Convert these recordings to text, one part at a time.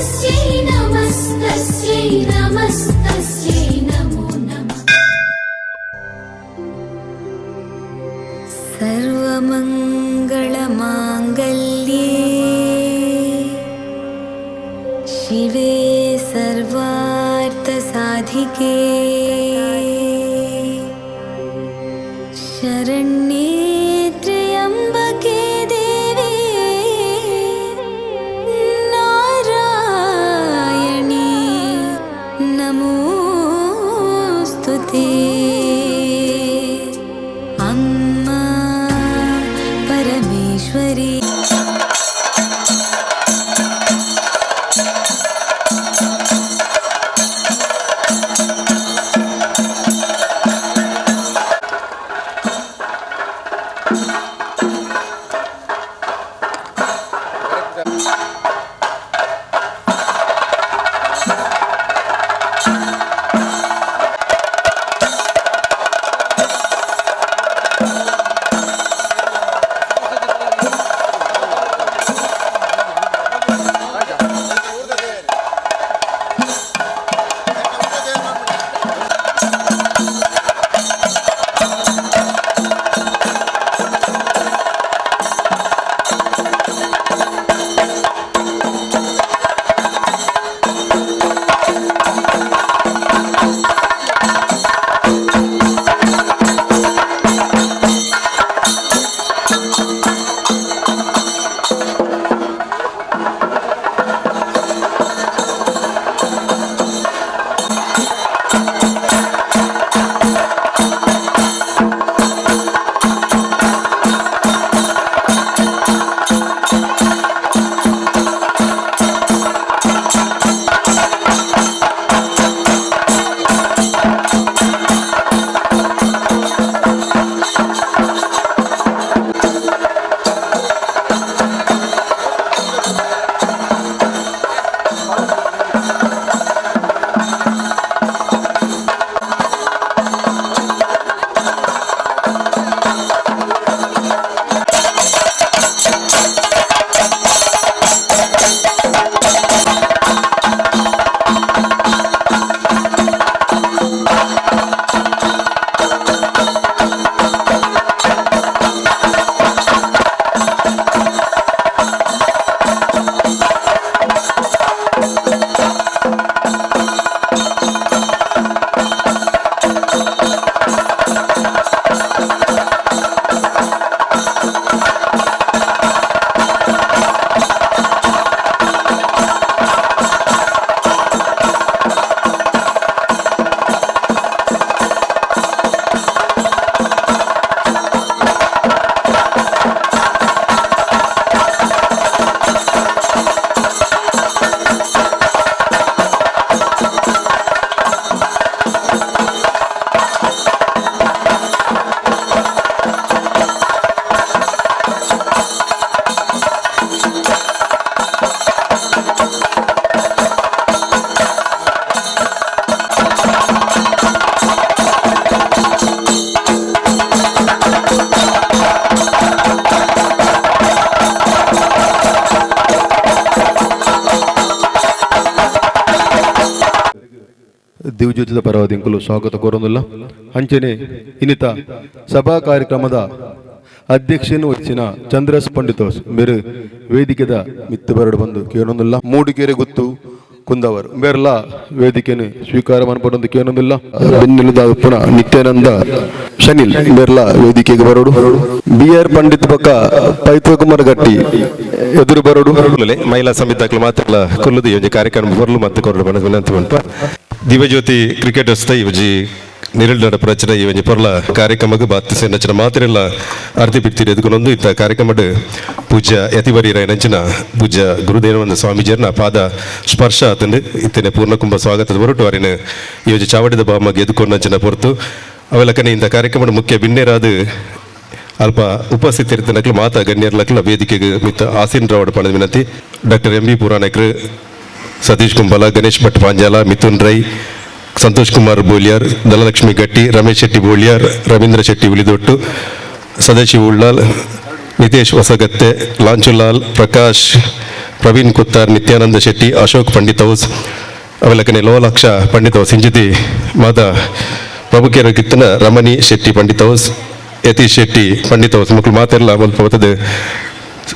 नमस्तस्यै नमस्तस्यै नमस्तस्यै नमो नमः। सर्वमङ्गलमाङ्गल्ये शिवे सर्वार्थसाधिके शरण्ये त्र्यम्बके देवी नारायणी नमोऽस्तु ते। अम्मा परमेश्वरी। ದಿವ್ಯಜ್ಯೋತಿದ ಪರವಾದಿಂಕುಲು ಸ್ವಾಗತ ಕೋರೊಂದುಲ್ಲ. ಅಂಚನೆ ಇನ್ನಿತ ಸಭಾ ಕಾರ್ಯಕ್ರಮದ ಅಧ್ಯಕ್ಷನು ವಹಿಸಿನ ಚಂದ್ರಸ್ ಪಂಡಿತೋಸ್ ಮೇರು ವೇದಿಕೆದ ಮಿತ್ತು ಬರಡು ಬಂದು ಕೇಳೊಂದಿಲ್ಲ. ಮೂಡಿಗೆರೆ ಗುತ್ತು ಕುಂದವರು ಮೇರ್ಲ ವೇದಿಕೆನು ಸ್ವೀಕಾರ ಮನ್ಪಡೊಂದು ಕೇಳೊಂದಿಲ್ಲ. ಬೆನ್ನೆಲುದ ಪುನಃ ನಿತ್ಯಾನಂದ ಶನಿಲ್ ಮೇರ್ಲ ವೇದಿಕೆಗೆ ಬರೋಡು. ಬಿ ಆರ್ ಪಂಡಿತ್ ಪಕ್ಕ ಪೈತ್ವಕುಮಾರ್ ಗಟ್ಟಿ ಎದುರು ಬರೋಡು. ಮಹಿಳಾ ಸಮಿತಿ ಮಾತ್ರ ಕುಲ್ಲುದು ಈ ಒಂಜಿ ಕಾರ್ಯಕ್ರಮ ಬೊರ್ಲು ಮತ್ತು ಕೊರಡು ಬಣ್ಣ ವಿನಂತಿ ಮನ್ಪ. ದಿವ್ಯಜ್ಯೋತಿ ಕ್ರಿಕೆಟರ್ಸ್ ಈ ಒಂಜಿ ನಿರಳ್ ಪ್ರಚನೆ ಈ ಒಂಜಿ ಪೊರ್ಲ ಕಾರ್ಯಕ್ರಮಕ್ಕೆ ಬಾತ್ ಸೇನಚನ ಮಾತ್ರೆಲ್ಲ ಅರ್ಧಿ ಬಿಡ್ತೀರಿ. ಎದುಕೊಂದು ಇತ್ತ ಕಾರ್ಯಕ್ರಮಡ್ ಪೂಜ್ಯ ಯತಿವರಿರ ನಂಚಿನ ಪೂಜ್ಯ ಗುರುದೇವ ಸ್ವಾಮೀಜಿಯರ್ನ ಪಾದ ಸ್ಪರ್ಶ ಆತಂಡು. ಇತ್ತನೆ ಪೂರ್ಣಕುಂಭ ಸ್ವಾಗತದ ಹೊರಟು ಅರಿನ ಈ ಒಂಜಿ ಚಾವಡಿದ ಬಾಮಗೆ ಎದುಕೊಂಡಂಚಿನ ಪೊರ್ತು ಅವೆಲಕನೆ. ಇಂಥ ಕಾರ್ಯಕ್ರಮದ ಮುಖ್ಯ ಬಿನ್ನೇರಾದ ಅಲ್ಪ ಉಪಸ್ಥಿತರಿದ್ದನಕ್ಲು ಮಾತಾ ಗಣ್ಯರ್ಲಕ್ಲ ವೇದಿಕೆಗೆ ಮಿತ್ತ ಆಸೀನ್ ರಾವಡ್ ಪಣದ ವಿನಂತಿ. ಡಾಕ್ಟರ್ ಎಂ ವಿ ಪುರಾಣಕ್ರು, Satish Kumbla, Ganesh Bhat Panjala, Mithun Rai, Santosh Kumar Boliyar, Dhanalakshmi Gatti, Ramesh Shetty Boliyar, Ravindra Shetty ಉಳಿದೊಟ್ಟು, Sadashiva Ullal, Nitesh ಹೊಸಗತ್ತೆ, ಲಾಂಚುಲಾಲ್, Prakash Praveen Kuttar, Nithyananda Shetty, Ashok Pandit house ಅವಲಕನೆ ಲೋಲಕ್ಷ Pandit house ಇಂಚಿತಿ ಮಾತ ಪ್ರಮುಖರ ಕಿತ್ತನ ರಮಣಿ ಶೆಟ್ಟಿ ಪಂಡಿತ್ ಹೌಸ್, ಯತೀಶ್ ಶೆಟ್ಟಿ ಪಂಡಿತ್ ಹೌಸ್ ಮಕ್ಕಳು ಮಾತೆಲ್ಲ ಮಲ್ಪ ಬತ್ತದ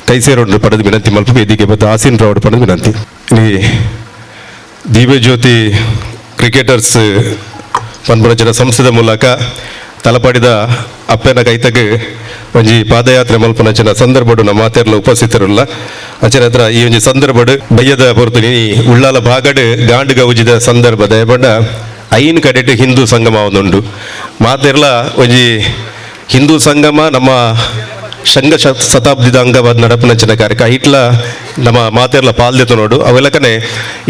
ಕೈ ಸೇರೋಡು ಪಡೆದು ವಿನಂತಿ ಮಲ್ಪ ವೇದಿಕೆ ಬತ್ತ ಆಸೀನ್ ರಾವಡ್ ಪಡೆದು ವಿನಂತಿ. ಈ ದಿವ್ಯಜ್ಯೋತಿ ಕ್ರಿಕೆಟರ್ಸ್ ಪನ್ಪುನಂಚಿನ ಸಂಸ್ಥೆದ ಮೂಲಕ ತಲಪಾಡಿದ ಅಪ್ಪೆನ ಕೈತಗ್ ಒಂಜಿ ಪಾದಯಾತ್ರೆ ಮಲ್ಪುನಂಚಿನ ಸಂದರ್ಭಡು ನಮ್ಮ ಮಾತೆರ್ಲ ಉಪಸ್ಥಿತರುಲ್ಲ. ಅಂಚನೆ ಹತ್ರ ಈ ಒಂಜಿ ಸಂದರ್ಭಡು ಬಯ್ಯದ ಹೊರತು ಈ ಉಳ್ಳಾಲ ಭಾಗಡ್ ಗಾಂಡು ಗೌಜಿದ ಸಂದರ್ಭ ದಯಪಂಡ ಐನ್ ಕಡೆಟ್ ಹಿಂದೂ ಸಂಗಮ ಒಂದುಂಡು. ಮಾತೆರ್ಲ ಒಂಜಿ ಹಿಂದೂ ಸಂಗಮ ನಮ್ಮ ಶಂಗ ಶತಾಬ್ದಿದ ಅಂಗವಾದ ನಡಪುನಂಚಿನ ಕಾರ್ಯಕ ಇಟ್ಲ ನಮ್ಮ ಮಾತೆರ್ಲ ಪಾಲ್ದೆತು ನೋಡು. ಅವೆಲ್ಲಕನೆ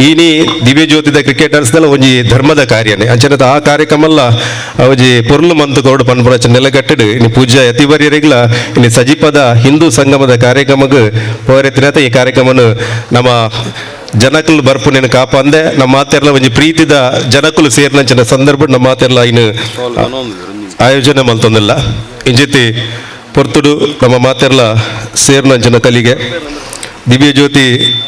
ಈನಿ ದಿವ್ಯಜ್ಯೋತಿದ ಕ್ರಿಕೆಟರ್ಸ್ ದೆಲ್ಲ ಒಂಜಿ ಧರ್ಮದ ಕಾರ್ಯನೇ. ಅಂಚನೆ ಆ ಕಾರ್ಯಕ್ರಮಲ್ಲ ಒಂಜಿ ಪೊರ್ಲು ಮಂತು ಕೊರಡು ಪನ್ಪುನಂಚಿನ ನೆಲಗಟ್ಟಡು ಇನಿ ಪೂಜ್ಯ ಯತಿವರ್ಯರಿಗ್ಲ ಇನಿ ಸಜಿಪದ ಹಿಂದೂ ಸಂಗಮದ ಕಾರ್ಯಕ್ರಮಗ್ ಪೋರೆತ್ತಿನತ ಈ ಕಾರ್ಯಕ್ರಮನು ನಮ್ಮ ಜನಕುಲು ಬರ್ಪುನೇನು ಕಾಪಂದೆ ನಮ್ಮ ಮಾತೆರ್ಲ ಒಂಜಿ ಪ್ರೀತಿದ ಜನಕುಲು ಸೇರಿನಂಚಿನ ಸಂದರ್ಭ ನಮ್ಮ ಮಾತೆರ್ಲ ಇನ್ನು ಆಯೋಜನೆ ಮಲ್ತೊಂದಿಲ್ಲ. ಇಂಜಿತಿ ಪೊರ್ತುಡು ನಮ್ಮ ಮಾತೆರ್ಲ ಸೇರ್ನಂಚಿನ ಕಲಿಗೆ ದಿವ್ಯಜ್ಯೋತಿ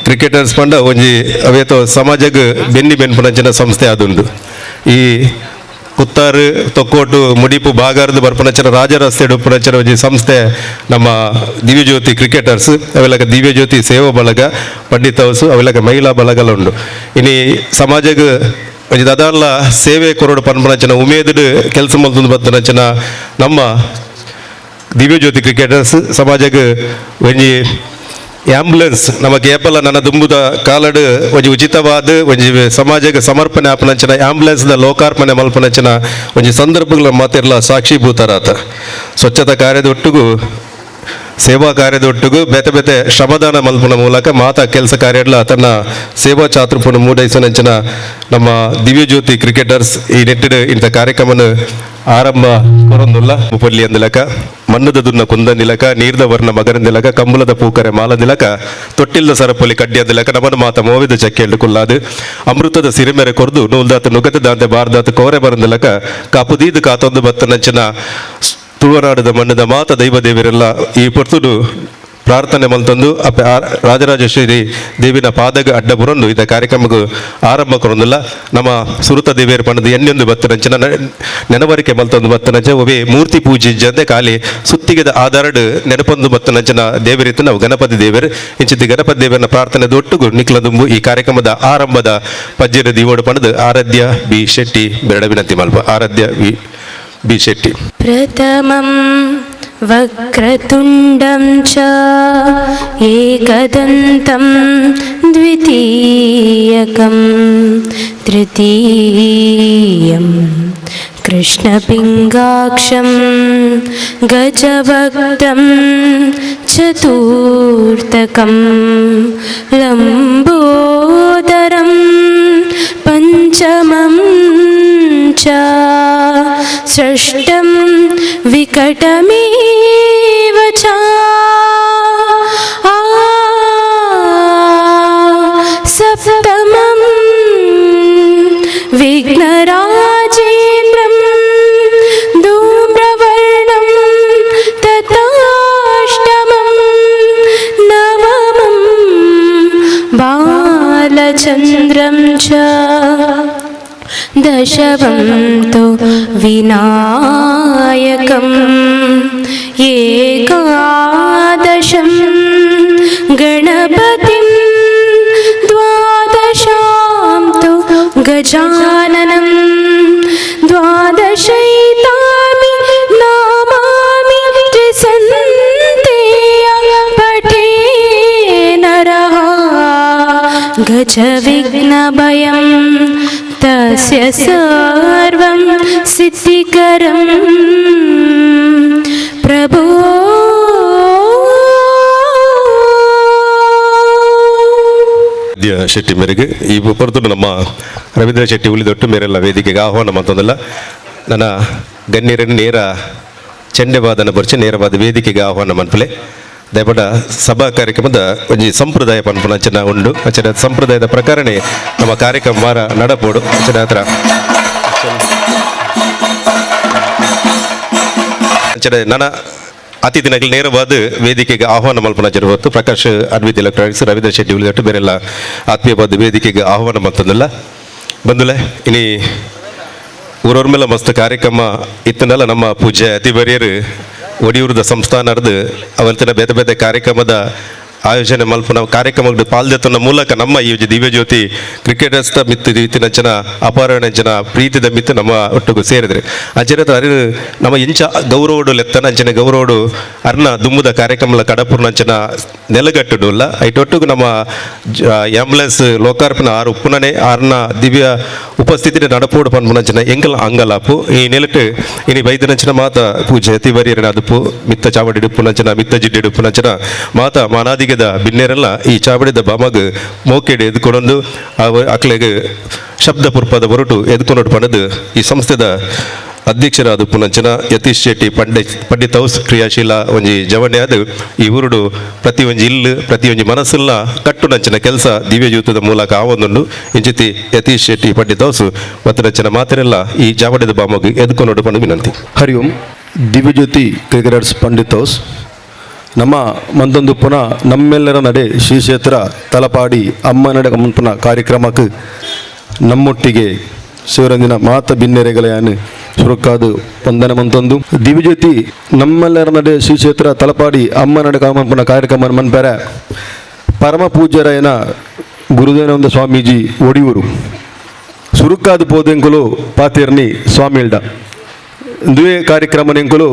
ಕ್ರಿಕೆಟರ್ಸ್ ಪಂಡ ಒಂಜಿ ಅವೇತೋ ಸಮಾಜಗ್ ಬೆನ್ನಿ ಬೆನ್ಪುನಂಚಿನ ಸಂಸ್ಥೆ ಆದುಂಡು. ಈ ಕುತ್ತಾರು, ತೊಕ್ಕೋಟು, ಮುಡಿಪು ಬಾಗಾರದು ಬರ್ಪುನಂಚಿನ ರಾಜರಸ್ತೆ ಉಪ್ಪುನಂಚಿನ ಒಂಜಿ ಸಂಸ್ಥೆ ನಮ್ಮ ದಿವ್ಯಜ್ಯೋತಿ ಕ್ರಿಕೆಟರ್ಸ್. ಅವೆಲ್ಲಕ ದಿವ್ಯಜ್ಯೋತಿ ಸೇವಾ ಬಳಗ ಪಂಡಿತ್ ಹೌಸ್ ಅವೆಲ್ಲಕ ಮಹಿಳಾ ಬಳಗಲ ಉಂಡು. ಇನಿ ಸಮಾಜಗ್ ಒಂಜಿ ದಾದಾರ್ಲ ಸೇವೆ ಕೊರಡು ಪನ್ಪುನಂಚಿನ ಉಮೇದುಡು ಕೆಲಸ ಮಲ್ತೊಂದು ಬತ್ತನಂಚಿನ ನಮ್ಮ ದಿವ್ಯಜ್ಯೋತಿ ಕ್ರಿಕೆಟರ್ಸ್ ಸಮಾಜಗ್ ಒಂಜಿ ಆಂಬ್ಯುಲೆನ್ಸ್ ನಮಗೆ ಏಪಲ ನನ್ನ ದುಂಬುದ ಕಾಲಡು ಒಂಜಿ ಉಚಿತವಾದ ಒಂಜಿ ಸಮಾಜಕ್ಕೆ ಸಮರ್ಪಣೆ ಆಪನಂಚಿನ ಆಂಬ್ಯುಲೆನ್ಸ್ ದ ಲೋಕಾರ್ಪಣೆ ಮಲ್ಪನಂಚಿನ ಒಂಜಿ ಸಂದರ್ಭಗಳ ಮಾತಿರ್ಲ ಸಾಕ್ಷೀಭೂತರಾತ. ಸ್ವಚ್ಛತಾ ಕಾರ್ಯದೊಟ್ಟಿಗೂ ಸೇವಾ ಕಾರ್ಯದೊಟ್ಟಿಗೂ ಬೇತೆ ಬೇತೆ ಶ್ರಮದಾನ ಮಲ್ಪುನ ಮೂಲಕ ಮಾತಾ ಕೆಲಸ ಕಾರ್ಯಡ್ಲ ತನ್ನ ಸೇವಾ ಚಾತುರ್ಪುನ ಮೂಡೈಸನಂಚಿನ ನಮ್ಮ ದಿವ್ಯಜ್ಯೋತಿ ಕ್ರಿಕೆಟರ್ಸ್ ಈ ನೆಟ್ಟಿಡ್ ಇಂಥ ಕಾರ್ಯಕ್ರಮನ ಆರಂಭ ಕೊರೊಂದುಲ್ಲ. ಉಪಲ್ಲಿ ಅಂದಿಲಕ ಮಣ್ಣದ ದುನ್ನ ಕುಂದಂದಿಲಕ ನೀರ್ದ ವರ್ಣ ಮಗರಂದಿಲಕ ಕಂಬುಲದ ಪೂಕರೆ ಮಾಲಂದಿಲಕ ತೊಟ್ಟಿಲ್ದ ಸರಪೊಲಿ ಕಡ್ಡಿಯಂದಿಲಕ ನಮನ ಮಾತ ಮೋವಿದ ಚಕ್ಕೆಂಡು ಕುಲ್ಲಾದು ಅಮೃತದ ಸಿರಿಮೆರೆ ಕೊರ್ದು ನೂಲ್ದಾತ ನುಗತ ದಾಂತೆ ಬಾರ್ದಾತ ಕೋರೆ ಬರಂದಿಲಕ ಕಾಪುದೀದು ಕಾತೊಂದು ಬತ್ತನಂಚಿನ ತುಳುವನಾಡದ ಮಣ್ಣದ ಮಾತ ದೈವ ದೇವರೆಲ್ಲ ಈ ಪೊರ್ತುಡು ಪ್ರಾರ್ಥನೆ ಮಲ್ತೊಂದು ಅಪ್ಪೆ ರಾಜರಾಜೇಶ್ವರಿ ದೇವಿನ ಪಾದಗ ಅಡ್ಡ ಬುರೊಂದು ಇದ ಕಾರ್ಯಕ್ರಮಕ್ಕೆ ಆರಂಭ ಕೊರೊಂದುಲ್ಲ. ನಮ್ಮ ಸುರುತ ದೇವಿಯರ ಪಣದ ಎಣ್ಣೆಂದು ಬತ್ತನಂಚಿನ ನೆನವರಿಕೆ ಮಲ್ತೊಂದು ಬತ್ತನಂಚ ಒವೆ ಮೂರ್ತಿ ಪೂಜೆ ಜಂದೆ ಖಾಲಿ ಸುತ್ತಿಗೆದ ಆಧಾರಡ್ ನೆನಪೊಂದು ಬತ್ತನಂಚಿನ ದೇವರಿತ್ತು ನಾವು ಗಣಪತಿ ದೇವರು. ಇಂಚಿತ್ತಿ ಗಣಪತಿ ದೇವರನ ಪ್ರಾರ್ಥನೆ ದೊಟ್ಟುಗು ನಿಕ್ಲದುಂಬು ಈ ಕಾರ್ಯಕ್ರಮದ ಆರಂಭದ ಪಜ್ಜೆರ ದಿವೋಡು ಪಣದು ಆರಾಧ್ಯ ಬಿ ಶೆಟ್ಟಿ ಬೆರಡ ವಿನಂತಿ ಮಲ್ಪ. ಆರಾಧ್ಯ ವಿ ಬಿ ಶೆಟ್ಟಿ. प्रथमं वक्रतुण्डं च एकदन्तं द्वितीयकं तृतीयं कृष्णपिङ्गाक्षं गजवक्त्रं चतुर्थकं लम्बोदरं पञ्चमं च षष्ठं विकटमेव च आ सप्तमं विघ्नराजेन्द्रं धूम्रवर्णं तथाष्टमं नवमं बालचन्द्रं च दशमं तु विनायकम् एकादशं गणपतिं द्वादशां तु गजाननं द्वादशैतानि नामानि त्रिसन्ध्यया पठेन् नरः गजविघ्नभयं तस्य सर्वं सिद्धिकरं प्रभो. ವಿದ್ಯಾ ಶೆಟ್ಟಿ ಮೇರೆಗೆ ಈ ಪೊರ್ತುಡು ನಮ್ಮ ರವೀಂದ್ರ ಶೆಟ್ಟಿ ಉಳಿದೊಟ್ಟು ಮೇರೆಲ್ಲ ವೇದಿಕೆಗೆ ಆಹ್ವಾನ ಮತ್ತೊಂದಲ್ಲ. ನನ್ನ ಗಣ್ಯರನ್ನು ನೇರ ಚೆಂಡೆವಾದನ ಬರ್ಚಿ ನೇರವಾದ ವೇದಿಕೆಗೆ ಆಹ್ವಾನ ಮನ್ಪಲೆ. ದಯಪಡ ಸಭಾ ಕಾರ್ಯಕ್ರಮದ ಒಂಜಿ ಸಂಪ್ರದಾಯ ಪನ್ಪುನ ಅಂಚನ ಉಂಡು. ಅಂಚನೆ ಸಂಪ್ರದಾಯದ ಪ್ರಕಾರನೇ ನಮ್ಮ ಕಾರ್ಯಕ್ರಮ ವಾರ ನಡಪೋಡು. ಅಂಚನೆ ಹತ್ರ ಅಂಚನೆ ನನ್ನ ಅತಿಥಿನಗಲು ನೇರವಾದ ವೇದಿಕೆಗೆ ಆಹ್ವಾನ ಮಲ್ಪನ ಹೊತ್ತು ಪ್ರಕಾಶ್ ಅದ್ವಿತ್ ಎಲೆಕ್ಟ್ರಾನಿಕ್ಸ್ ರವೀಂದ್ರ ಶೆಟ್ಟಿ ಉಳಿದಟ್ಟು ಬೇರೆಲ್ಲ ಆತ್ಮೀಯವಾದ ವೇದಿಕೆಗೆ ಆಹ್ವಾನ ಮಲ್ತಂದಿಲ್ಲ ಬಂದುಲೆ. ಇನಿ ಊರವ್ರ ಮೇಲೆ ಮಸ್ತ್ ಕಾರ್ಯಕ್ರಮ ಇತ್ತನಲ್ಲ. ನಮ್ಮ ಪೂಜ್ಯ ಅತಿಬರಿಯರು ಒಡಿಯೂರದ ಸಂಸ್ಥಾನರ್ದು ಅವತ್ತಿನ ಬೇರೆ ಬೇರೆ ಕಾರ್ಯಕ್ರಮದ ಆಯೋಜನೆ ಮಲ್ಪುನ ಕಾರ್ಯಕ್ರಮ ಪಾಲ್ದೆತ್ತನ ಮೂಲಕ ನಮ್ಮ ಈ ದಿವ್ಯಜ್ಯೋತಿ ಕ್ರಿಕೆಟರ್ಸ್ ಮಿತ್ತು ಇತ್ತಿನ ಜನ ಅಪಾರಣ ಜನ ಪ್ರೀತಿದ ಮಿತ್ತು ನಮ್ಮ ಒಟ್ಟಿಗೆ ಸೇರಿದ್ರೆ ಅಂಚನೆ ಅರಿವು ನಮ್ಮ ಇಂಚ ಗೌರವಡು ಲೆತ್ತನ ಅಂಚನೆ ಗೌರವಡು ಅರ್ನ ದುಮ್ಮದ ಕಾರ್ಯಕ್ರಮ ಕಡಪುರ್ನ ಅಂಚನ ನೆಲಗಟ್ಟುಡುಲ್ಲ. ಐಟೊಟ್ಟಿಗೆ ನಮ್ಮ ಆಂಬುಲೆನ್ಸ್ ಲೋಕಾರ್ಪಣೆ ಆರು ಉಪ್ಪುನನೆ ಆರ್ನ ದಿವ್ಯ ಉಪಸ್ಥಿತಿ ನಡಪೋಡು ಪನ್ಪುನಂಚನ ಎಂಕಲ ಅಂಗಲಾಪು. ಈ ನೆಲಟ್ ಇನಿ ವೈದ್ಯನಂಚನ ಮಾತ ಪೂಜೆ ತಿವರಿಯರನ ಅದುಪು ಮಿತ್ತ ಚಾವಡಿ ಡುಪ್ಪುನಂಚನ ಮಿತ್ತ ಜಿಡ್ಡೆ ಡುಪ್ಪುನಂಚನ ಮಾತ ಮಾನಾದಿಗದ ಬಿನ್ನೇರೆಲ್ಲ ಈ ಚಾವಡಿದ ಬಾಮಗ್ ಮೋಕೆಡೆ ಎದ್ಕೊಡೊಂದು ಅಕ್ಲೆಗ್ ಶಬ್ದ ಪುರ್ಪದ ಹೊರಟು ಎದ್ಕೊನೊಡು ಪಣದು ಈ ಸಂಸ್ಥೆದ ಅಧ್ಯಕ್ಷರಾದ ಪುನಂಚನ ಯತೀಶ್ ಶೆಟ್ಟಿ ಪಂಡಿತ್ ಹೌಸ್ ಕ್ರಿಯಾಶೀಲ ಒಂಜಿ ಜವನ್ಯಾದ ಈ ಊರುಡು ಪ್ರತಿ ಒಂಜಿ ಇಲ್ಲು ಪ್ರತಿ ಒಂಜಿ ಮನಸ್ಸುಲ್ಲ ಕಟ್ಟುನಂಚಿನ ಕೆಲಸ ದಿವ್ಯಜ್ಯೋತದ ಮೂಲಕ ಆವೊಂದುಂಡು. ಇಂಚಿತಿ ಯತೀಶ್ ಶೆಟ್ಟಿ ಪಂಡಿತ್ ಹೌಸ್ ಮತ್ತನಂಚಿನ ಮಾತಿರೆಲ್ಲ ಈ ಜಾವಡಿದ ಬಾಮಗ್ ಎದ್ಕೊನೊಡು ಪಂಡು ವಿನಂತಿ. ಹರಿ ಓಂ. ದಿವ್ಯಜ್ಯೋತಿ ಕ್ರಿಕೆಟರ್ಸ್ ಪಂಡಿತ್ ಹೌಸ್ ನಮ್ಮ ಮಂದೊಂದು ಪುನಃ ನಮ್ಮೆಲ್ಲರ ನಡೆ ಶ್ರೀ ಕ್ಷೇತ್ರ ತಲಪಾಡಿ ಅಮ್ಮ ನಡೆ ಮುನ್ಪುನ ಕಾರ್ಯಕ್ರಮಕ್ಕೆ ನಮ್ಮೊಟ್ಟಿಗೆ ಶಿವರಂದಿನ ಮಾತ ಬಿನ್ನೆರೆಗಳೆಯಾನು ಸುರುಕಾದು ವಂದನೆ ಮಂತೊಂದು ದಿವ್ಯಜ್ಯೋತಿ ನಮ್ಮೆಲ್ಲರ ನಡೆ ಶ್ರೀ ಕ್ಷೇತ್ರ ತಲಪಾಡಿ ಅಮ್ಮ ನಡೆ ಕಾಮನ್ಪುನ ಕಾರ್ಯಕ್ರಮ ಮನ್ಪೆರೆ ಪರಮ ಪೂಜ್ಯರಾಯನ ಗುರುದೇನಂದ ಸ್ವಾಮೀಜಿ ಒಡಿಯೂರು ಸುರುಕಾದು ಪೋದೆಂಕುಲು ಪಾತಿರ್ನಿ ಸ್ವಾಮಿಲ್ಡ ದುವೆ ಕಾರ್ಯಕ್ರಮ ನೆಂಕುಲು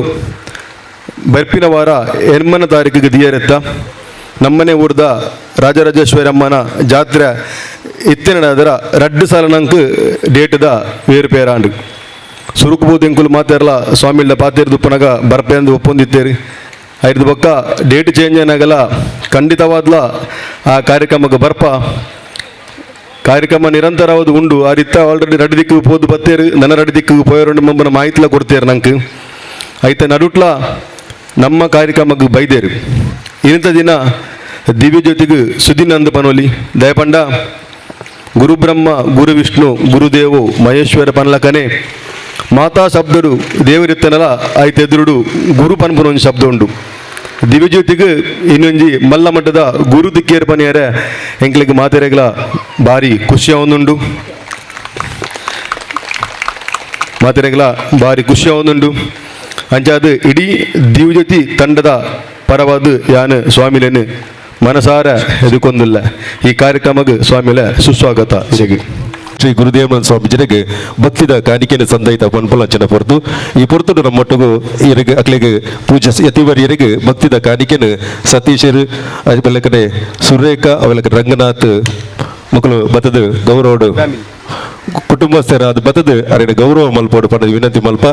ಬರ್ಪಿನ ವಾರ 8ನೇ ತಾರೀಕಿಗೆ ದಿಯರೆತ್ತ ನಮ್ಮನೆ ಊರ್ದ ರಾಜರಾಜೇಶ್ವರಿ ಅಮ್ಮನ ಜಾತ್ರೆ ಇತ್ತಿನ ಅದರ ರಡ್ಡು ಸಾಲ ನಂಗೆ ಡೇಟ್ದ ವೇರು ಪೇರಾಂಡು ಸುರುಕು ಎಂಕುಲು ಮಾತಾರಲ ಸ್ವಾಮಿಲ್ಡ ಪಾತೇರ್ದು ಪುನಗ ಬರ್ಪೆಂದು ಒಪ್ಪೊಂದಿತ್ತೇರಿ. ಐದು ಬೊಕ್ಕ ಡೇಟ್ ಚೇಂಜ್ ಏನಾಗಲ್ಲ, ಖಂಡಿತವಾದ್ಲ ಆ ಕಾರ್ಯಕ್ರಮಕ್ಕೆ ಬರ್ಪ. ಕಾರ್ಯಕ್ರಮ ನಿರಂತರವಾದ ಉಂಡು. ಆ ರೀತಿ ಆಲ್ರೆಡಿ ರಡ್ಡು ದಿಕ್ಕಿಗೆ ಪೋದು ಬತ್ತೇರು, ನನ್ನ ರಡ್ಡು ದಿಕ್ಕಿಗೆ ಪೋಯರು ಮಂಬನ ಮಾಹಿತಿಲ ಕೊಡ್ತೇರು ನಂಗೆ. ಐತ ನಡುಟ್ಲ ನಮ್ಮ ಕಾರ್ಯಕ್ರಮಕ್ಕೆ ಬೈದೇರು. ಇಂಥ ದಿನ ದಿವ್ಯ ಜ್ಯೋತಿಗೆ ಸುದಿನಂದ ಪನೋಲಿ ದಯಪಂಡ ಗುರುಬ್ರಹ್ಮ ಗುರು ವಿಷ್ಣು ಗುರುದೇವೋ ಮಹೇಶ್ವರ ಪನ್ಲಕನೆ ಮಾತಾ ಶಬ್ದರು ದೇವರಿತ್ತನಲ ಐತೆದುರುಡು ಗುರು ಪನ್ಪುನ ಒಂದು ಶಬ್ದ ಉಂಡು. ದಿವ್ಯಜ್ಯೋತಿಗೆ ಇನ್ನೊಂಜಿ ಮಲ್ಲ ಮಟ್ಟದ ಗುರು ದಿಕ್ಕೇರು ಪನಿಯರೆ ಎಂಕ್ಲಿಗೆ ಮಾತೆರೆಗ್ಲ ಭಾರಿ ಖುಷಿ ಒಂದುಂಡು, ಮಾತೆರೆಗ್ಲ ಭಾರಿ ಖುಷಿ ಒಂದುಂಡು. ಅಂಚಾದ ಇಡೀ ದಿವ್ಯಜ್ಯೋತಿ ತಂಡದ ಪರವಾದ ಯಾನು ಸ್ವಾಮಿಲೇನು ಮನಸಾರ ಎದುಕೊಂದಿಲ್ಲ. ಈ ಕಾರ್ಯಕ್ರಮಕ್ಕೆ ಸ್ವಾಮಿಲೆ ಸುಸ್ವಾಗತ. ಇರೆಗೆ ಶ್ರೀ ಗುರುದೇವನ ಸ್ವಾಮೀಜಿಗೆ ಭಕ್ತಿದ ಕಾಣಿಕೆಯನ್ನು ಸಂದೈತ ಪನ್ಪುಲಂಚನ ಪೊರ್ತು ಈ ಪೊರ್ತುಡು ನಮ್ಮೊಟ್ಟಿಗೂ ಇರಿಗೆ ಅಕ್ಲೆಗ್ ಪೂಜೆ ಯತಿವರಿಯರಿಗೆ ಭಕ್ತಿದ ಕಾಣಿಕೆಯನ್ನು ಸತೀಶರು ಅವೆಲ್ಲ ಕಡೆ ಸುರೇಖ ಅವೆಲ್ಲ ಕಡೆ ರಂಗನಾಥ್ ಮಕ್ಕಳು ಬತ್ತದ ಗೌರವಡು ಕುಟುಂಬಸ್ಥರ ಅದು ಬತ್ತದ ಅರೆನ ಗೌರವ ಮಲ್ಪೋಡು ಪಂಡ ವಿನಂತಿ ಮಲ್ಪ.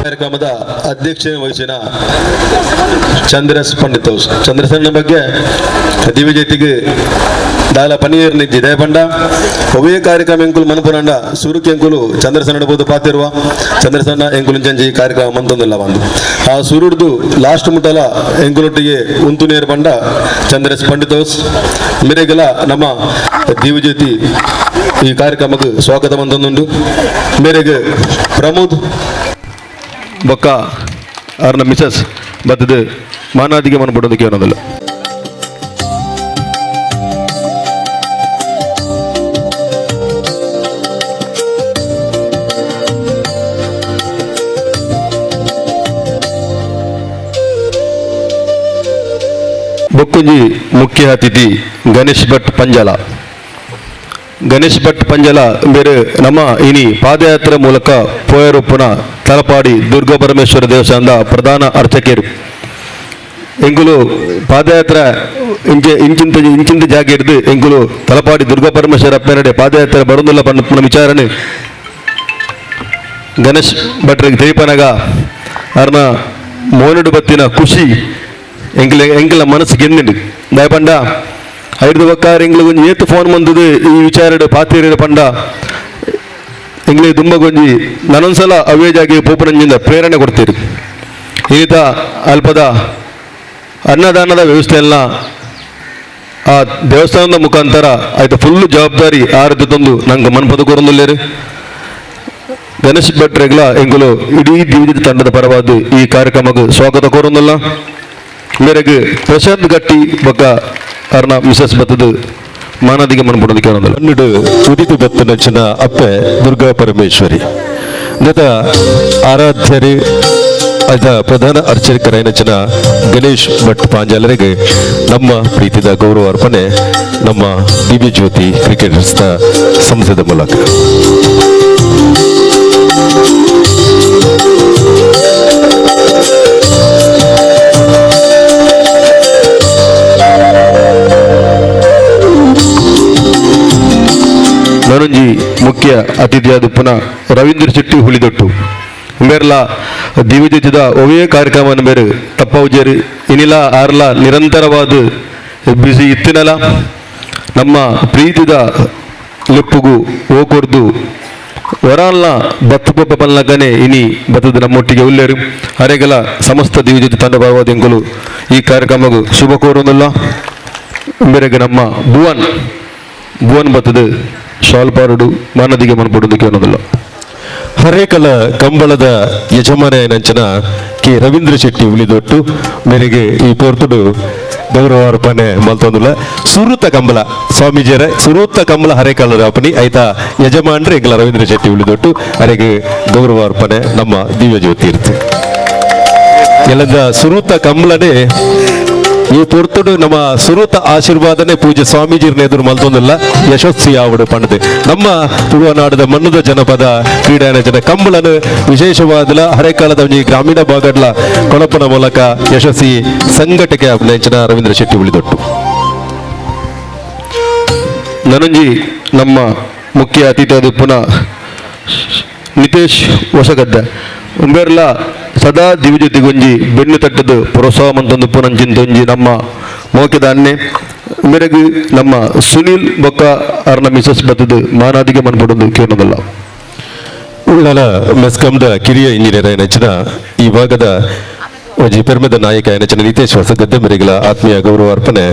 ಕಾರ್ಯಕ್ರಮದ ಅಧ್ಯಕ್ಷತೆ ವಹಿಸಿನ ಚಂದ್ರಸ್ ಪಂಡಿತ್ ಹೌಸ್ ಚಂದ್ರಸನ್ನ ಬಗ್ಗೆ ದಿವ್ಯಜ್ಯೋತಿಗೆ ದಾಲ ಪನೀರ್ ನಿಜ್ಜಿ ದಯಪಂಡ ಒವೇ ಕಾರ್ಯಕ್ರಮ ಎಂಕುಲು ಮನಪುರಂಡ ಸುರುಕ್ ಎಂಕುಲು ಚಂದ್ರಸನ್ನ ಬೋದು ಪಾತಿರುವ ಚಂದ್ರಸನ್ನ ಎಂಕುಲು ಚಂಜಿ ಕಾರ್ಯಕ್ರಮ ಮಂತೊಂದಿಲ್ಲ ಬಂದು ಆ ಸುರುಡ್ದು ಲಾಸ್ಟ್ ಮುಟ್ಟಲ ಎಂಕುಲೊಟ್ಟಿಗೆ ಉಂತು ನೇರು ಪಂಡ ಚಂದ್ರಸ್ ಪಂಡಿತ್ ಹೌಸ್ ಮೇರೆಗೆಲ್ಲ ನಮ್ಮ ದಿವ್ಯಜ್ಯೋತಿ ಈ ಕಾರ್ಯಕ್ರಮಕ್ಕೆ ಸ್ವಾಗತ ಮಂತೊಂದುಂಡು. ಮೇರೆಗೆ ಪ್ರಮೋದ್ ಬೊಕ್ಕ ಅವ್ರನ್ನ ಮಿಸಸ್ ಬತ್ತದ ಮಾನಾದಿಗೆ ಮನ ಬಿಡೋದಕ್ಕೆ ಅನ್ನೋದಿಲ್ಲ. ಬೊಕ್ಕೊಂಜಿ ಮುಖ್ಯ ಅತಿಥಿ ಗಣೇಶ್ ಭಟ್ ಪಂಜಲ. ಗಣೇಶ್ ಭಟ್ ಪಂಜಲ ಬೇರೆ ನಮ್ಮ ಇನಿ ಪಾದಯಾತ್ರೆ ಮೂಲಕ ಪೋಯರೊಪ್ಪುನ ತಲಪಾಡಿ ದುರ್ಗಾ ಪರಮೇಶ್ವರ ದೇವಸ್ಥಾನದ ಪ್ರಧಾನ ಅರ್ಚಕರು. ಎಂಕುಲು ಪಾದಯಾತ್ರೆ ಇಂಚೆ ಇಂಚಿಂತ ಇಂಚಿಂತ ಜಾಗ ಹಿಡಿದು ಎಂಕುಲು ತಲಪಾಡಿ ದುರ್ಗಾ ಪರಮೇಶ್ವರ ಅಪ್ಪನಡೆ ಪಾದಯಾತ್ರೆ ಬರೋದಿಲ್ಲ ಪನ್ನ ವಿಚಾರಣೆ ಗಣೇಶ್ ಭಟ್ರಿಗೆ ತೆರಿಪನಗ ಅರ್ನ ಮೋನಡು ಬತ್ತಿನ ಖುಷಿ ಎಂಕಲ ಎಂಕಲ ಮನಸ್ಸು ಗೆಂದಿಂಡು. ದಯಪಂಡ ಐದು ಬೊಕ್ಕ ಎಂಗ್ಲು ಒಂಜಿ ಏತ್ ಫೋನ್ ಬಂದದು ಈ ವಿಚಾರಡ್ ಪಾತೆರಿರ ಪಂಡ ಎಂಗ್ಲೆ ದುಂಬ ಗೊಂಜಿ ನನೊಂದ್ಸಲ ಅವೇ ಜಾಗೆ ಪೋಪುನಂಜಿಂದ ಪ್ರೇರಣೆ ಕೊಡ್ತೀರಿ. ಈತ ಅಲ್ಪದ ಅನ್ನದಾನದ ವ್ಯವಸ್ಥೆಯನ್ನ ಆ ದೇವಸ್ಥಾನದ ಮುಖಾಂತರ ಆಯ್ತು ಫುಲ್ ಜವಾಬ್ದಾರಿ ಆರದ್ದು ತಂದು ನಂಗೆ ಮನ್ಪದ ಕೋರೊಂದುಲ್ಲೇರು. ಗಣೇಶ್ ಭಟ್ರೆಗ್ಲ ಎಂಗುಲು ಇಡೀ ದಿವ್ಯದ ತಂಡದ ಪರವಾದ ಈ ಕಾರ್ಯಕ್ರಮಕ್ಕೆ ಸ್ವಾಗತ ಕೋರೊಂದುಲ್ಲ. ಮೇರೆಗೆ ಪ್ರಶಾಂತ್ ಗಟ್ಟಿ ಬೊಕ್ಕ ಅರ್ನ ಮಿಸಸ್ ಬತ್ತದು ಮಾನದಿಗೆ ಮನ್ಪಡೋದಕ್ಕೆ ಕೇಳೊಂದಿಲ್ಲ. ಕನ್ನಡ ಉದಿತು ಬತ್ತನಂಚಿನ ಅಪ್ಪೆ ದುರ್ಗಾ ಪರಮೇಶ್ವರಿ ಗತ ಆರಾಧ್ಯರು ಅದ ಪ್ರಧಾನ ಅರ್ಚಕರೈನಂಚಿನ ಗಣೇಶ್ ಭಟ್ ಪಾಂಜಾಲರಿಗೆ ನಮ್ಮ ಪ್ರೀತಿದ ಗೌರವ ಅರ್ಪಣೆ ನಮ್ಮ ದಿವ್ಯ ಜ್ಯೋತಿ ಕ್ರಿಕೆಟರ್ಸ್ ಸಂಸ್ಥೆದ ಮೂಲಕ. ನನೊಂಜಿ ಮುಖ್ಯ ಅತಿಥಿಯಾದ ಪುನಃ ರವೀಂದ್ರ ಶೆಟ್ಟಿ ಹುಲಿದೊಟ್ಟು ಮೇರ್ಲ ದಿವ್ಯಜ್ಯೋತಿದ ಒವೇ ಕಾರ್ಯಕ್ರಮವನ್ನು ಬೇರೆ ತಪ್ಪವುಜೇರು ಇನಿಲ ಆರ್ಲ ನಿರಂತರವಾದ ಬಿಸಿ ಇತ್ತಿನಲ ನಮ್ಮ ಪ್ರೀತಿದ ಲೆಪ್ಪುಗು ಓಕೊರ್ದು ವರಾಲ್ನ ಬತ್ತು ಪಪ್ಪ ಪಲ್ನಕನೆ ಇನಿ ಬತ್ತದ ನಮ್ಮೊಟ್ಟಿಗೆ ಉಲ್ಲೇರು ಅರೆಗಲ ಸಮಸ್ತ ದಿವ್ಯಜ್ಯೋತಿ ತಂಡ ಭಾಗವಾದ ಈ ಕಾರ್ಯಕ್ರಮಗೂ ಶುಭ ಕೋರುವುದಿಲ್ಲ. ಮೇರೆಗೆ ನಮ್ಮ ಭುವನ್ ಭುವನ್ ಬತ್ತದ ಶಾಲ್ಪಾರುಡು ಮಾನದಿಗೆ ಮನ್ಪಡುವುದಕ್ಕೆ ಅನ್ನೋದಿಲ್ಲ. ಹರೇಕಲ ಕಂಬಳದ ಯಜಮಾನ ಕೆ ರವೀಂದ್ರ ಶೆಟ್ಟಿ ಉಳಿದೊಟ್ಟು ಮೇರೆಗೆ ಈ ಪೋರ್ತುಡು ಗೌರವಾರ್ಪಣೆ ಮಲ್ತೊಂದುಲ್ಲ. ಸುರುತ ಕಂಬಳ ಸ್ವಾಮೀಜಿಯರ ಸುರುತ ಕಂಬಳ ಹರೇಕಲ ಅಪನಿ ಆಯ್ತಾ ಯಜಮಾನ್ರೆ ಎಂಗಲ ರವೀಂದ್ರ ಶೆಟ್ಟಿ ಉಳಿದೊಟ್ಟು ಅರೆಗೆ ಗೌರವಾರ್ಪಣೆ ನಮ್ಮ ದಿವ್ಯ ಜ್ಯೋತಿ ಇರ್ತು. ಎಲ್ಲದ ಸುರುತ ಕಂಬಳನೆ ಈ ಪೊರ್ತುಡು ನಮ್ಮ ಸುರುತ ಆಶೀರ್ವಾದನೆ ಪೂಜೆ ಸ್ವಾಮೀಜಿರ್ನ ಎದುರು ಮಲ್ತೊಂದಿಲ್ಲ ಯಶಸ್ವಿ ಆವಡು ಪಂಡದೆ ನಮ್ಮ ತುಳುವನಾಡದ ಮಣ್ಣದ ಜನಪದ ಕ್ರೀಡಾನ ಜನ ಕಂಬಳನು ವಿಶೇಷವಾದಲ ಹರೆಕಾಲದ ಒಂಜಿ ಗ್ರಾಮೀಣ ಭಾಗಡ್ಲ ಕೊಳಪನ ಮೂಲಕ ಯಶಸ್ವಿ ಸಂಘಟಕೆ ಅಭಿನಯನ ರವೀಂದ್ರ ಶೆಟ್ಟಿ ಉಳಿದೊಟ್ಟು. ನನಂಜಿ ನಮ್ಮ ಮುಖ್ಯ ಅತಿಥಿಯಾದ ಪುನಃ ನಿತೇಶ್ ಹೊಸಗದ್ದೆ ಉಂಬೇರ್ಲ ಸದಾ ದಿವ್ಯಜ್ಯೋತಿಗೊಂಜಿ ಬೆನ್ನು ತಟ್ಟದು ಪ್ರೋತ್ಸಾಹ ಮಂತೊಂದು ಪುನಂಚಿಂತೊಂಜಿ ನಮ್ಮ ಮೋಕೆದ ಅನ್ನೆ ಮೇರೆಗೆ ನಮ್ಮ ಸುನೀಲ್ ಬೊಕ್ಕ ಅರ್ನ ಮಿಸಸ್ ಬತ್ತದು ಮಾನಾದಿಗೆ ಮನ್ಪಡೊಂದು ಕೇಳೋದಲ್ಲ. ಉಳ್ಳಾಲ ಮೆಸ್ಕಾಂದ ಕಿರಿಯ ಇಂಜಿನಿಯರ್ ನೆಚ್ಚಿನ ಈ ಭಾಗದ ಒಂಜಿ ಪೆರ್ಮೆದ ನಾಯಕ ನೆಚ್ಚಿನ ನಿತೇಶ್ ಹೊಸಗದ್ದೆ ಮೇರೆಗಳ ಆತ್ಮೀಯ ಗೌರವ ಅರ್ಪಣೆ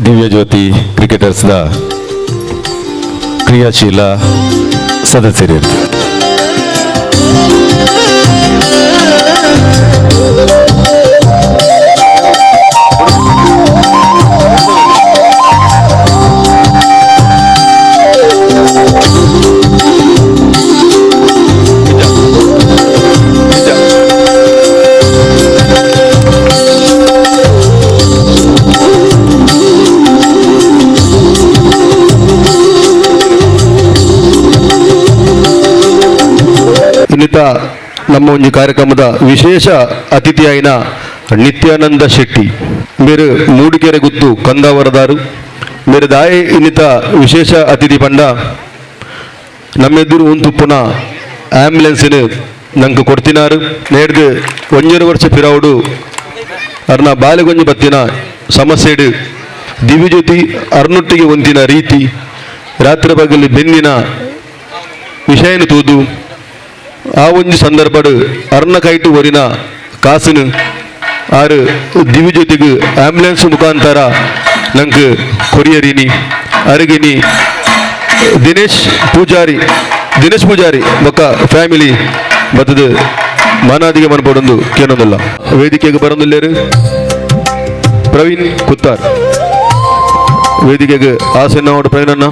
ದಿವ್ಯ ಜ್ಯೋತಿ ಕ್ರಿಕೆಟರ್ಸ್ the ಕ್ರಿಯಾಶೀಲ ಸದಸ್ಯರು. ಇನ್ನಿತ ನಮ್ಮ ಒಂಜಿ ಕಾರ್ಯಕ್ರಮದ ವಿಶೇಷ ಅತಿಥಿಯಾಯಿನ ನಿತ್ಯಾನಂದ ಶೆಟ್ಟಿ ಮೇರು ಮೂಡಿಗೆರೆ ಗುತ್ತು ಕಂದಾವರದಾರು ಮೇರು ದಾಯಿ ಇನ್ನಿತ ವಿಶೇಷ ಅತಿಥಿ ಪಂಡ ನಮ್ಮೆದುರು ಉಂತುಪ್ಪುನ ಆಂಬ್ಯುಲೆನ್ಸಿನ ನಂಗೆ ಕೊಡ್ತಿನಾರು. ನೇಡ್ದು ಒಂಜರು ವರ್ಷ ಪಿರಾವುಡು ಅರ್ನ ಬಾಲೆಗೊಂಜಿ ಬತ್ತಿನ ಸಮಸ್ಯೆಡು ದಿವ್ಯಜ್ಯೋತಿ ಅರ್ನೊಟ್ಟಿಗೆ ಒಂದಿನ ರೀತಿ ರಾತ್ರಿ ಬಗಲಿ ಬೆನ್ನಿನ ವಿಷಯನ ತೂದು ಆ ಒಂಜಿ ಸಂದರ್ಭಡ್ ಅರ್ನ ಕೈಟು ಒರಿನ ಕಾಸಿನ ಆರು ದಿವ್ಯಜ್ಯೋತಿಗೆ ಆಂಬ್ಯುಲೆನ್ಸ್ ಮುಖಾಂತರ ನಂಗೆ ಕೊರಿಯರಿನಿ ಅರಗಿನಿ ದಿನೇಶ್ ಪೂಜಾರಿ ದಿನೇಶ್ ಪೂಜಾರಿ ಬೊಕ್ಕ ಫ್ಯಾಮಿಲಿ ಬತ್ತದು ಮಾನಾದಿಗೆ ಮನಪಡೊಂದು ಕೇನೊಂದಿಲ್ಲ. ವೇದಿಕೆಗೆ ಬರೊಂದಿಲ್ಲೇರು ಪ್ರವೀಣ್ ಕುತ್ತಾರ್ ವೇದಿಕೆಗೆ ಆಸೆನ ಪ್ರವೀಣನ್ನ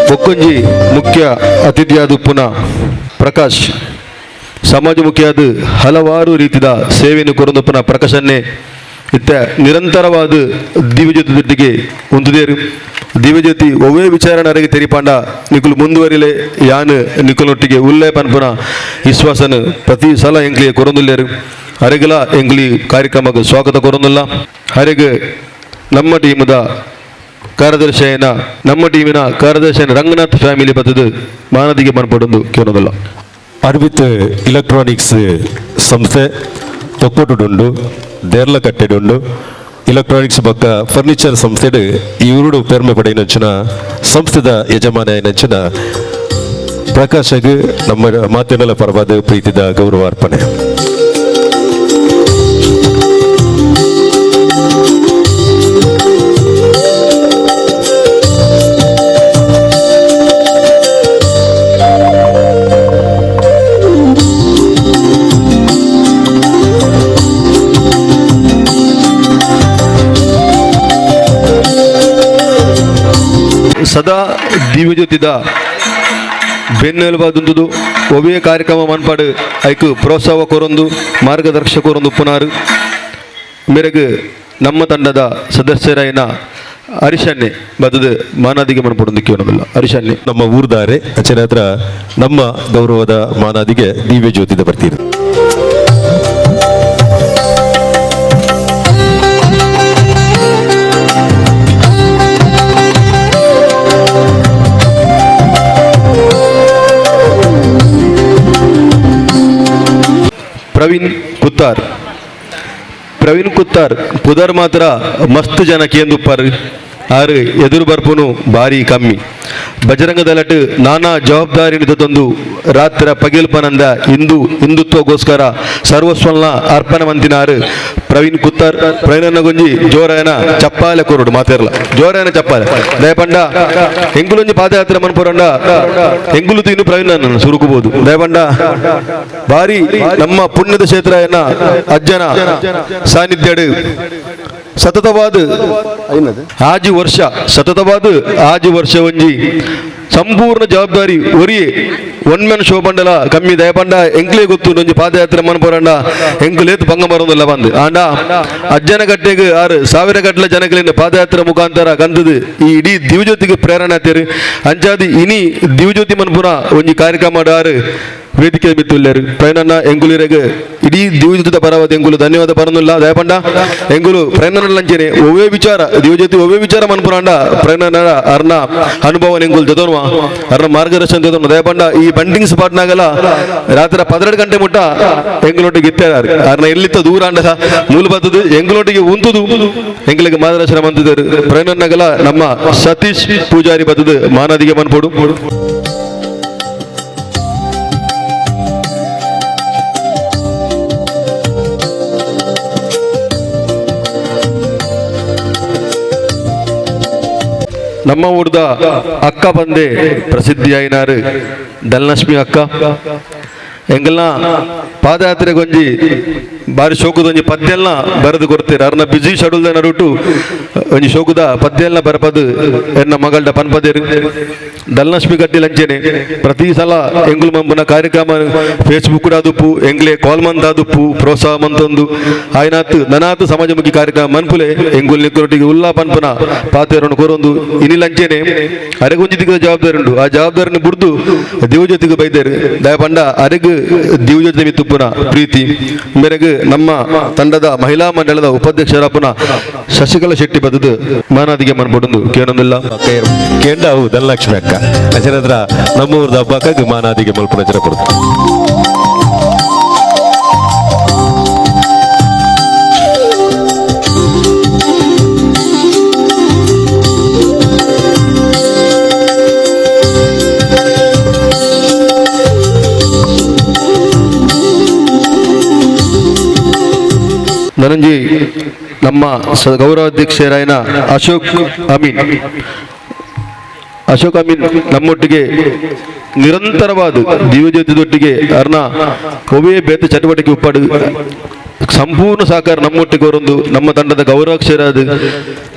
ಬೊಕ್ಕೊಂಜಿ ಮುಖ್ಯ ಅತಿಥಿಯಾದ ಪುನಃ ಪ್ರಕಾಶ್ ಸಮಾಜಮುಖಿಯಾದ ಹಲವಾರು ರೀತಿಯ ಸೇವೆಯನ್ನು ಕೊರೊಂದು ಪುನಃ ಪ್ರಕಾಶನ್ನೇ ಇತ್ತೆ ನಿರಂತರವಾದ ದಿವ್ಯಜ್ಯೋತಿ ದೊಟ್ಟಿಗೆ ಉಂತುದೇರು ದಿವ್ಯಜ್ಯೋತಿ ಒವ್ವೇ ವಿಚಾರಣರಿಗೆ ತೆರಿಪಾಂಡ ನಿಕುಲು ಮುಂದುವರಿಲೆ ಯಾನ್ ನಿಕುಲೊಟ್ಟಿಗೆ ಉಲ್ಲೇ ಪನ್ಪುನ ವಿಶ್ವಾಸನ ಪ್ರತಿ ಸಲ ಎಂಕ್ಲಿಗೆ ಕೊರೊಂದುಲ್ಲೇರು. ಅರೆಗಲ ಎಂಕ್ಲಿ ಕಾರ್ಯಕ್ರಮಕ್ಕೆ ಸ್ವಾಗತ ಕೊರೊಂದುಲ್ಲ. ಅರೆಗ್ ನಮ್ಮ ಟೀಮದ ಕಾರ್ಯದರ್ಶಿಯನ ನಮ್ಮ ಟೀಮಿನ ಕಾರ್ಯದರ್ಶಿಯನ ರಂಗನಾಥ್ ಫ್ಯಾಮಿಲಿ ಬತ್ತದು ಮಾನದಿಗೆ ಮನ್ಪಡೊಂದು ಕೇಳೋದಲ್ಲ. ಅರ್ವಿತ್ ಇಲೆಕ್ಟ್ರಾನಿಕ್ಸ್ ಸಂಸ್ಥೆ ತೊಕ್ಕೊಟ್ಟುಂಡು, ದೇರ್ಲ ಕಟ್ಟೆಡುಂಡು. ಇಲೆಕ್ಟ್ರಾನಿಕ್ಸ್ ಬೊಕ್ಕ ಫರ್ನಿಚರ್ ಸಂಸ್ಥೆಡ್ ಇವರು ಪೆರ್ಮೆ ಪಡೆಯಿನಂಚಿನ ಸಂಸ್ಥೆದ ಯಜಮಾನ ನಂಚಿನ ಪ್ರಕಾಶಗ್ ನಮ್ಮ ಮಾತಿನಲ ಪರವಾದ ಪ್ರೀತಿದ ಗೌರವ ಅರ್ಪಣೆ. ಸದಾ ದಿವ್ಯಜ್ಯೋತಿದ ಬೆನ್ನೆಲುಬಾದುಂದುದು ಒವ್ವೇ ಕಾರ್ಯಕ್ರಮ ಮನ್ಪಾಡು ಐಕ್ ಪ್ರೋತ್ಸಾಹ ಕೊರೊಂದು ಮಾರ್ಗದರ್ಶಕ ಕೊರೊಂದು ಉಪ್ಪುನಾರು. ಮೇರೆಗ್ ನಮ್ಮ ತಂಡದ ಸದಸ್ಯರಾಯಿನ ಹರಿಶನ್ನೆ ಬದದು ಮಾನಾದಿಗೆ ಮನ್ಪಡೊಂದು ಕೇಳೋದಿಲ್ಲ ಹರಿಶನ್ನೆ. ನಮ್ಮ ಊರ್ದಾರೆ ಅಚನೆ ಹತ್ರ ನಮ್ಮ ಗೌರವದ ಮಾನಾದಿಗೆ ದಿವ್ಯ ಜ್ಯೋತಿದ ಬರ್ತೀರಿ. ಪ್ರವೀಣ್ ಕುತ್ತಾರ್, ಪ್ರವೀಣ್ ಕುತ್ತಾರ್ ಪುದರ್ ಮಾತ್ರ ಮಸ್ತ್ ಜನ ಕೇಂದುಪ್ಪಾರು, ಆರು ಎದುರು ಬರ್ಪುನು ಭಾರಿ ಕಮ್ಮಿ. ಬಜರಂಗ ದಳಟ್ ನಾನಾ ಜವಾಬ್ದಾರಿ ತಂದು ರಾತ್ರ ಪಗಿಲ್ಪನಂದ ಹಿಂದುತ್ವಗೋಸ್ಕರ ಸರ್ವಸ್ವಲ್ನ ಅರ್ಪಣೆ ಮಂತಿನಾರು ಪ್ರವೀಣ್ ಕುತ್ತಾರ್. ಪ್ರವೀಣನ ಗುಂಜಿ ಜೋರಾಯನ ಚಪ್ಪಾಲೆ ಕೊರಡು ಮಾತಿರಲ್ಲ, ಜೋರಾಯನ ಚಪ್ಪಾಲೆ. ದಯಪಂಡ ಎಂಗುಲೊಂಜಿ ಪಾದಯಾತ್ರೆ ಮನ್ಪುರಂಡ ಎಂಗುಲು ತಿನ್ನು ಪ್ರವೀಣ್ ಸುರುಕಬಹುದು. ದಯಪಂಡ ಭಾರಿ ನಮ್ಮ ಪುಣ್ಯದ ಕ್ಷೇತ್ರ ಏನ ಅಜ್ಜನ ಸಾನ್ನಿಧ್ಯಡು ಸತತವಾದ ಆಜಿ ವರ್ಷ, ಸತತವಾದ ಆಜಿ ವರ್ಷ ಒಂಜಿ ಸಂಪೂರ್ಣ ಜವಾಬ್ದಾರಿ ಒರಿಯೆ one man show ಬಂಡಲ ಕಮ್ಮಿ. ದಯಪಂಡ ಎಂಕ್ಲೇ ಗೊತ್ತು ಒಂಜಿ ಪಾದಯಾತ್ರೆ ಮನ್ಪುರಂಡ ಎಂಕ್ಲೇತ್ ಪಂಗ ಬರೋದಿಲ್ಲ ಬಂದು ಆಂಡ ಅಜ್ಜನ ಗಟ್ಟೆಗೆ 6,000 ಗಟ್ಟಲೆ ಜನಗಳಿಂದ ಪಾದಯಾತ್ರೆ ಮುಖಾಂತರ ಕಂದದು ಈ ಇಡೀ ದಿವ್ಯಜ್ಯೋತಿಗೆ ಪ್ರೇರಣೆ ಆತೇರು. ಅಂಚಾದಿ ಇನಿ ದಿವ್ಯಜ್ಯೋತಿ ಮನ್ಪುರ ಒಂಜಿ ಕಾರ್ಯಕ್ರಮ ಆರು ವೇದಿಕೆ ಮಿತ್ತುಲ್ಲೇರು. ಪ್ರಯಾಣ ಎಂಗುಲಿರೆಗ್ ಇಡೀ ದಿವ್ಯಜ್ಯೋತಿದ ಪರವಾದ ಎಂಗುಲು ಧನ್ಯವಾದ ಪರನುಲ್ಲ. ದಯಪಂಡ ಎಂಗುಲು ಪ್ರಯಾಣ ಲಂಚನೆ ಒವ್ವೇ ವಿಚಾರ ದಿವ್ಯಜ್ಯೋತಿ ಒವ್ವೇ ವಿಚಾರ ಮನ್ಪುರಂಡ ಪ್ರಯಾಣ ಅರ್ನ ಅನುಭವ ಎಂಗುಲು ಜೊತೋನ್ವ ಅರ್ನ ಮಾರ್ಗದರ್ಶನ ಜೊತೋನ್ವ. ದಯಪಂಡ ಈ ಬಂಡಿಂಗ್ಸ್ ಪಾಟ್ನಾಗಲ ರಾತ್ರಿ 12 ಗಂಟೆ ಮುಟ್ಟ ಎಂಗುಲೊಟ್ಟಿಗೆ ಇತ್ತಾರು ಅರ್ನ ಎಲ್ಲಿತ್ತ ದೂರ ಅಂಡ ಮೂಲ ಬತ್ತದು ಎಂಗುಲೊಟ್ಟಿಗೆ ಉಂತುದು ಎಂಗಳಿಗೆ ಮಾರ್ಗದರ್ಶನ ಮಂತಿದ್ದರು. ಪ್ರಯಾಣನಾಗಲ ನಮ್ಮ ಸತೀಶ್ ಪೂಜಾರಿ ಬತ್ತದು ಮಾನದಿಗೆ ಮನ್ಪೋಡು. ನಮ್ಮ ಊರ್ದ ಅಕ್ಕ ಬಂದೆ ಪ್ರಸಿದ್ಧಿಯಾಯಿನಾರು ಧನಲಕ್ಷ್ಮಿ ಅಕ್ಕ. ಎಂಗಲ್ನ ಪಾದಯಾತ್ರೆ ಗೊಂಜಿ ಬಾರಿ ಶೋಕದ ಒಂಜಿ ಪದ್ಯಲ್ನ ಬರೆದು ಕೊಡ್ತೀರ. ಅರ್ನ ಬಿಜಿ ಶೆಡ್ಯೂಲ್ ನಡುಟು ಒಂಜಿ ಶೋಕದ ಪದ್ಯಲ್ನ ಬರಪದು ಎನ್ನ ಮಗಳ್ದ ಪನ್ಪದೇರು ಧನಲಕ್ಷ್ಮಿ ಕಟ್ಟಿ ಲಂಚನೆ. ಪ್ರತಿ ಸಲ ಎಂಗುಲ್ ಮಂಬುನ ಕಾರ್ಯಕ್ರಮ ಫೇಸ್ಬುಕ್ ದುಪ್ಪು ಎಂಗ್ಲೆ ಕಾಲ್ ಮಂದಾದುಪ್ಪು ಪ್ರೋತ್ಸಾಹ ಮಂತೊಂದು ಆಯ್ನಾತ್ ನನಾತ್ ಸಮಾಜಮುಖಿ ಕಾರ್ಯಕ್ರಮ ಮನ್ಪುಲೆ ಎಂಗುಲ್ ನಿಕ್ಕುರೊಟ್ಟಿಗೆ ಉಲ್ಲಾ ಪನ್ಪುನ ಪಾತೆರನ್ನು ಕೊರೊಂದು ಇನಿ ಲಂಚನೆ ಅರೆಗೊಂಜಿ ದಿಕ್ಕದ ಜವಾಬ್ದಾರಿ ಉಂಡು. ಆ ಜವಾಬ್ದಾರಿನ ಬುಡ್ದು ದಿವ್ಯಜ್ಯೋತಿಗೆ ಬೈದೇರು. ದಯಪಂಡ ಅರೆಗ್ ದಿವ್ಯಜ್ಯೋತಿ ಮಿತ್ತುಪ್ಪುನ ಪ್ರೀತಿ ಮೇರೆಗ್ ನಮ್ಮ ತಂಡದ ಮಹಿಳಾ ಮಂಡಳದ ಉಪಾಧ್ಯಕ್ಷರಪ್ಪನ ಶಶಿಕಲಾ ಶೆಟ್ಟಿ ಬದದು ಮಾನಾದಿಗೆ ಮನ್ಪೊಡೊಂದು ಕೇಳೊಂದಿಲ್ಲ. ಕೇಂಡವು ಧನಲಕ್ಷ್ಮಿ ಅಕ್ಕ ಅಚನತ್ರ ನಮ್ಮ ಊರ್ದ ಹಬ್ಬಕ್ಕ ಮಾನಾದಿಗೆ ಮಲ್ಪುನ ಕೊಡುತ್ತೆ. ನನಂಜಿ ನಮ್ಮ ಗೌರವಾಧ್ಯಕ್ಷರಾಯನ ಅಶೋಕ್ ಅಮೀನ್, ಅಶೋಕ್ ಅಮೀನ್ ನಮ್ಮೊಟ್ಟಿಗೆ ನಿರಂತರವಾದ ದಿವ್ಯಜ್ಯೋತಿದೊಟ್ಟಿಗೆ ಅರ್ನ ಒವೇ ಬೇತ ಚಟುವಟಿಕೆ ಉಪ್ಪಾಡು ಸಂಪೂರ್ಣ ಸಹಕಾರ ನಮ್ಮೊಟ್ಟಿಗೆ ಕೊರೊಂದು ನಮ್ಮ ತಂಡದ ಗೌರವಾಕ್ಷರಾದ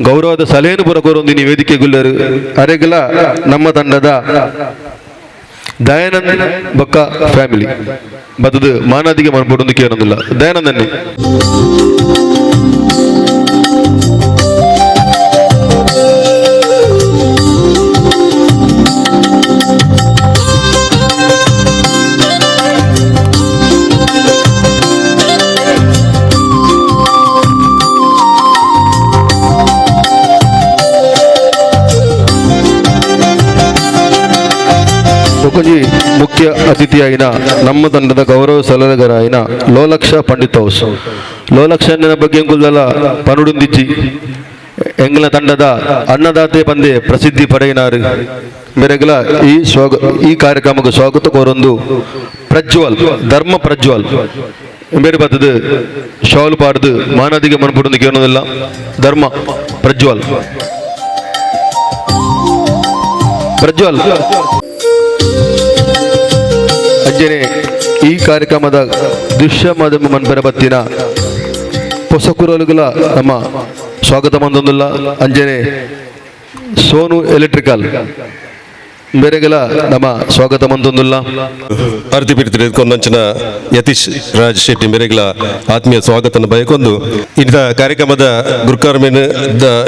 ಗೌರವದ ಸಲಹೆಯನ್ನು ಪೂರ ಕೊರೊಂದು ನೀವು ವೇದಿಕೆ ಗುಲ್ಲರು. ಅರೆಗಲ ನಮ್ಮ ತಂಡದ ದಯಾನಂದ್ ಬೊಕ್ಕ ಫ್ಯಾಮಿಲಿ ಬತ್ತದು ಮಾನಾದಿಗೆ ಮನ್ಪೊಡೊಂದು ಕೇಳೊಂದಿಲ್ಲ ದಯಾನಂದನ್ನೇ. ಬೊಕೊಂಜಿ ಮುಖ್ಯ ಅತಿಥಿಯಾಯಿನ ನಮ್ಮ ತಂಡದ ಗೌರವ ಸಲಹೆಗಾರರಾಯಿನ ಲೋಲಕ್ಷ ಪಂಡಿತ್ ಹೌಸ್. ಲೋಲಕ್ಷನ ಬಗ್ಗೆ ಎಂಕುಲ್ದಲ ಪನುಡುಂದಿಜ್ಜಿ. ಎಂಗ್ಲ ತಂಡದ ಅನ್ನದಾತೆ ಪಂದೆ ಪ್ರಸಿದ್ಧಿ ಪಡೆಯಿನಾರು. ಮೇರೆಗ್ಲ ಈ ಕಾರ್ಯಕ್ರಮಕ್ಕೆ ಸ್ವಾಗತ ಕೋರೊಂದು ಪ್ರಜ್ವಲ್, ಧರ್ಮ ಪ್ರಜ್ವಲ್ ಬೇರೆ ಬತ್ತದು ಶಾಲು ಪಾಡ್ದು ಮಾನದಿಗೆ ಮನ್ಪುಡುಂದು ಕೇಳೋದಿಲ್ಲ. ಧರ್ಮ ಪ್ರಜ್ವಲ್, ಪ್ರಜ್ವಲ್. ಅಂಜನೆ ಈ ಕಾರ್ಯಕ್ರಮದ ದೃಶ್ಯ ಮಾಧ್ಯಮ ಮನ್ಪೆರ ಬತ್ತಿನ ಪೊಸಕುರಲುಗಳ ನಮ್ಮ ಸ್ವಾಗತ ಮಂದೊಂದುಲ್ಲ. ಅಂಜನೆ ಸೋನು ಎಲೆಕ್ಟ್ರಿಕಲ್ ಬೇರೆಗಳ ನಮ್ಮ ಸ್ವಾಗತ ಮಂದೊಂದುಲ್ಲ. ಅರ್ತಿ ಪಿರ್ತಿ ಕೊಂದಂಚಿನ ಯತೀಶ್ ರಾಜ್ ಶೆಟ್ಟಿ ಮೇರೆಗಳ ಆತ್ಮೀಯ ಸ್ವಾಗತನ ಬಯಕೊಂದು, ಇಂಥ ಕಾರ್ಯಕ್ರಮದ ಗುರ್ಕಾರ್ ಮೇನ್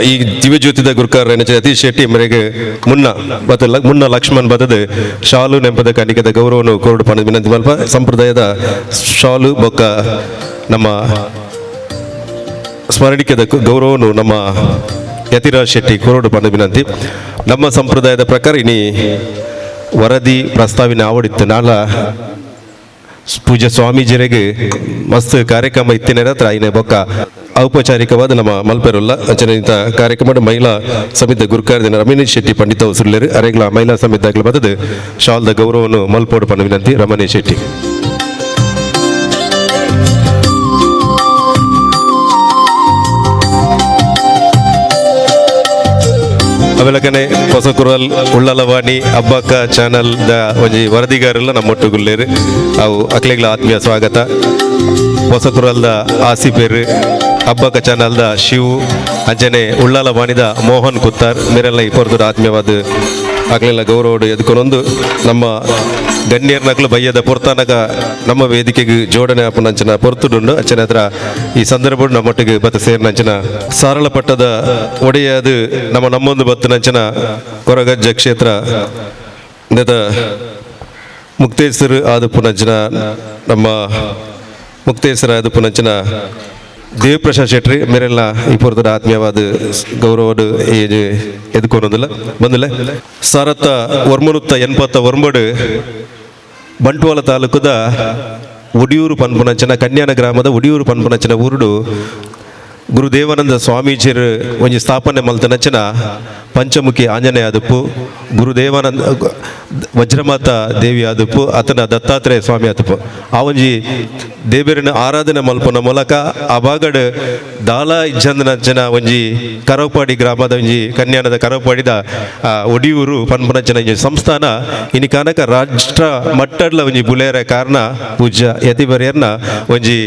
ಈ ದಿವ್ಯಜ್ಯೋತಿದ ಗುರ್ಕಾರ್ ಯತೀಶ್ ಶೆಟ್ಟಿ ಮೇರೆಗೆ ಮುನ್ನ ಬತ್ತ ಮುನ್ನ ಲಕ್ಷ್ಮಣ್ ಬತ್ತದ ಶಾಲು ನೆಂಪದ ಕಾಣಿಕೆದ ಗೌರವನು ಕೋರಡು ಪಣದ ವಿನಂತಿ ಮಲ್ಪ. ಸಂಪ್ರದಾಯದ ಶಾಲು ಬೊಕ್ಕ ನಮ್ಮ ಸ್ಮರಣಿಕೆದ ಗೌರವನು ನಮ್ಮ ಯತಿರಾಜ್ ಶೆಟ್ಟಿ ಕೋರಡು ಪಂಡ ವಿನಂತಿ. ನಮ್ಮ ಸಂಪ್ರದಾಯದ ಪ್ರಕಾರ ಇನಿ ವರದಿ ಪ್ರಸ್ತಾವನೆ ಆವಡಿತ್ತು. ನಾಳ ಪೂಜ್ಯ ಸ್ವಾಮೀಜಿಯರಿಗೆ ಮಸ್ತ್ ಕಾರ್ಯಕ್ರಮ ಇತ್ತಿನ ಹತ್ರ ಐನೆ ಬೊಕ್ಕ ಔಪಚಾರಿಕವಾದ ನಮ್ಮ ಮಲ್ಪೆರುಲ್ಲ. ಅಂಚನೆ ಇಂಥ ಕಾರ್ಯಕ್ರಮ ಮಹಿಳಾ ಸಮಿತಿ ಗುರುಕಾರ ದಿನ ರಮಣೇಶ್ ಶೆಟ್ಟಿ ಪಂಡಿತ ಸುರ್ಲೇರು ಅರೆಗ್ಲ ಮಹಿಳಾ ಸಮಿತಿ ಆಗಲ ಬತ್ತದು ಶಾಲ್ದ ಗೌರವವನ್ನು ಮಲ್ಪೋಡು ಪಂಡ ವಿನಂತಿ ರಮಣೇಶ್ ಶೆಟ್ಟಿ. ಅವೆಲಕನೆ ಹೊಸಕುರಲ್ ಉಳ್ಳಲವಾಣಿ ಅಬ್ಬಕ್ಕ ಚಾನಲ್ ದ ಒಂಜಿ ವರದಿಗಾರಲ್ಲ ನಮ್ಮೊಟ್ಟುಗುಲ್ಲೇರು. ಅವು ಅಕ್ಲೆಗ್ಲ ಆತ್ಮೀಯ ಸ್ವಾಗತ. ಹೊಸಕುರಲ್ದ ಆಸಿಪೇರು, ಅಬ್ಬಕ್ಕ ಚಾನಲ್ದ ಶಿವು, ಅಂಚನೆ ಉಳ್ಳಾಲವಾಣಿದ ಮೋಹನ್ ಕುತ್ತಾರ್ ಮೇರೆಲ್ಲ ಈ ಪೊರ್ತುಡು ಆತ್ಮೀಯವಾದ ಅಕ್ಲೆಲ್ಲ ಗೌರವಡು ಎದ್ಕೊನೊಂದು ನಮ್ಮ ಗಣ್ಯರ್ನಕ್ಲು ಬಯ್ಯದ ಪೊರ್ತನಕ ನಮ್ಮ ವೇದಿಕೆಗೆ ಜೋಡಣೆ ಆಪುನಂಚಿನ ಪೊರ್ತುಡುಂಡು. ಅಂಚನೆ ಹತ್ರ ಈ ಸಂದರ್ಭ ನಮ್ಮೊಟ್ಟಿಗೆ ಬತ್ತ ಸೇರಿನಂಚಿನ ಸಾರಳ ಪಟ್ಟದ ಒಡೆಯದು ನಮ್ಮ ನಮ್ಮೊಂದು ಬತ್ತನಂಚಿನ ಕೊರಗಜ್ಜ ಕ್ಷೇತ್ರ ನೆದ ಮುಕ್ತೇಶ್ವರ ಆದಪ್ಪುನಂಚಿನ ನಮ್ಮ ಮುಕ್ತೇಶ್ವರ ಆದಪ್ಪುನಂಚಿನ ದೇವಪ್ರಸಾದ್ ಶೆಟ್ರಿ ಮೇರೆಲ್ಲ ಈ ಪೊರ್ತುಡು ಆತ್ಮೀಯವಾದ ಗೌರವಡು ಎದ್ಕೊನೊಂದಿಲ್ಲ ಬಂದಿಲ್ಲ. ಸಾರತ್ತ ಒರ್ಮನುತ್ತ 89 ಬಂಟ್ವಾಳ ತಾಲೂಕುದ ಒಡಿಯೂರು ಪನ್ಪುನಂಚಿನ ಕನ್ಯಾನ ಗ್ರಾಮದ ಒಡಿಯೂರು ಪನ್ಪುನಂಚಿನ ಊರುಡು ಗುರುದೇವಾನಂದ ಸ್ವಾಮೀಜಿಯರು ಒಂಜಿ ಸ್ಥಾಪನೆ ಮಲ್ತನಂಚಿನ ಪಂಚಮುಖಿ ಆಂಜನೇಯ ಆದುಪ್ಪು, ಗುರುದೇವಾನಂದ ವಜ್ರಮಾತ ದೇವಿ ಆದುಪ್ಪು, ಆತನ ದತ್ತಾತ್ರೇಯ ಸ್ವಾಮಿ ಆದುಪ್ಪು. ಆ ಒಂಜಿ ದೇವರಿನ ಆರಾಧನೆ ಮಲ್ಪುನ ಮೂಲಕ ಆ ಬಾಗಡ್ ದಾಲ ಇಜ್ಜಂದನಂಚಿನ ಒಂಜಿ ಕರವಪಾಡಿ ಗ್ರಾಮದ ಒಂಜಿ ಕನ್ಯಾನದ ಕರವಪಾಡಿದ ಒಡಿಯೂರು ಪನ್ಪುನಂಚಿನ ಒಂಜಿ ಸಂಸ್ಥಾನ ಇನಿ ಕನಕ ರಾಷ್ಟ್ರ ಮಟ್ಟಡ್ಲ ಒಂಜಿ ಬುಲೇರ ಕಾರಣ ಪೂಜ್ಯ ಯತಿಬರಿಯರ್ನ ಒಂಜಿ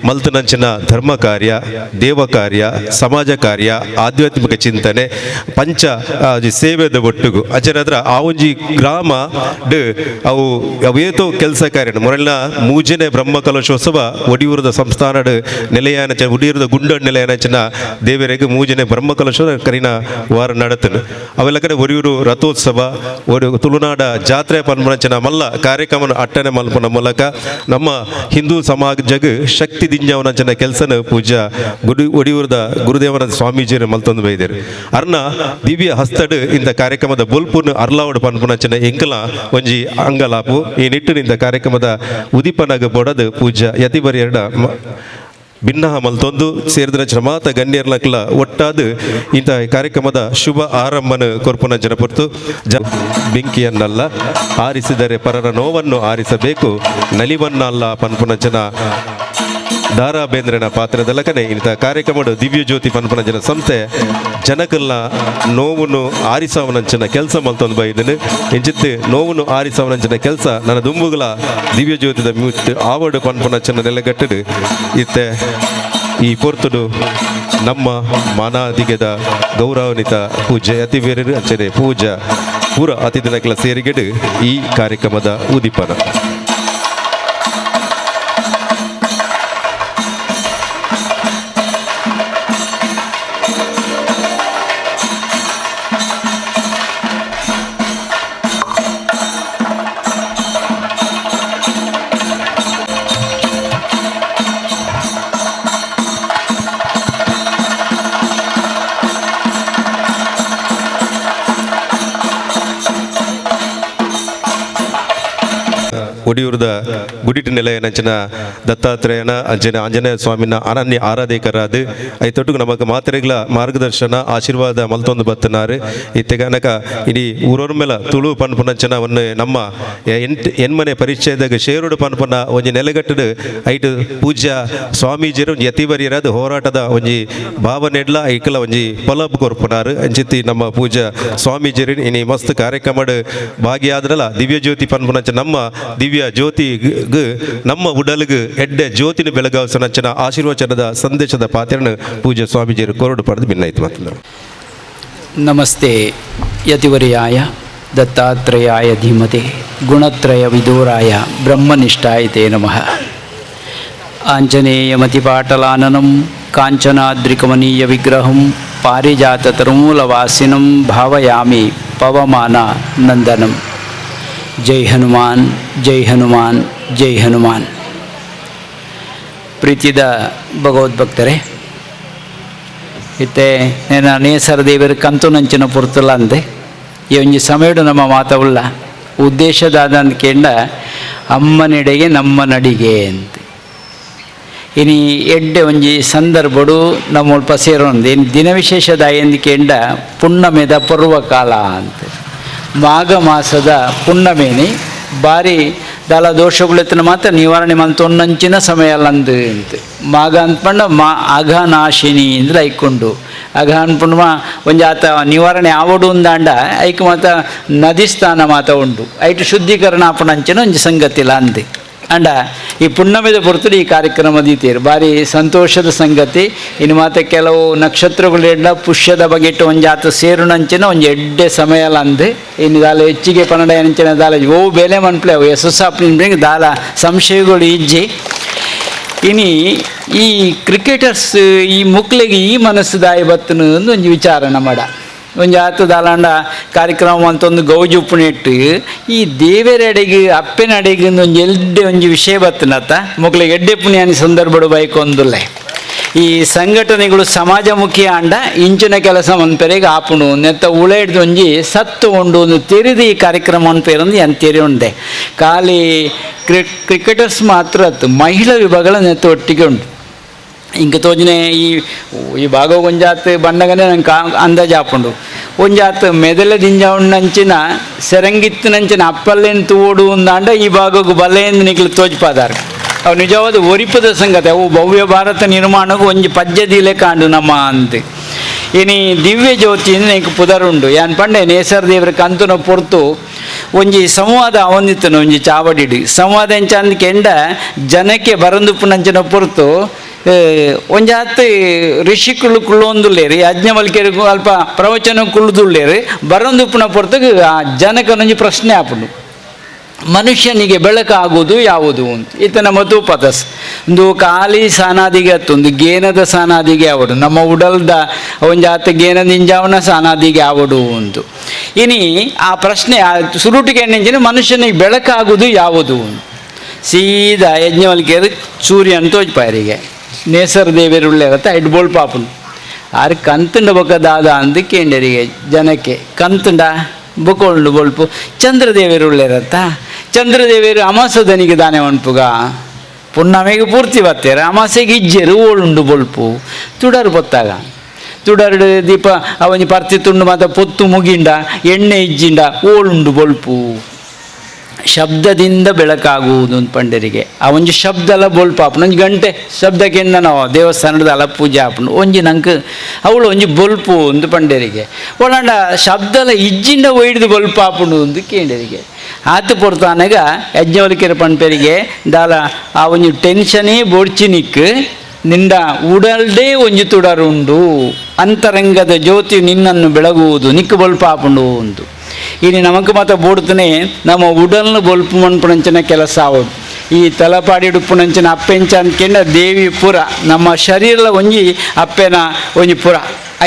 ಮಲ್ತನಂಚಿನ ಧರ್ಮ ಕಾರ್ಯ, ದೇವ ಕಾರ್ಯ, ಸಮಾಜ ಕಾರ್ಯ, ಆಧ್ಯಾತ್ಮಿಕ ಚಿಂತನೆ, ಪಂಚ ಸೇವೆದ ಒಟ್ಟುಗು ಅಚರದ್ರ ಆ ಒಂಜಿ ಗ್ರಾಮ ಡ್ ಅವು ಅವೇತೋ ಕೆಲಸ ಕಾರ್ಯ. ಮೊರಲ್ನ ಮೂಜನೆ ಬ್ರಹ್ಮ ಕಲಶೋತ್ಸವ ಒಡಿಯೂರದ ಸಂಸ್ಥಾನಡ್ ನೆಲೆಯಾನ ಒಡಿಯೂರದ ಗುಂಡಡ್ ನೆಲೆಯಾನಂಚಿನ ದೇವರಿಗೆ ಮೂಜನೆ ಬ್ರಹ್ಮ ಕಲಶೋತ್ಸವ ಕರಿನ ವಾರ ನಡತನು. ಅವೆಲ್ಲ ಕಡೆ ಒಡಿಯೂರು ರಥೋತ್ಸವ, ಒಡಿ ತುಳುನಾಡ ಜಾತ್ರೆ ಪನ್ಪುನಂಚಿನ ಮಲ್ಲ ಕಾರ್ಯಕ್ರಮ ಅಟ್ಟನೆ ಮಲ್ಪುನ ಮೂಲಕ ನಮ್ಮ ಹಿಂದೂ ಸಮಾಜಗ್ ಶಕ್ತಿ ದಿಂಜವನಂಚಿನ ಕೆಲಸನ ಪೂಜ್ಯ ಗುಡಿ ಒಡಿಯೂರದ ಗುರುದೇವನ ಸ್ವಾಮೀಜಿಯರು ಮಲ್ತೊಂದು ಬೈದರು. ಅರ್ನ ದಿವ್ಯ ಹಸ್ತಡ್ ಇಂದ ಕಾರ್ಯಕ್ರಮದ ಬೊಲ್ಪುನ್ ಅರ್ಲಾವಡ್ ಪನ್ಪುನಂಚಿನ ಎಂಕಲ ಒಂಜಿ ಅಂಗಲಾಪು. ಈ ನಿಟ್ಟಿನಿಂದ ಕಾರ್ಯಕ್ರಮದ ಉದಿಪನಗ ಬೊಡದು ಪೂಜ್ಯ ಯತಿಬರಿಯರ್ಡ ಭಿನ್ನಹ ಮಲ್ತೊಂದು ಸೇರಿದ ಮಾತ ಗಣ್ಯರ್ಲಕ್ಲ ಒಟ್ಟಾದ ಇಂಥ ಕಾರ್ಯಕ್ರಮದ ಶುಭ ಆರಂಭನ ಕೊರ್ಪುನ ಜನಪೊರ್ತು. ಬೆಂಕಿಯನ್ನಲ್ಲ ಆರಿಸಿದರೆ ಪರರ ನೋವನ್ನು ಆರಿಸಬೇಕು, ನಲಿವನ್ನಲ್ಲ ಪನ್ಪುನ ಜನ ದಾರಾ ಬೇಂದ್ರನ ಪಾತ್ರದಲ್ಲಕನೆ ಇಂಥ ಕಾರ್ಯಕ್ರಮದ ದಿವ್ಯ ಜ್ಯೋತಿ ಪನ್ಪುನ ಜನ ಸಂಸ್ಥೆ ಜನಕಲ್ಲ ನೋವನ್ನು ಆರಿಸವನಂಚಿನ ಕೆಲಸ ಮಲ್ತೊಂದು ಬೈದನು. ಇಂಚಿತ್ತು ನೋವನ್ನು ಆರಿಸವನಂಚಿನ ಕೆಲಸ ನನ್ನ ದುಂಬುಗಳ ದಿವ್ಯ ಜ್ಯೋತಿದ ಮ್ಯೂತ್ ಆವಡು ಪನ್ಪುನಂಚಿನ ನೆಲೆಗಟ್ಟಡು ಇತ್ತೆ ಈ ಪೊರ್ತುಡು ನಮ್ಮ ಮಾನಾದಿಗೆದ ಗೌರವಾನ್ವಿತ ಪೂಜೆ ಅತಿವೇರರು ಅಂಚನೆ ಪೂಜಾ ಪೂರ ಅತಿಥಿನಕಲ ಸೇರಿಗೆಡು ಈ ಕಾರ್ಯಕ್ರಮದ ಉದೀಪನ. ಒಡಿಯೂರದ ಗುಡಿಟ ನೆಲೆಯನಂಚಿನ ದತ್ತಾತ್ರೇಯನ ಅಂಚಿನ ಆಂಜನೇಯ ಸ್ವಾಮಿನ ಅನನ್ಯ ಆರಾಧಿಕರಾದ ಐತೊಟ್ಟುಗು ನಮಕ್ ಮಾತ್ರೆಗಳ ಮಾರ್ಗದರ್ಶನ ಆಶೀರ್ವಾದ ಮಲ್ತೊಂದು ಬತ್ತನಾರು ಇತ್ತೆ ಕನಕ ಇಡೀ ಊರೊರ್ಮೆಲ ತುಳು ಪನ್ಪುನಂಚಿನ ಒಂದು ನಮ್ಮ ಎನ್ಮನೆ ಪರಿಚಯದಾಗ ಶೇರುಡು ಪನ್ಪುನ ಒಂಜಿ ನೆಲೆಗಟ್ಟಡು ಐಟ್ ಪೂಜ್ಯ ಸ್ವಾಮೀಜಿರು ಒಂಜಿ ಯತಿವರಿಯರಾದ ಹೋರಾಟದ ಒಂಜಿ ಭಾವನೆಡ್ಲ ಐಕಲ ಒಂಜಿ ಪೊಲಬ್ ಕೊರ್ಪುನಾರು ಅಂಚಿತ್ತಿ ನಮ್ಮ ಪೂಜ್ಯ ಸ್ವಾಮೀಜಿರು ಇನಿ ಮಸ್ತ್ ಕಾರ್ಯಕ್ರಮಡ್ ಭಾಗಿಯಾದ್ರಲ ದಿವ್ಯ ಜ್ಯೋತಿ ಪನ್ಪುನಂಚ ನಮ್ಮ ದಿವ್ಯ ಜ್ಯೋತಿ ನಮ್ಮ ಉಡಲ್ಗ್ ಎಡ್ಡೆ ಜ್ಯೋತಿನ ಬೆಳಗಾವಸನಂಚನ ಆಶೀರ್ವಚನದ ಸಂದೇಶದ ಪಾತ್ರನ ಪೂಜ್ಯ ಸ್ವಾಮೀಜಿಯರು ಕೊರಡು ಪಡೆದು ಭಿನ್ನಾಯಿತು ಮಾತನಾಡು. ನಮಸ್ತೆ ಯತಿವರ್ಯಾಯ ದತ್ತಾತ್ರೇಯಾಯ ಧೀಮತೆ ಗುಣತ್ರಯ ವಿದೂರಾಯ ಬ್ರಹ್ಮನಿಷ್ಠಾಯ ತೇ ನಮಃ. ಆಂಜನೇಯಮತಿಪಾಟಲಾನನಂ ಕಾಂಚನಾದ್ರಿಕಮನೀಯ ವಿಗ್ರಹಂ ಪಾರಿಜಾತತರುಮೂಲವಾಸಿನಂ ಭಾವಯಾಮಿ ಪವಮಾನ ನಂದನಂ. ಜೈ ಹನುಮಾನ್, ಜೈ ಹನುಮಾನ್, ಜೈ ಹನುಮಾನ್. ಪ್ರೀತಿದ ಭಗವದ್ಭಕ್ತರೇ, ಇತ್ತೆ ನೇನ ನೇಸರ ದೇವರು ಕಂತು ನಂಚಿನ ಪೊರ್ತುಲ ಅಂದೆ ಈ ಒಂಜಿ ಸಮಯಡು ನಮ್ಮ ಮಾತವುಳ್ಳ ಉದ್ದೇಶದಾದ ಕೇಂಡ ಅಮ್ಮನೆಡೆಗೆ ನಮ್ಮ ನಡಿಗೆ ಅಂತ. ಇನಿ ಎಡ್ಡೆ ಒಂಜಿ ಸಂದರ್ಭಡು ನಮ್ಮ ಒಲ್ಪ ಸೇರೊಂದು ಇನ್ನು ದಿನ ವಿಶೇಷದ ಎಂದು ಕೇಂಡ ಪುಣ್ಣಮೆದ ಪರ್ವಕಾಲ ಅಂತ. ಮಾಘ ಮಾಸದ ಪುಣ್ಣಮೇನಿ ಬಾರಿ ದಾಲ ದೋಷಗಳೆತ್ತನ ಮಾತ್ರ ನಿವಾರಣೆ ಮಂತೊನ್ನಂಚಿನ ಸಮಯ ಅಲ್ಲಂದು ಅಂತ. ಮಾಘ ಅಂದ್ಪಂಡ ಮಾ ಅಘನಾಶಿನಿ ಅಂದ್ರೆ ಐಕೊಂಡು ಅಘ ಅನ್ಪುಂಡ ಒಂಜಿ ಆತ ನಿವಾರಣೆ ಆವಡು ಅಂದಾಂಡ ಐಕ್ ಮಾತ ನದಿ ಸ್ನಾನ ಮಾತ ಉಂಡು ಐಟ್ ಶುದ್ಧೀಕರಣ ಆಪಣಂಚಿನ ಒಂಜಿ ಸಂಗತಿಲ ಅಂದೆ. ಅಂಡ ಈ ಪುಣ್ಣಮೆದ ಪೊರ್ತುಡು ಈ ಕಾರ್ಯಕ್ರಮ ದೀತೇರು ಭಾರಿ ಸಂತೋಷದ ಸಂಗತಿ. ಇನ್ನು ಮಾತ ಕೆಲವು ನಕ್ಷತ್ರಗಳೆಲ್ಲ ಪುಷ್ಯದ ಬಗೆಟ್ಟು ಒಂಜಿ ಆತ ಸೇರುನಂಚಿನ ಒಂಜಿ ಎಡ್ಡೆ ಸಮಯ ಅಂದೆ. ಇನ್ನು ದಾಲ ಹೆಚ್ಚಿಗೆ ಪನ್ನಡ ಅಂಚಿನ ದಾಲ ಓ ಬೆಲೆ ಮನ್ಪ್ಲೆ ಅವು ಯಶಸ್ಸಾಪ್ನಿಂಗ್ ದಾಲ ಸಂಶಯಗಳು ಇಜ್ಜಿ. ಇನಿ ಈ ಕ್ರಿಕೆಟರ್ಸ್ ಈ ಮುಕ್ಲೆಗೆ ಈ ಮನಸ್ಸು ದಾಯಿ ಬತ್ತನು ಅಂದು ಒಂಜಿ ವಿಚಾರ ನಮ್ಮಡ ಒಂಜಿ ಆತ ದಾಲಾಂಡ ಕಾರ್ಯಕ್ರಮ ಅಂತ ಒಂದು ಗೌಜು ಉಪ್ಪುನೆಟ್ಟು ಈ ದೇವರೆಡೆಗೆ ಅಪ್ಪೆನಡೆಗೆ ಒಂಜಿ ಎಡ್ಡೆ ಒಂಜಿ ವಿಷಯ ಬತ್ತನತ್ತ ಮುಕ್ಲೆಗೆ ಎಡ್ಡೆ ಪುಣ್ಯಾನಿ ಸಂದರ್ಭಡು ಬೈಕೊಂದುಲ್ಲೆ. ಈ ಸಂಘಟನೆಗಳು ಸಮಾಜಮುಖಿ ಆಂಡ ಇಂಚಿನ ಕೆಲಸ ಮನ್ಪೆರೆಗೆ ಆಪುಣು ನೆತ್ತ ಉಳ ಹಿಡ್ದು ಒಂಜಿ ಸತ್ತು ಉಂಡು ಒಂದು ತೆರೆದು ಈ ಕಾರ್ಯಕ್ರಮ ಅನ್ಪೇರಂದು ಏನು ತೆರೆ ಉಂಡೆ. ಖಾಲಿ ಕ್ರಿಕೆಟರ್ಸ್ ಮಾತ್ರ ಅತ್ತು ಮಹಿಳಾ ವಿಭಾಗಗಳ ನೆತ್ತ ಒಟ್ಟಿಗೆ ಉಂಟು. ಇಂಕ ತೋಜನೆ ಈ ಈ ಭಾಗ ಒಂಜಾತ್ ಬಣ್ಣಗನೆ ನಂಗೆ ಅಂದಾಜು ಆಪುಂಡು. ಒಂಜಾತ್ ಮೆದಲೆ ದಿಂಜ ಉಣ್ಣಂಚಿನ ಸೆರಂಗಿತ್ತಿನಂಚಿನ ಅಪ್ಪಲ್ಲೇನು ತೋಡು ಅಂದಾಂಡ ಈ ಭಾಗಕ್ಕೆ ಬಲೆಯಿಂದ ನಿಕ್ಲು ತೋಜ್ಪಾದಾರ. ಅವು ನಿಜವಾದ ಒರಿಪದ ಸಂಗತಿ. ಅವು ಭವ್ಯ ಭಾರತ ನಿರ್ಮಾಣಕ್ಕೆ ಒಂಜಿ ಪಜ್ಜದಿಲೆ ಕಾಂಡು ನಮ್ಮ ಅಂತ. ಇನಿ ದಿವ್ಯ ಜ್ಯೋತಿ ಎಂಕ್ ಪುದರುಂಡು. ಯಾನ್ ಪಂಡೆ ನೇಸರ್ ದೇವರ ಕಂತುನ ಪೊರ್ತು ಒಂಜಿ ಸಂವಾದ ಅವನಿತ್ತನು ಒಂಜಿ ಚಾವಡಿಡು ಸಂವಾದ ಎಂಚ ಅಂದ್ ಕೆಂಡ ಜನಕ್ಕೆ ಬರಂದುಪ್ಪುನಂಚಿನ ಪೊರ್ತು ಒಂಜಾತ್ ಋಷಿಕುಲು ಕುಳ್ಳೊಂದುಲ್ಲೇರಿ ಯಜ್ಞವಲ್ಕೆರು ಅಲ್ಪ ಪ್ರವಚನ ಕುಳ್ಳುದುಲ್ಲೇರಿ ಬರಂದುಪ್ಪುನ ಪೊರ್ತುಗು ಆ ಜನಕನೊಂಜಿ ಪ್ರಶ್ನೆ ಆಪುಂಡು, ಮನುಷ್ಯನಿಗೆ ಬೆಳಕಾಗುವುದು ಯಾವುದು ಅಂತ. ಈತನ ಮಧುಪದಸ್ ಒಂದು ಖಾಲಿ ಸಾನಾದಿಗೆ ಅತ್ತು ಒಂದು ಗೇನದ ಸಾನಾದಿಗೆ ಆವಡು ನಮ್ಮ ಉಡಲ್ದ ಒಂಜಾತ ಗೇನ ನಿಂಜಾವನ ಸಾನಾದಿಗೆ ಆವಡು ಒಂದು. ಇನಿ ಆ ಪ್ರಶ್ನೆ ಆ ಸುರುಟಿಗೆ ಎಣ್ಣೆಂಚಿನ ಮನುಷ್ಯನಿಗೆ ಬೆಳಕಾಗುವುದು ಯಾವುದು ಅಂತ. ಸೀದಾ ಯಜ್ಞವಲ್ಕೆರು ಸೂರ್ಯನ್ ತೋಜ್ಪಾರಿಗೆ ನೇಸರ್ ದೇವೇರುಳ್ಳೇರತ್ತ ಐಡ್ ಪಾಪುನು ಆರು ಕಂತುಂಡ ಬೊಕ್ಕ ದಾದ ಅಂದು ಕೇಂಡರಿಗೆ ಜನಕ್ಕೆ ಕಂತುಂಡ ಬೊಕೊಳ್ಳು ಬೊಳ್ಪು ಚಂದ್ರದೇವೇರುಳ್ಳೇರತ್ತ ಚಂದ್ರದೇವೇರು ಅಮಾಸದನಿಗೆ ದಾನೆ ಒಣಪುಗ ಪುಣ್ಣಮೆಗೆ ಪೂರ್ತಿ ಬತ್ತೇರು ಅಮಾಸೆಗೆ ಇಜ್ಜೆರು ಓಳುಂಡು ಬೊಳ್ಪು ತುಡರು ಬೊತ್ತಾಗ ತುಡರು ದೀಪ ಅವನಿ ಪರ್ತಿ ತುಂಡು ಮಾತ ಪೊತ್ತು ಮುಗಿಂಡ ಎಣ್ಣೆ ಇಜ್ಜಿಂಡ ಓಳುಂಡು ಬೊಳ್ಪು. ಶಬ್ದದಿಂದ ಬೆಳಕಾಗುವುದು ಅಂತ ಪಂಡರಿಗೆ ಆ ಒಂಜಿ ಶಬ್ದಲ ಬೊಳ್ಪು ಆಪುಂಡು. ಒಂಜಿ ಗಂಟೆ ಶಬ್ದಕ್ಕೆ ನಾವು ದೇವಸ್ಥಾನದ ಅಲ ಪೂಜೆ ಆಪುಂಡು ಒಂಜಿ ನಂಗೆ ಅವಳು ಒಂಜಿ ಬೊಲ್ಪು ಅಂತ ಪಂಡರಿಗೆ ಒಳಂಡ ಶಬ್ದಲ ಇಜ್ಜಿಂಡ ಒಯ್ದು ಬೊಲ್ಪು ಆಪುಂಡು ಅಂತ ಕೇಂಡರಿಗೆ ಆತು ಪೊರ್ತಾನಗ ಯಜ್ಞವಲ್ಕೆರೆ ಪಂಪೆರಿಗೆ ದಾಲ ಆ ಒಂಜಿ ಟೆನ್ಷನೇ ಬೋಡ್ಚಿನಿಕ್ ನಿಂದ ಉಡಲ್ಡೇ ಒಂಜಿ ತುಡರುಂಡು ಅಂತರಂಗದ ಜ್ಯೋತಿ ನಿನ್ನನ್ನು ಬೆಳಗುವುದು ನಿಕ್ಕು ಬೊಲ್ಪು ಆಪುಂಡು ಅಂತು. ಇನ್ನು ನಮಕ್ ಮಾತ ಬೋಡ್ತಾನೆ ನಮ್ಮ ಉಡಲ್ನ ಬೊಲ್ಪು ಮನ್ಪುನಂಚಿನ ಕೆಲಸ ಆವಡು. ಈ ತಲಪಾಡಿ ಉಡುಪುನಂಚಿನ ಅಪ್ಪೆಂಚ ಅಂದ್ಕೆಂಡ ದೇವಿ ಪುರ ನಮ್ಮ ಶರೀರ ಒಂಜಿ ಅಪ್ಪೆನ ಒಂಜಿ ಪುರ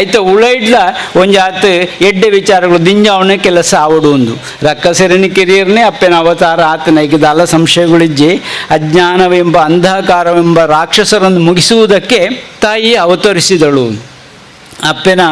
ಐತ ಉಳೈಡ್ಲ ಒಂಜಿ ಆತ್ ಎಡ್ಡೆ ವಿಚಾರಗಳು ದಿಂಜಾವಣ ಕೆಲಸ ಆವಡು ಒಂದು. ರಕ್ಕಸೆರನಿ ಕಿರಿಯರ್ನೇ ಅಪ್ಪೆನ ಅವತಾರ ಆತನ ಐಕದಾಲ ಸಂಶಯಗಳಿಜ್ಜಿ ಅಜ್ಞಾನವೆಂಬ ಅಂಧಕಾರವೆಂಬ ರಾಕ್ಷಸರನ್ನು ಮುಗಿಸುವುದಕ್ಕೆ ತಾಯಿ ಅವತರಿಸಿದಳು. ಅಪ್ಪೆನ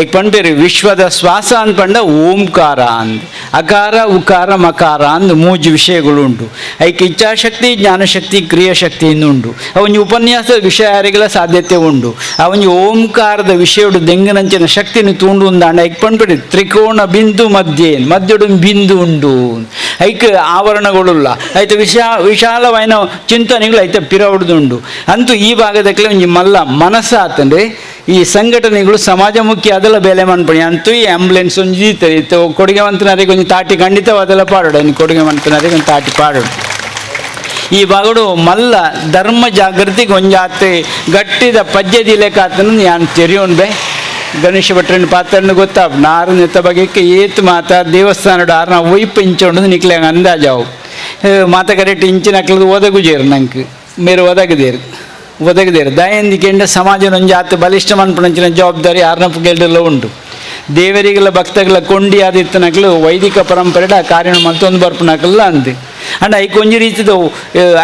ಐಕ್ ಪಣ್ಪೇರು ವಿಶ್ವದ ಶ್ವಾಸ ಅಂದ್ಪಂಡ ಓಂಕಾರ ಅಂದ್ ಅಕಾರ ಉಕಾರ ಮಕಾರ ಅಂದ್ ಮೂಜಿ ವಿಷಯಗಳು ಉಂಟು. ಐಕ್ ಇಚ್ಛಾಶಕ್ತಿ ಜ್ಞಾನಶಕ್ತಿ ಕ್ರಿಯಾಶಕ್ತಿ ಉಂಟು. ಅವನಿ ಉಪನ್ಯಾಸದ ವಿಷಯ ಯಾರಿಗೆಲ್ಲ ಸಾಧ್ಯತೆ ಉಂಟು. ಅವನಿ ಓಂಕಾರದ ವಿಷಯಡು ದೆಂಗನಂಚಿನ ಶಕ್ತಿನ ತೂಂಡು ಉಂದಾಂಡ ಐಕ್ ಪಣ್ಪೇರು ತ್ರಿಕೋಣ ಬಿಂದು ಮಧ್ಯೆ ಮಧ್ಯಡು ಬಿಂದು ಉಂಡು. ಐಕ್ ಆವರಣಗಳುಲ್ಲ ಐತ ವಿಶಾಲವಾಯಿನ ಚಿಂತನೆಗಳು ಐತ ಪಿರವುಡುಂಡು. ಅಂತೂ ಈ ಭಾಗದಕ್ಕೆ ಒಂಜಿ ಮಲ್ಲ ಮನಸ್ಸಾತಂದ್ರೆ ಈ ಸಂಘಟನೆಗಳು ಸಮಾಜಮುಖಿ ಅದೆಲ್ಲ ಬೇಲೆ ಮನ್ಪಣಿ ಅಂತೂ ಈ ಆಂಬುಲೆನ್ಸ್ ಒಂಜಿ ಇತ್ತು ಕೊಡುಗೆ ಮಂತನರಿಗೆ ಒಂಜಿ ತಾಟಿ ಖಂಡಿತವಾದೆಲ್ಲ ಪಾಡೋಡು ಕೊಡುಗೆ ಮಂತನರಿಗೆ ಒಂದು ತಾಟಿ ಪಾಡೋಡು. ಈ ಭಾಗಡು ಮಲ್ಲ ಧರ್ಮ ಜಾಗೃತಿಗೆ ಒಂಜಾತೆ ಗಟ್ಟಿದ ಪಜ್ಜೆ ಲೆಕ್ಕಾತನ ಯಾನ್ ತೆರಿಯೋನ್ಬೆ ಗಣೇಶ ಭಟ್ರನ ಪಾತ್ರನ ಗೊತ್ತಾ ನಾರು ನೆತ್ತ ಬಗೆಕ್ಕೆ ಏತ್ ಮಾತ ದೇವಸ್ಥಾನಡು ಆರ್ನ ಒಯ್ಪ್ ಇಂಚೊಂಡು ನಿಕ್ಲೆ ಅಂದಾಜಾವು ಮಾತ ಕರೆಕ್ಟ್ ಇಂಚಿನ ಅಕ್ಲದು ಒದಗುಜೇರು ನಂಗೆ ಮೇರು ಒದಗದೇರು ಒದಗದೇರು ದಯಂದಿಕೆಂಡ ಸಮಾಜ ಒಂಜಾತ್ ಬಲಿಷ್ಠ ಮನ್ಪುನಂಚಿನ ಜವಾಬ್ದಾರಿ ಆರ್ನ ಪುಗೆಲ್ಡೆಲ್ಲ ಉಂಟು. ದೇವರಿಗೆಲ್ಲ ಭಕ್ತಗಳ ಕೊಂಡಿ ಆದಿತ್ತನಕ್ಲು ವೈದಿಕ ಪರಂಪರೆಡ ಕಾರ್ಯ ಮತ್ತೊಂದು ಬರ್ಪುನಕಲ್ಲ ಅಂದ್ ಅಂಡ ಐಕ್ ಒಂಜಿ ರೀತಿದ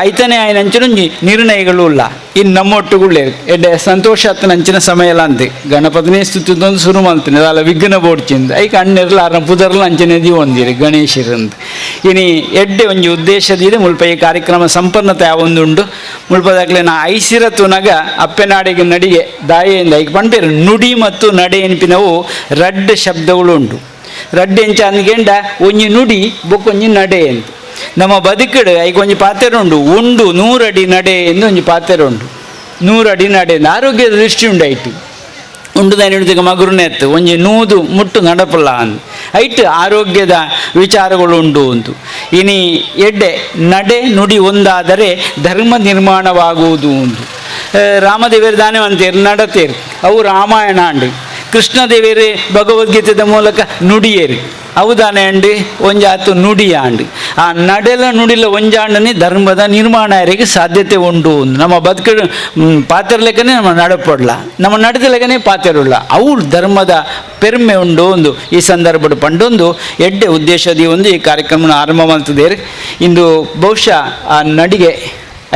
ಐತನೇ ಆಯ್ನಂಚಿನ ಒಂಜಿ ನಿರ್ಣಯಗಳು ಇಲ್ಲ ಇನ್ನು ನಮ್ಮೊಟ್ಟುಗುಳ್ಳೆ ಎಡ್ಡೆ ಸಂತೋಷ ಆತನಂಚಿನ ಸಮಯ ಎಲ್ಲ ಅಂತೆ ಗಣಪತಿನೇ ಸ್ತುತಿದೊಂದು ಶುರು ಮಾಡ್ತೀನಿ ಅದಲ್ಲ ವಿಘ್ನ ಬೋಡ್ಚಿಂದ ಐಕ್ ಅಣ್ಣೆರ್ಲ ಆರ್ನ ಪುದರ್ಲ ಅಂಚನೆ ಒಂದಿರಿ ಗಣೇಶರಂದು. ಇನಿ ಎಡ್ಡೆ ಒಂಜಿ ಉದ್ದೇಶದಿದೆ ಮುಲ್ಪ ಈ ಕಾರ್ಯಕ್ರಮ ಸಂಪನ್ನತೆ ಯಾವೊಂದುಂಡು ಮುಲ್ಪದಾಗ್ಲೆ ನಾ ಐಸಿರ ತುನಗ ಅಪ್ಪೆನಾಡಿಗೆ ನಡಿಗೆ ದಾಯೆಯಿಂದ ಐಕ್ ಪಣ್ಪೇರು ನುಡಿ ಮತ್ತು ನಡೆ ಎನ್ಪಿನವು ರಡ್ಡ್ ಶಬ್ದಗಳು ಉಂಟು. ರಡ್ಡ್ ಎಂಚ ಅಂದ್ಗೆಂಡ ಒಂಜಿ ನುಡಿ ಬೊಕ್ಕೊಂಜಿ ನಡೆ ಅಂತ. ನಮ್ಮ ಬದುಕಡು ಐಕ್ ಒಂಜಿ ಪಾತೆರ ಉಂಡು ಉಂಡು 100 ಅಡಿ ನಡೆ ಎಂದು ಒಂಜಿ ಪಾತೆರ ಉಂಡು. 100 ಅಡಿ ನಡೆ ಆರೋಗ್ಯದ ದೃಷ್ಟಿ ಉಂಡಾಯ್ತು ಉಂಡು ದಾನಿ ಮಗುರುನೆತ್ತು ಒಂಜಿ 100 ಮುಟ್ಟು ನಡಪಲ್ಲ ಅಂದ್ ಐಟ್ ಆರೋಗ್ಯದ ವಿಚಾರಗಳು ಉಂಡು ಅಂತು. ಇನಿ ಎಡ್ಡೆ ನಡೆ ನುಡಿ ಒಂದಾದರೆ ಧರ್ಮ ನಿರ್ಮಾಣವಾಗುವುದು ಉಂಟು. ರಾಮದೇವರು ದಾನೆ ಅಂತೀರು ನಡತೇರು ಅವು ರಾಮಾಯಣ ಅಂಡು. ಕೃಷ್ಣದೇವರು ಭಗವದ್ಗೀತೆದ ಮೂಲಕ ನುಡಿಯೇರು ಅವುದಾನೆ ಅಂಡು ಒಂಜಾತು ನುಡಿಯಾಂಡು. ಆ ನಡೆಲ ನುಡಿಲ ಒಂಜಾಂಡನೆ ಧರ್ಮದ ನಿರ್ಮಾಣ ಯಾರಿಗೆ ಸಾಧ್ಯತೆ ಉಂಟು. ನಮ್ಮ ಬದುಕು ಪಾತೆರ್ಲೆಕ್ಕನೆ ನಮ್ಮ ನಡಪಡ್ಲ ನಮ್ಮ ನಡೆದಲೆಕ್ಕನೆ ಪಾತೆರುಳ್ಳ ಅವು ಧರ್ಮದ ಪೆರ್ಮೆ ಉಂಡು ಒಂದು ಈ ಸಂದರ್ಭದ ಪಂಡೊಂದು ಎಡ್ಡೆ ಉದ್ದೇಶದಿ ಒಂದು ಈ ಕಾರ್ಯಕ್ರಮನ ಆರಂಭ ಮಾಡ್ತಿದ್ದೇವೆ. ಇಂದು ಬಹುಶಃ ಆ ನಡಿಗೆ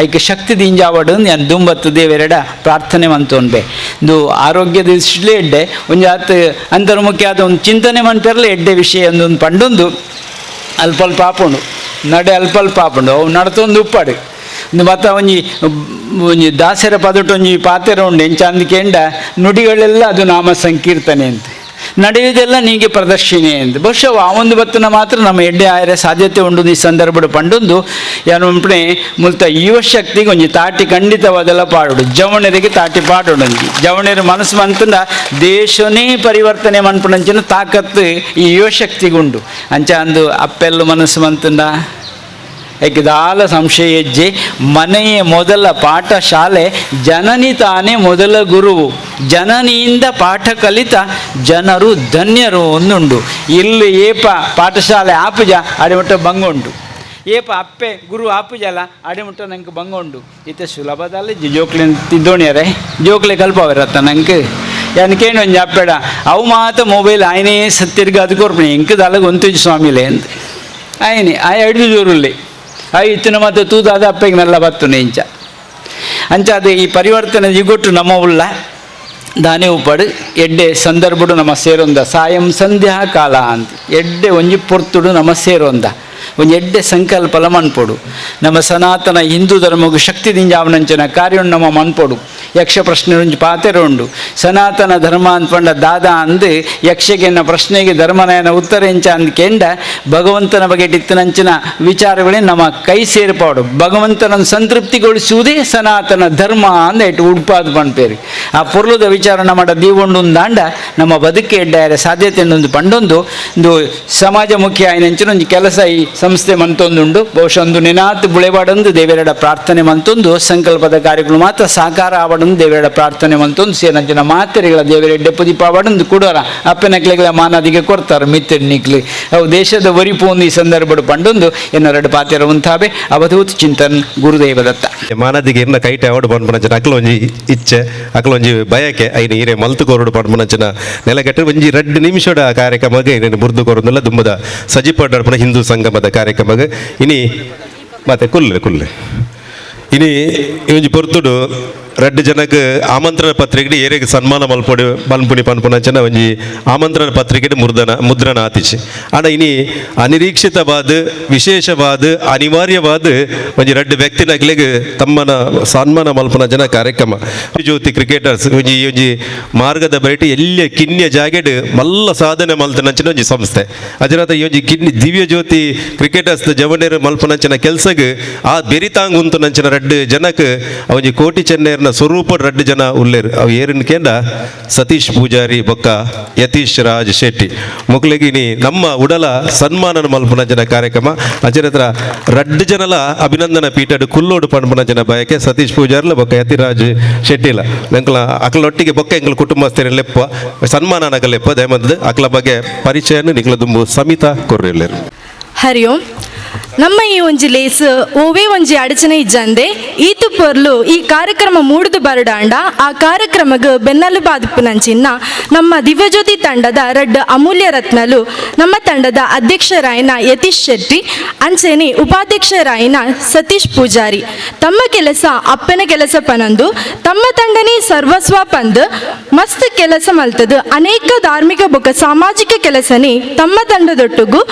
ಐಕ್ ಶಕ್ತಿ ದಿಂಜಾವಡು ನಾನು ದುಂಬತ್ತು ದೇವರೆಡ ಪ್ರಾರ್ಥನೆ ಮಂತೋನ್ಬೆ. ಇಂದು ಆರೋಗ್ಯದ ದೃಷ್ಟಿಲೇ ಎಡ್ಡೆ ಒಂಜಾತ್ ಅಂತರ್ಮುಖಿ ಆದ ಒಂದು ಚಿಂತನೆ ಮಂಪೆರ್ಲ ಎಡ್ಡೆ ವಿಷಯ ಒಂದು ಪಂಡೊಂದು ಅಲ್ಪ ಅಲ್ಪ ಆಪುಂಡು ನಡೆ ಅಲ್ಪ ಅಲ್ಪ ಆಪುಂಡು ಅವು ನಡತೊಂದು ಉಪ್ಪಾಡು. ಮತ್ತ ಒಂಜಿ ಒಂಜಿ ದಾಸರ ಪದಟು ಒಂಜಿ ಪಾತೆರ ಉಂಡು ಎಂಚ ಅಂದ್ಕೆಂಡ ನುಡಿಗಳೆಲ್ಲ ಅದು ನಾಮ ಸಂಕೀರ್ತನೆ ಅಂತ ನಡೆಯುವುದೆಲ್ಲ ನೀಗೆ ಪ್ರದರ್ಶಿನಿ ಎಂದು. ಬಹುಶಃ ಆ ಒಂದು ಬತ್ತನ ಮಾತ್ರ ನಮ್ಮ ಎಡ್ಡೆ ಆಯರೆ ಸಾಧ್ಯತೆ ಉಂಡು ಈ ಸಂದರ್ಭಡು ಪಂಡೊಂದು ಯಾನು ಮುಲ್ತ ಯುವ ಶಕ್ತಿಗೆ ಒಂಜಿ ತಾಟಿ ಖಂಡಿತವಾದೆಲ್ಲ ಪಾಡೋಡು ಜವಣರಿಗೆ ತಾಟಿ ಪಾಡೋಡು ಒಂಜಿ ಜವಣರ ಮನಸ್ಸು ಮಂತಂದ ದೇಶನೇ ಪರಿವರ್ತನೆ ಮನ್ಪುನಂಚಿನ ತಾಕತ್ತು ಈ ಯುವಶಕ್ತಿಗೆ ಉಂಡು. ಅಂಚ ಅಂದು ಅಪ್ಪೆಲ್ಲು ಮನಸ್ಸು ಮಂತಂದ ದಾಲ ಸಂಶಯ ಹೆಜ್ಜೆ ಮನೆಯ ಮೊದಲ ಪಾಠಶಾಲೆ ಜನನಿ ತಾನೇ ಮೊದಲ ಗುರುವು ಜನನಿಯಿಂದ ಪಾಠ ಕಲಿತ ಜನರು ಧನ್ಯರು ಒಂದುಂಡು. ಇಲ್ಲಿ ಏಪ ಪಾಠಶಾಲೆ ಆಪುಜ ಅಡಿಮುಟ್ಟ ಬಂಗುಂಡು ಏಪ ಅಪ್ಪೆ ಗುರು ಆಪುಜಲ ಅಡಿಮುಟ್ಟ ನಂಗೆ ಬಂಗುಂಡು. ಇತ್ತೆ ಸುಲಭದಲ್ಲಿ ಜೋಕ್ಲೆ ತಿದ್ದೋಣಿಯರೆ ಜೋಕ್ಲೆ ಕಲ್ಪವರತ್ತ ನಂಗೆ ಯಾನ್ ಒಂಜಿ ಅಪ್ಪೆಡ ಅವು ಮಾತ ಮೊಬೈಲ್ ಆಯ್ನೇ ಸತ್ತಿರ್ಗ ಅದು ಕೊರ್ಪಣೆ ಇಂಕ ದಾಲ ಗೊಂತಿಜ್ ಸ್ವಾಮಿಲೆ ಅಂತ ಆಯ್ನೆ ಆಯ್ ಅಡಿದು ಜೋರುಲ್ಲೆ ಆ ಇತ್ತಿನ ಮತ್ತು ತೂದಾದ ಅಪ್ಪೆಗೆ ಮೆಲ್ಲ ಬತ್ತು ಇಂಚ ಅಂಚ ಅದು ಈ ಪರಿವರ್ತನೆ ಜಿಗೊಟ್ಟು ನಮ್ಮ ಉಳ್ಳ ದಾನೆ ಉಪ್ಪಡು ಎಡ್ಡೆ ಸಂದರ್ಭಡು ನಮ್ಮ ಸೇರೊಂದ ಸಾಯಂ ಸಂಧ್ಯಾ ಕಾಲ ಅಂತ ಎಡ್ಡೆ ಒಂಜಿ ಪೊರ್ತುಡು ನಮ್ಮ ಸೇರೊಂದ ಒಂಜಿ ಎಡ್ಡೆ ಸಂಕಲ್ಪಲ ಮನ್ಪೊಡು. ನಮ್ಮ ಸನಾತನ ಹಿಂದೂ ಧರ್ಮಗೂ ಶಕ್ತಿ ದಿಂಜಾವನಂಚಿನ ಕಾರ್ಯ ನಮ್ಮ ಮನ್ಪೊಡು. ಯಕ್ಷ ಪ್ರಶ್ನೆ ಒಂಜಿ ಪಾತೆರ ಉಂಡು ಸನಾತನ ಧರ್ಮ ಅಂದ್ಪಂಡ ದಾದಾ ಅಂದು ಯಕ್ಷಗೆನ್ನ ಪ್ರಶ್ನೆಗೆ ಧರ್ಮನಯನ ಉತ್ತರ ಎಂಚ ಅಂದ್ಕೆಂಡ ಭಗವಂತನ ಬಗ್ಗೆ ಇತ್ತಿನಂಚಿನ ವಿಚಾರಗಳೇ ನಮ್ಮ ಕೈ ಸೇರ್ಪಾಡು ಭಗವಂತನನ್ನು ಸಂತೃಪ್ತಿಗೊಳಿಸುವುದೇ ಸನಾತನ ಧರ್ಮ ಅಂದ ಇಟ್ಟು ಉಡ್ಪಾದು ಪಣ್ಪೇರಿ. ಆ ಪೊರ್ಲುದ ವಿಚಾರ ನಮ್ಮ ದೀವೊಂಡು ದಾಂಡ ನಮ್ಮ ಬದುಕೆ ಎಡ್ಡಾಯರೆ ಸಾಧ್ಯತೆ ಒಂದು ಪಂಡೊಂದು ಒಂದು ಸಮಾಜಮುಖಿ ಆಯ್ನಂಚಿನ ಒಂಜಿ ಕೆಲಸ ಈ ಸಂಸ್ಥೆ ಮಂತೊಂದುಂಡು. ಬಹುಶಃ ಒಂದು ನಿನಾತ್ ಬುಳೆವಾಡೊಂದು ದೇವರೆಡ ಪ್ರಾರ್ಥನೆ ಮಂತೊಂದು ಸಂಕಲ್ಪದ ಕಾರ್ಯಗಳು ಮಾತ್ರ ಸಾಕಾರ ಆವಡೊಂದು ದೇವರೆಡ ಪ್ರಾರ್ಥನೆ ಮಂತೊಂದು ಸೇನಂಚಿನ ಮಾತೆರೆಗಳ ದೇವರೆಡ್ಡೆ ಪುದೀಪಾವಡೊಂದು ಕೂಡೋರ ಅಪ್ಪನಕ್ಲೆಗಳ ಮಾನದಿಗೆ ಕೊಡ್ತಾರೆ ಮಿತ್ರ ನಿಕ್ಲಿ ಅವು ದೇಶದ ಒರಿಪು ಈ ಸಂದರ್ಭಡು ಪಂಡೊಂದು ಎನ್ನರೆಡು ಪಾತೆರ ಉಂತಾಬೆ ಅವಧೂತ್ ಚಿಂತನ್ ಗುರುದೇವ ದತ್ತ. ಮಾನದಿಗೆ ಇರ್ನ ಕೈಟೆ ಅವಡು ಪನ್ಪುನಂಚಿನ ಅಕ್ಲೊಂಜಿ ಇಚ್ಛೆ ಅಕ್ಲೊಂಜಿ ಬಯಕೆ ಐನ ಈರೆ ಮಲ್ತು ಕೊರಡು ಪನ್ಪುನಂಚಿನ ನೆಲಗಟ್ಟು ಒಂಜಿ 2 ನಿಮಿಷದ ಕಾರ್ಯಕ್ರಮಕ್ಕೆ ಬುರ್ದು ಕೊರೊಂದುಲ್ಲ ದುಂಬದ ಸಜಿಪ ನಡಪುನ ಹಿಂದೂ ಸಂಗಮದ ಕಾರ್ಯಕ್ರಮಕ್ಕೆ ಇನಿ ಮತ್ತೆ ಕುಲ್ಲೆ ಕುಲ್ಲೆ. ಇನಿ ಈ ಒಂಜಿ ಪೊರ್ತುಡು ರಡ್ಡ್ ಜನಕ್ ಆಮಂತ್ರಣ ಪತ್ರಿಕೆಡ್ ಏರೆಗ್ ಸನ್ಮಾನ ಮಲ್ಪೊಡು ಮಲ್ಪುನಿ ಪನ್ಪುನಂಚಿನ ಒಂಜಿ ಆಮಂತ್ರಣ ಪತ್ರಿಕೆಡ್ ಮುರ್ದನ ಮುದ್ರಣ ಆತಿಜಿ. ಆಂಡ ಇನಿ ಅನಿರೀಕ್ಷಿತವಾದ್, ವಿಶೇಷವಾದ್, ಅನಿವಾರ್ಯವಾದ್ ಒಂಜಿ ರಡ್ಡ್ ವ್ಯಕ್ತಿನಕ್ಲೆಗ್ ತಮ್ಮನ ಸನ್ಮಾನ ಮಲ್ಪುನಂಚಿನ ಕಾರ್ಯಕ್ರಮ. ಜ್ಯೋತಿ ಕ್ರಿಕೆಟರ್ಸ್ ಒಂಜಿ ಒಂಜಿ ಮಾರ್ಗದ ಬರಿಟ್ ಎಲ್ಯ ಕಿನ್ಯ ಜಾಗೆಡ್ ಮಲ್ಲ ಸಾಧನೆ ಮಲ್ತನಂಚಿನ ಒಂಜಿ ಸಂಸ್ಥೆ. ಅಜರಾತ ಈ ಒಂಜಿ ಕಿನ್ನಿ ದಿವ್ಯ ಜ್ಯೋತಿ ಕ್ರಿಕೆಟರ್ಸ್ ಜವನೆರ್ ಮಲ್ಪುನಂಚಿನ ಕೆಲಸಗ್ ಆ ಬೆರಿತಾಂಗ್ ಉಂತುನಂಚಿನ ರಡ್ಡ್ ಜನಕ್ ಒಂಜಿ ಕೋಟಿ ಚೆನ್ನೇರ್ನ ಸ್ವರೂಪ ರಡ್ಡ್ ಜನ ಉಲ್ಲೇರ್. ಅವು ಏರಿನ ಕೇಂಡ ಸತೀಶ್ ಪೂಜಾರಿ ಬೊಕ್ಕ ಯತೀಶ್ ರಾಜ್ ಶೆಟ್ಟಿ ಮೊಕ್ಲೆಗ್ ಇನಿ ನಮ್ಮ ಉಡಲ ಸನ್ಮಾನನ ಮಲ್ಪುನಂಚಿನ ಕಾರ್ಯಕ್ರಮ. ಅಂಚನೆ ರಡ್ಡ್ ಜನಲ ಅಭಿನಂದನ ಪೀಠಡ್ ಕುಲ್ಲೋಡು ಪನ್ಪುನಂಚಿನ ಬಯಕೆ. ಸತೀಶ್ ಪೂಜಾರ್ಲ ಬೊಕ್ಕ ಯತಿರಾಜ್ ಶೆಟ್ಟಿಲ ಎಂಕ್ಲ ಅಕ್ಲೊಟ್ಟಿಗೆ ಬೊಕ್ಕ ಎಂಕ್ಲ ಕುಟುಂಬಸ್ಥರ ಲೆಪ್ಪ ಸನ್ಮಾನನಗ ಲೆಪ್ಪ ದಯಮಂತದ ಅಕ್ಲ ಬಗ್ಗೆ ಪರಿಚಯನ ನಿಕ್ಲ ದುಂಬು ಸಮಿತಾ ಕೊರ್ರೆಲ್ಲೆರ್. ಹರಿ ಓಂ. ನಮ್ಮ ಈ ಒಂಜಿ ಲೇಸ್ ಓವೇ ಒಂಜಿ ಅಡಚಣೆ ಇಜ್ಜಂದೆ ಈತು ಪೊರ್ಲು ಈ ಕಾರ್ಯಕ್ರಮ ಮೂಡುದು ಬರಡಾಂಡ, ಆ ಕಾರ್ಯಕ್ರಮಗ್ ಬೆನ್ನಲು ಬಾದಿಪ್ಪುನಂಚಿನ್ನ ನಮ್ಮ ದಿವ್ಯಜ್ಯೋತಿ ತಂಡದ ರಡ್ಡ್ ಅಮೂಲ್ಯ ರತ್ನಲು, ನಮ್ಮ ತಂಡದ ಅಧ್ಯಕ್ಷರಾಯಿನ ಯತೀಶ್ ಶೆಟ್ಟಿ ಅಂಚೆನೆ ಉಪಾಧ್ಯಕ್ಷರಾಯಿನ ಸತೀಶ್ ಪೂಜಾರಿ. ತಮ್ಮ ಕೆಲಸ ಅಪ್ಪನ ಕೆಲಸ ಪನಂದು, ತಮ್ಮ ತಂಡನೇ ಸರ್ವಸ್ವ ಪಂದು ಮಸ್ತ್ ಕೆಲಸ ಮಲ್ತದು ಅನೇಕ ಧಾರ್ಮಿಕ ಬೊಕ್ಕ ಸಾಮಾಜಿಕ ಕೆಲಸನೇ ತಮ್ಮ ತಂಡದೊಟ್ಟುಗು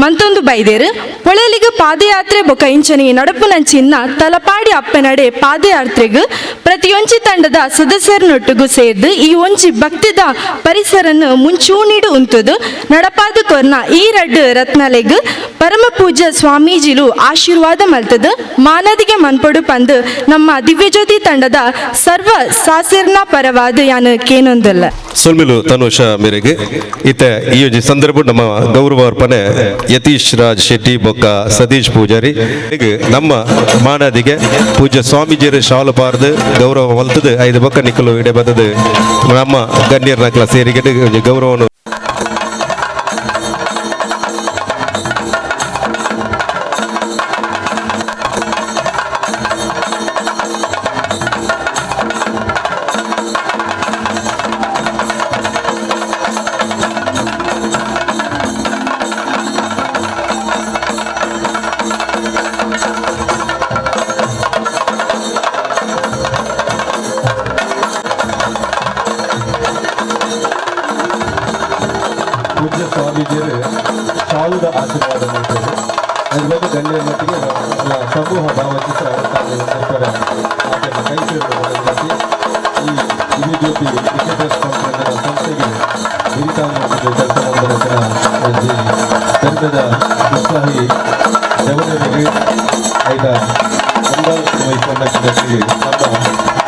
ಮಂತೊಂದು ಬೈದೇರು. ಪೊಳಲಿಗ ಪಾದಯಾತ್ರೆ ಬೊಕ ಇಂಚನೆ ನಡಪುನಂಚಿನ್ನ ತಲಪಾಡಿ ಅಪ್ಪನಡೆ ಪಾದಯಾತ್ರೆಗ್ ಪ್ರತಿಯೊಂಜಿ ತಂಡದ ಸದಸ್ಯರನೊಟ್ಟುಗು ಸೇರ್ದು ಈ ಒಂಜಿ ಭಕ್ತಿದ ಪರಿಸರನ್ನು ಮುಂಚೂಣಿಡು ಉಂತುದು ನಡಪಾದ ಕೊರ್ನ ಈ ರಡ್ಡ್ ರತ್ನಲೆಗ್ ಪರಮ ಪೂಜ್ಯ ಸ್ವಾಮೀಜಿಲು ಆಶೀರ್ವಾದ ಮಲ್ತದು ಮಾನದಿಗೆ ಮನ್ಪೊಡು ಪಂದು ನಮ್ಮ ದಿವ್ಯಜ್ಯೋತಿ ತಂಡದ ಸರ್ವ ಸಾಸಿರ್ನ ಪರವಾದ ಯಾನು ಕೇನೊಂದಲ್ಲ. ಸೊಲ್ಮಿಲು ತನುಷ ಮೇರೆಗೆ. ಇತ್ತ ಈ ಒಂಜಿ ಸಂದರ್ಭ ನಮ್ಮ ಗೌರವ ಅರ್ಪಣೆ ಯತೀಶ್ ರಾಜ್ ಶೆಟ್ಟಿ ಬೊಕ್ಕ ಸತೀಶ್ ಪೂಜಾರಿ ನಮ್ಮ ಮಾನಾದಿಗೆ ಪೂಜ್ಯ ಸ್ವಾಮೀಜಿಯರು ಶಾಲು ಪಾರ್ದು ಗೌರವ ಮಲ್ತದು ಐದು ಬೊಕ್ಕ ನಿಕ್ಕಲು ಇಡೆ ಬತ್ತದು ನಮ್ಮ ಗಣ್ಯರ್ನಕ್ಲ ಸೇರಿಗೆ ಒಂಜಿ ಗೌರವವನ್ನು. ಪೂಜ್ಯ ಸ್ವಾಮೀಜಿಯರು ಶಾಲುದ ಆಶೀರ್ವಾದ ಮಾಡ್ತಾರೆ. ಅದ್ರ ಬಗ್ಗೆ ಗಣ್ಯರ ಮಟ್ಟಿಗೆ ಎಲ್ಲ ಸಮೂಹ ಭಾವಚಿತ್ರ ತಾವು ನಂತರ ಆತನ ಕೈ ಸೇರುವ. ಈ ದಿವ್ಯಜ್ಯೋತಿ ಕ್ರಿಕೆಟರ್ಸ್ ಸಂಸ್ಥೆಗೆ ಹಿರಿತಾಂಗ ಕೆಲಸ ಮಾಡಿದ ಒಂಜಿ ಪೆರ್ಮೆದ ಉತ್ಸಾಹಿ ಜವನರಿಗೆ ಐದ ವಹಿಸಿಕೊಂಡ ನಮ್ಮ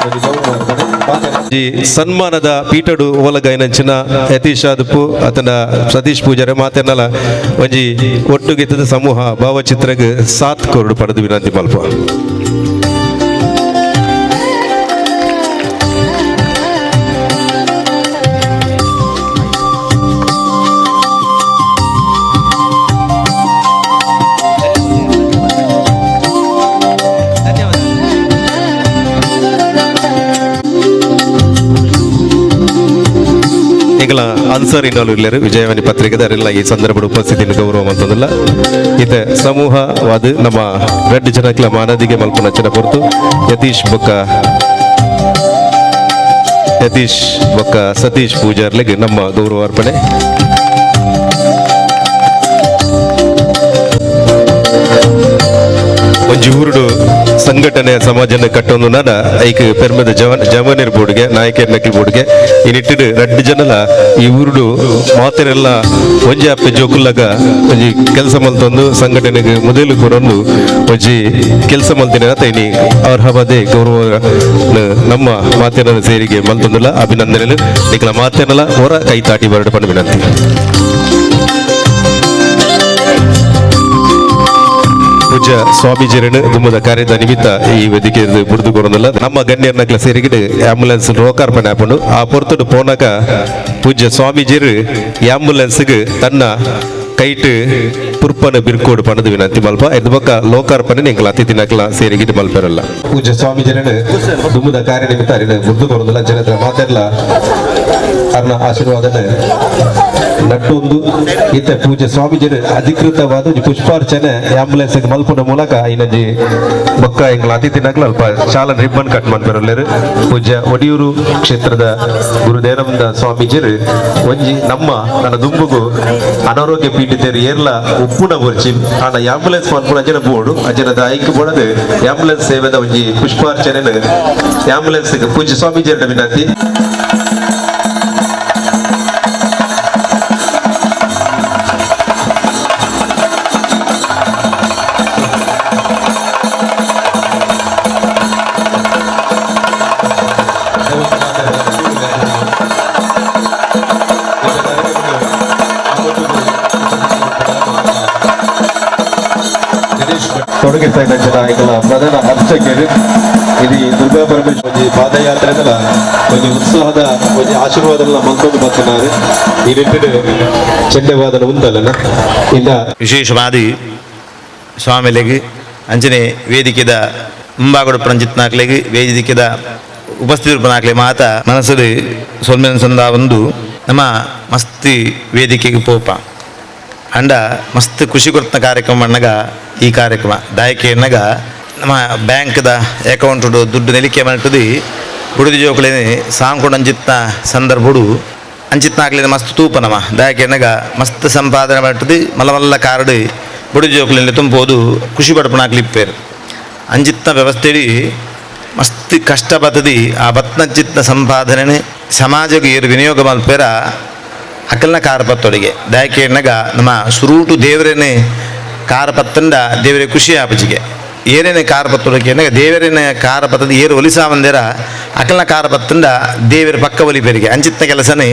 ಒಂದು ಗೌರವ ಅರ್ಪಣೆ. ಮಾತನ್ನ ಈ ಸನ್ಮಾನದ ಪೀಠಡು ಓಲಗೈನಂಚಿನ ಯತೀಶ್ ಆದುಪ್ಪು ಅತನ ಸತೀಶ್ ಪೂಜಾರಿ ಮಾತೆನ್ನಲ ಒಂಜಿ ಒಟ್ಟುಗಿತ್ತದ ಸಮೂಹ ಭಾವಚಿತ್ರಗ್ ಸಾತ್ ಕೊರಡು ಪಡೆದು ವಿನಂತಿ ಮಲ್ಪ. ಎಂಕಲ ಅನ್ಸರ್ ಇನ್ನೋಲು ಇಲ್ಲೇರು ವಿಜಯವಾಣಿ ಪತ್ರಿಕೆದಾರೆಲ್ಲ ಈ ಸಂದರ್ಭದ ಉಪಸ್ಥಿತಿಯನ್ನು ಗೌರವ ಮಂತದಲ್ಲ. ಇತ ಸಮೂಹವಾದ ನಮ್ಮ ರಡ್ಡ್ ಜನಕ್ಲ ಮಾನದಿಗೆ ಮಲ್ಪುನಂಚಿನ ಪೊರ್ತು. ಯತೀಶ್ ಬೊಕ್ಕ ಸತೀಶ್ ಪೂಜಾರ್ಲೆಗ್ ನಮ್ಮ ಗೌರವ ಅರ್ಪಣೆ. ಒಂಜಿ ಊರುಡು ಸಂಘಟನೆ ಸಮಾಜನ ಕಟ್ಟೊಂದು ನಾಡ ಐಕ್ ಪೆರ್ಮದ ಜವನ್ ಜವನಿರ್ ಬೋರ್ಡ್ಗೆ ನಾಯಕರ್ ನಕಲ್ ಬೋರ್ಡ್ಗೆ ಈ ನಿಟ್ಟಿಡ್ ರಡ್ಡ್ ಜನಲ ಈ ಊರುಡು ಮಾತೆರೆಲ್ಲ ಒಂಜಿ ಅಪ್ಪೆ ಜೋಕುಲ್ಲಗ ಒಂಜಿ ಕೆಲಸ ಮಲ್ತೊಂದು ಸಂಘಟನೆಗೆ ಮೊದಲು ಕೊರೊಂದು ಒಂಜಿ ಕೆಲಸ ಮಲ್ತಿನ ಇನಿ ಅರ್ಹವಾದೆ ಗೌರವ ನಮ್ಮ ಮಾತಿನ ಸೇರಿಗೆ ಮಲ್ತೊಂದುಲ್ಲ. ಅಭಿನಂದನೆಲು. ನಿಕಲ ಮಾತೆನಲ ಹೊರ ಕೈ ತಾಟಿ ಬರಡು ಪಂಡ ವಿನಂತಿ. ಪೂಜ್ಯ ಸ್ವಾಮೀಜಿಯರನ್ನು ದುಮ್ಮದ ಕಾರ್ಯದ ನಿಮಿತ್ತ ಈ ವೇದಿಕೆ ಬುಡ್ದು ಕೊರೊಂದುಲ್ಲ. ನಮ್ಮ ಗಣ್ಯರ್ನಕ್ಲ ಸೇರಿಗಿಡು ಆಂಬುಲೆನ್ಸ್ ಲೋಕಾರ್ಪಣೆ ಆಪುಂಡು. ಆ ಪೊರ್ತುಡು ಪೋನಕ ಪೂಜ್ಯ ಸ್ವಾಮೀಜಿಯರು ಆಂಬುಲೆನ್ಸ್ಗ್ ತನ್ನ ಕೈಟ್ ಪುರ್ಪನ ಬಿರ್ಕೋಡು ಪಣದು ವಿನಂತಿ ಮಲ್ಪ ಎದ್ದು ಬೊಕ್ಕ ಲೋಕಾರ್ಪಣೆ ಎಂಕಲ ಅತಿಥಿನಕಲ ಸೇರಿಗಿಟ್ಟು ಮಲ್ಪೆರಲ್ಲ. ಪೂಜ್ಯ ಸ್ವಾಮೀಜಿನ ದುಮ್ಮದ ಕಾರ್ಯ ನಿಮಿತ್ತ ಅರಿನ ಬುದ್ಧ ಕೊರೊಂದುಲ್ಲ ಜನತ್ರ ಮಾತೆರ್ಲ ಅರ್ನ ಆಶೀರ್ವಾದನ ನಟ್ಟೊಂದು ಇತ್ತೆ ಪೂಜ್ಯ ಸ್ವಾಮೀಜಿನ ಅಧಿಕೃತವಾದ ಒಂಜಿ ಪುಷ್ಪಾರ್ಚನೆ ಆಂಬುಲೆನ್ಸ್ ಮಲ್ಪುನ ಮೂಲಕ ಇನ್ನೊಂಜಿ ಬೊಕ್ಕ ಎಂಕಲ ಅತಿಥಿನಕಲ ಅಲ್ಪ ಶಾಲನ್ ರಿಬ್ಬನ್ ಕಟ್ ಮನ್ಪೆರಲ್ಲೆರ್. ಪೂಜ್ಯ ಒಡಿಯೂರು ಕ್ಷೇತ್ರದ ಗುರುದೇನಂದ ಸ್ವಾಮೀಜಿರು ಒಂಜಿ ನಮ್ಮ ನನ್ನ ದುಂಬುಗು ಅನಾರೋಗ್ಯ ಪೀಡಿತರು ಏರ್ಲ ಉಪ್ಪುನ ಬೊರ್ಚಿ ಆಂಡ ಆಂಬುಲೆನ್ಸ್ ಮನ್ಪುನ ಅಂಚನೆ ಬೋಡು ಅಂಚನೆ ಐಕ್ ಬೋಡದು ಆಂಬುಲೆನ್ಸ್ ಸೇವೆದ ಒಂಜಿ ಪುಷ್ಪಾರ್ಚನೆ ಆಂಬುಲೆನ್ಸ್ ಪೂಜ್ಯ ಸ್ವಾಮೀಜಿಯರ ವಿನಂತಿ. ತೊಡಗಿಸ್ತಾ ಜನ ಎಂಕಲ್ನ ಪ್ರಧಾನ ಅರ್ಚಕರು ಇದು ದುರ್ಗಾ ಪರಮೇಶ್ವರಿ ಒಂಜಿ ಪಾದಯಾತ್ರೆದಲ ಒಂಜಿ ಉತ್ಸಾಹದ ಒಂಜಿ ಆಶೀರ್ವಾದನ ಮಲ್ತೊಂದು ಬತ್ತಿನಾರು. ಈ ನಿಟ್ಟಿಡ್ ಚೆಂಡೆವಾದನ ಉಂದಲನ ಇಂದ ವಿಶೇಷವಾದಿ ಸ್ವಾಮಿಲೆಗ್ ಅಂಚನೆ ವೇದಿಕೆದ ಮುಂಬಾಗಡು ಪ್ರಂಜಿತ್ನಾಕ್ಲೆಗ್ ವೇದಿಕೆದ ಉಪಸ್ಥಿತರುಪನಾಕ್ಲೆ ಮಾತ ಮನಸ್ಸು ಸೊಲ್ಮೆನ ಸಂದ ಒಂದು ನಮ್ಮ ಮಸ್ತಿ ವೇದಿಕೆಗೆ ಪೋಪ ಅಂಡ ಮಸ್ತ್ ಖುಷಿ ಕೊಡ್ತ ಕಾರ್ಯಕ್ರಮ ಅಣ್ಣಗ ಈ ಕಾರ್ಯಕ್ರಮ ದಾಯಕೆ ಎನ್ನಗ ನಮ್ಮ ಬ್ಯಾಂಕ್ದ ಅಕೌಂಟ್ ದುಡ್ಡು ನಿಲಿಕೆ ಮಾಡ್ತದೆ ಬುಡುದಿ ಜೋಕುಲೇನೆ ಸಾಂಕುಡು ಅಂಚಿತ್ನ ಸಂದರ್ಭಡು ಅಂಚಿತ್ನಾಕ್ಲೇನೆ ಮಸ್ತ್ ತೂಪ ನಮ್ಮ ದಾಯಕೆ ಎನ್ನಗ ಮಸ್ತ್ ಸಂಪಾದನೆ ಮಾಡ್ತದೆ ಮಲ್ಲ ಮಲ್ಲ ಕಾರ್ಡ್ ಬುಡುದಿ ಜೋಕುಲೇನೆ ತುಂಬೋದು ಖುಷಿ ಪಡ್ಪನಾಕ್ಲಿ ಇಪ್ಪೇರು ಅಂಚಿತ್ನ ವ್ಯವಸ್ಥೆಡಿ ಮಸ್ತ್ ಕಷ್ಟ ಬತ್ತದಿ ಆ ಬತ್ನಂಚಿತ್ನ ಸಂಪಾದನೆ ಸಮಾಜಕ್ಕೆ ಏರು ವಿನಿಯೋಗ ಮಲ್ಪೇರ ಅಕಲ್ನ ಕಾರಪತ್ತೊಡಿಗೆ ದಾಯಕೆ ಎನ್ನಗ ನಮ್ಮ ಸುರೂಟು ದೇವರೇನೆ ಕಾರಪತ್ತಂಡ ದೇವರೇ ಖುಷಿ ಆಪಜಿಗೆ ಏನೇನೆ ಕಾರಪತ್ತೊಡಗೆ ಎನ್ನಗ ದೇವರೇನೆ ಕಾರಪತ್ತದ ಏರು ಒಲಿಸಾ ಮಂದಿರ ಅಕಲ್ನ ಕಾರಪತ್ತಂಡ ದೇವರ ಪಕ್ಕ ಒಲಿಪೇರಿಗೆ ಅಂಚಿತ್ನ ಕೆಲಸನೇ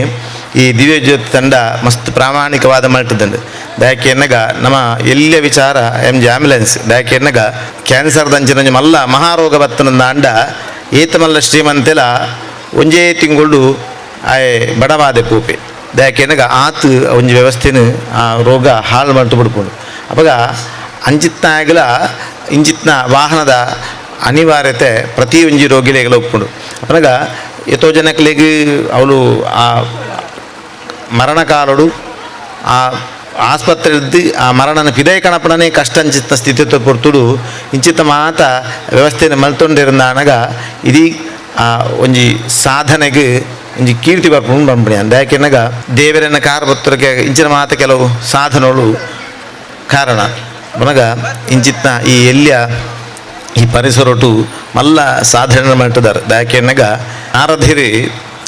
ಈ ದಿವ್ಯಜ್ಯೋತಿ ತಂಡ ಮಸ್ತ್ ಪ್ರಾಮಾಣಿಕವಾದ ಮಲ್ಟದಂಡು. ದಾಯಕೆ ಎನ್ನಗ ನಮ್ಮ ಎಲ್ಲ ವಿಚಾರ ಎಂ ಜಿ ಆಂಬ್ಯುಲೆನ್ಸ್ ದಾಯಕೆ ಎನ್ನಗ ಕ್ಯಾನ್ಸರ್ ದಂಚಿನ ಮಲ್ಲ ಮಹಾರೋಗ ಬತ್ತನಂದ ಅಂಡ ಏತ ಮಲ್ಲ ಶ್ರೀಮಂತೆಲ ಒಂಜೇ ತಿಂಗಳು ಆಯೆ ಬಡವಾದೆ ಪೂಪೆ ದಾಯಕೆ ಎನ್ನಗ ಆತ್ ಒಂಜಿ ವ್ಯವಸ್ಥೆನು ಆ ರೋಗ ಹಾಳು ಮಾಡ್ತು ಬಿಡ್ಕೊಂಡು ಅವಾಗ ಅಂಚಿತ್ನ ಆಗಲ ಇಂಚಿತ್ನ ವಾಹನದ ಅನಿವಾರ್ಯತೆ ಪ್ರತಿ ಒಂಜಿ ರೋಗಿಲೆಗಲ ಒಪ್ಪುಂಡು. ಅಪನಗ ಎತೋ ಜನಕ್ಲೆಗ್ ಅವಳು ಆ ಮರಣಕಾಲಡು ಆ ಆಸ್ಪತ್ರೆ ಆ ಮರಣನ ಪಿದಯ ಕಣಪಣನೇ ಕಷ್ಟ ಅಂಚಿತ್ನ ಸ್ಥಿತಿ ಪೊರ್ತುಡು ಇಂಚಿತ್ತ ಮಾತ ವ್ಯವಸ್ಥೆನ ಮಲ್ತೊಂಡಿರಂದಾನಗ ಇದೀ ಆ ಒಂಜಿ ಸಾಧನೆಗೆ ಒಂಜಿ ಕೀರ್ತಿ ಬರ್ಪುಂಡು ಬಂಪಣಿ ಅಂದಾಕೆನಗ ದೇವರನ್ನ ಕಾರ ಪತ್ರಕ್ಕೆ ಇಂಚಿನ ಮಾತ ಕೆಲವು ಸಾಧನಗಳು ಕಾರಣ ಮನಗ ಇಂಚಿತ್ನ ಈ ಎಲ್ಲಿಯ ಈ ಪರಿಸರಟು ಮಲ್ಲ ಸಾಧನೆ ಮಾಡ್ತಿದ್ದಾರೆ. ದಾಕೆನಗ ನಾರಧಿರಿ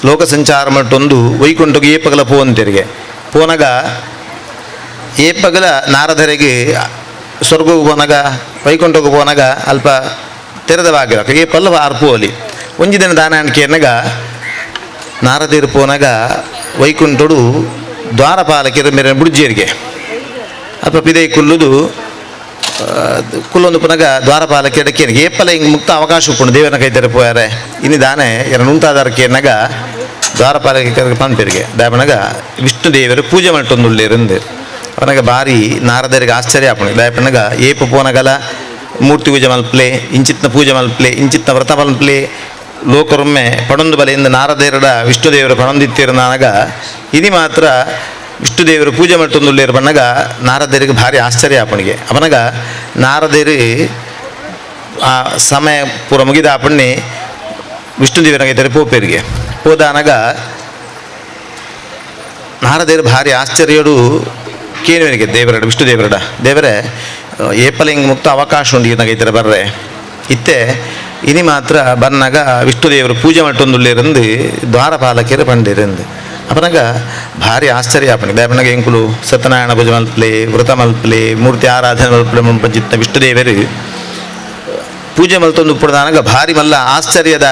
ಲೋಕ ಸಂಚಾರ ಮಟ್ಟೊಂದು ವೈಕುಂಠಗೆ ಏಪಗಲ ಪೋವಂತೆರಿಗೆ ಪೋನಗ ಏಪಗಲ ನಾರಧರಿಗೆ ಸ್ವರ್ಗಕ್ಕೆ ಪೋನಗ ವೈಕುಂಠಕ್ಕೆ ಪೋನಗ ಅಲ್ಪ ತೆರೆದ ಬಾಗಿಲ ಏಪಲ್ಲ ಆರ್ಪೋಲಿ ಒಂಜಿ ದಿನ ದಾನ ಅನ್ಕೆನಗ ನಾರದಿರು ಪೋನಗ ವೈಕುಂಠಡು ದ್ವಾರಪಾಲಕಿರ ಮೇರೆ ಬುಡ್ಜೇರಿಗೆ ಅಲ್ಪ ಪಿದೈ ಕುಲ್ಲುದು ಕುಲ್ಲೊಂದು ಪುನಗ ದ್ವಾರಪಾಲಕಿಯರ ಕೇನಿಗೆ ಏಪಲ ಹಿಂಗೆ ಮುಕ್ತ ಅವಕಾಶ ಉಪ್ಪುಂಡು ದೇವನ ಕೈತಾರೆ ಪೋಯಾರೆ ಇನ್ನು ದಾನೆ ಎರ ನುಂತಾದಾರ ಕೇನಗ ದ್ವಾರಪಾಲಕ ಪನ್ಪೆರಿಗೆ ದಾಪನಗ ವಿಷ್ಣು ದೇವರು ಪೂಜೆ ಮಟ್ಟೊಂದುಳ್ಳೇರಂದು ಅವನಗ ಭಾರಿ ನಾರದರಿಗೆ ಆಶ್ಚರ್ಯ ಆಪುಂಡು. ದಾಪನಗ ಏಪ ಪೋನಗಲ ಮೂರ್ತಿ ಪೂಜೆ ಮಲ್ಪ್ಲೆ ಇಂಚಿತ್ನ ಪೂಜೆ ಮಲ್ಪ್ಲೆ ಇಂಚಿತ್ನ ವ್ರತ ಮಲ್ಪ್ಲೆ ಲೋಕರೊಮ್ಮೆ ಪಡೊಂದು ಬಲೆಯಿಂದ ನಾರದೇರಡ ವಿಷ್ಣುದೇವರು ಪಡೊಂದಿತ್ತಿರನಾಗ ಇನಿ ಮಾತ್ರ ವಿಷ್ಣುದೇವರು ಪೂಜೆ ಮಟ್ಟೊಂದುಳ್ಳೇರು ಬಣ್ಣಗ ನಾರದೇರಿಗೆ ಭಾರಿ ಆಶ್ಚರ್ಯ ಆಪಣಿಗೆ ಅವನಗ ನಾರದೇರಿ ಆ ಸಮಯ ಪೂರ ಮುಗಿದ ಆಪಣ್ಣೆ ವಿಷ್ಣುದೇವನಾಗ ಪೋಪೇರಿಗೆ ಹೋದಾನಗ ನಾರದೇರು ಭಾರಿ ಆಶ್ಚರ್ಯಡು ಕೇನುವನಿಗೆ ದೇವರಡ ವಿಷ್ಣುದೇವರಡ ದೇವರೇ ಏಪಲಿಂಗ್ ಮುಕ್ತ ಅವಕಾಶ ಉಂಡು ಈತನ ಬರ್ರೆ ಇತ್ತೆ ಇನಿ ಮಾತ್ರ ಬನ್ನಾಗ ವಿಷ್ಣುದೇವರು ಪೂಜೆ ಮಟ್ಟೊಂದುಳ್ಳೇರಂದು ದ್ವಾರಪಾಲಕಿಯರು ಪಂಡಿರಂದು ಅಪನಗ ಭಾರಿ ಆಶ್ಚರ್ಯ ಆಪಣಿಗೆ ದಾಪನಗ ಎಂಕುಲು ಸತ್ಯನಾರಾಯಣ ಪೂಜೆ ಮಲ್ಪಲೆ ವ್ರತ ಮಲ್ಪಲೆ ಮೂರ್ತಿ ಆರಾಧನೆ ಮಲ್ಪಲೆ ಮುಂಪಂಚಿತ್ತ ವಿಷ್ಣುದೇವರು ಪೂಜೆ ಮಲ್ತೊಂದು ಉಪ್ಪುಡ್ದಾನಗ ಭಾರಿ ಮಲ್ಲ ಆಶ್ಚರ್ಯದ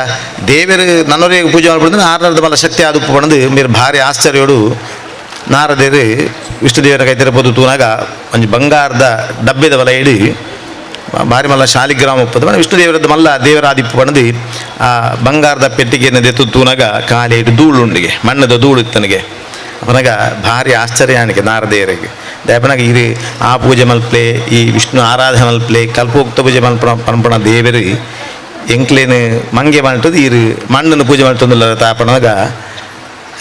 ದೇವರು ನನ್ನೊರಿಗೆ ಪೂಜೆ ಮಲ್ಪಡ್ದು ಆರ್ನರ್ದ ಮಲ್ಲ ಶಕ್ತಿ ಆದ ಉಪ್ಪು ಪಣದು ಮೇರು ಭಾರಿ ಆಶ್ಚರ್ಯೋಡು ನಾರದೇರು ವಿಷ್ಣುದೇವರ ಕೈ ತಿರುಪದು ತೂನಾಗ ಒಂಜಿ ಬಂಗಾರದ ಡಬ್ಬೆದ ಬಲ ಇಡಿ ಭಾರಿ ಮಲ್ಲ ಶಾಲಿಗ್ರಾಮ ಉಪ್ಪದು ಮನೆ ವಿಷ್ಣುದೇವರದ್ದು ಮಲ್ಲ ದೇವರಾದಿಪ್ಪು ಪಣದು ಆ ಬಂಗಾರದ ಪೆಟ್ಟಿಗೆಯನ್ನು ದೆತ್ತು ತೂನಾಗ ಕಾಲಿ ಇಟ್ಟು ಧೂಳು ಉಂಡಿಗೆ ಮಣ್ಣದ ಧೂಳು ಇತ್ತನಿಗೆ ಅವನಾಗ ಭಾರಿ ಆಶ್ಚರ್ಯ ಅನಿಕೆ ನಾರದೇವರಿಗೆ. ದಾಯಪನಗ ಇರು ಆ ಪೂಜೆ ಮಲ್ಪ್ಲೆ ಈ ವಿಷ್ಣು ಆರಾಧನೆ ಮಲ್ಪ್ಲೆ ಕಲ್ಪೋಕ್ತ ಪೂಜೆ ಮಲ್ಪನ ಪನ್ಪಣ ದೇವರು ಎಂಕ್ಲೇನು ಮಂಗೆ ಮಲ್ಟದು ಇರು ಮಣ್ಣನ್ನು ಪೂಜೆ ಮಲ್ತೊಂದುಲ್ಲ ತಾಪಣಗ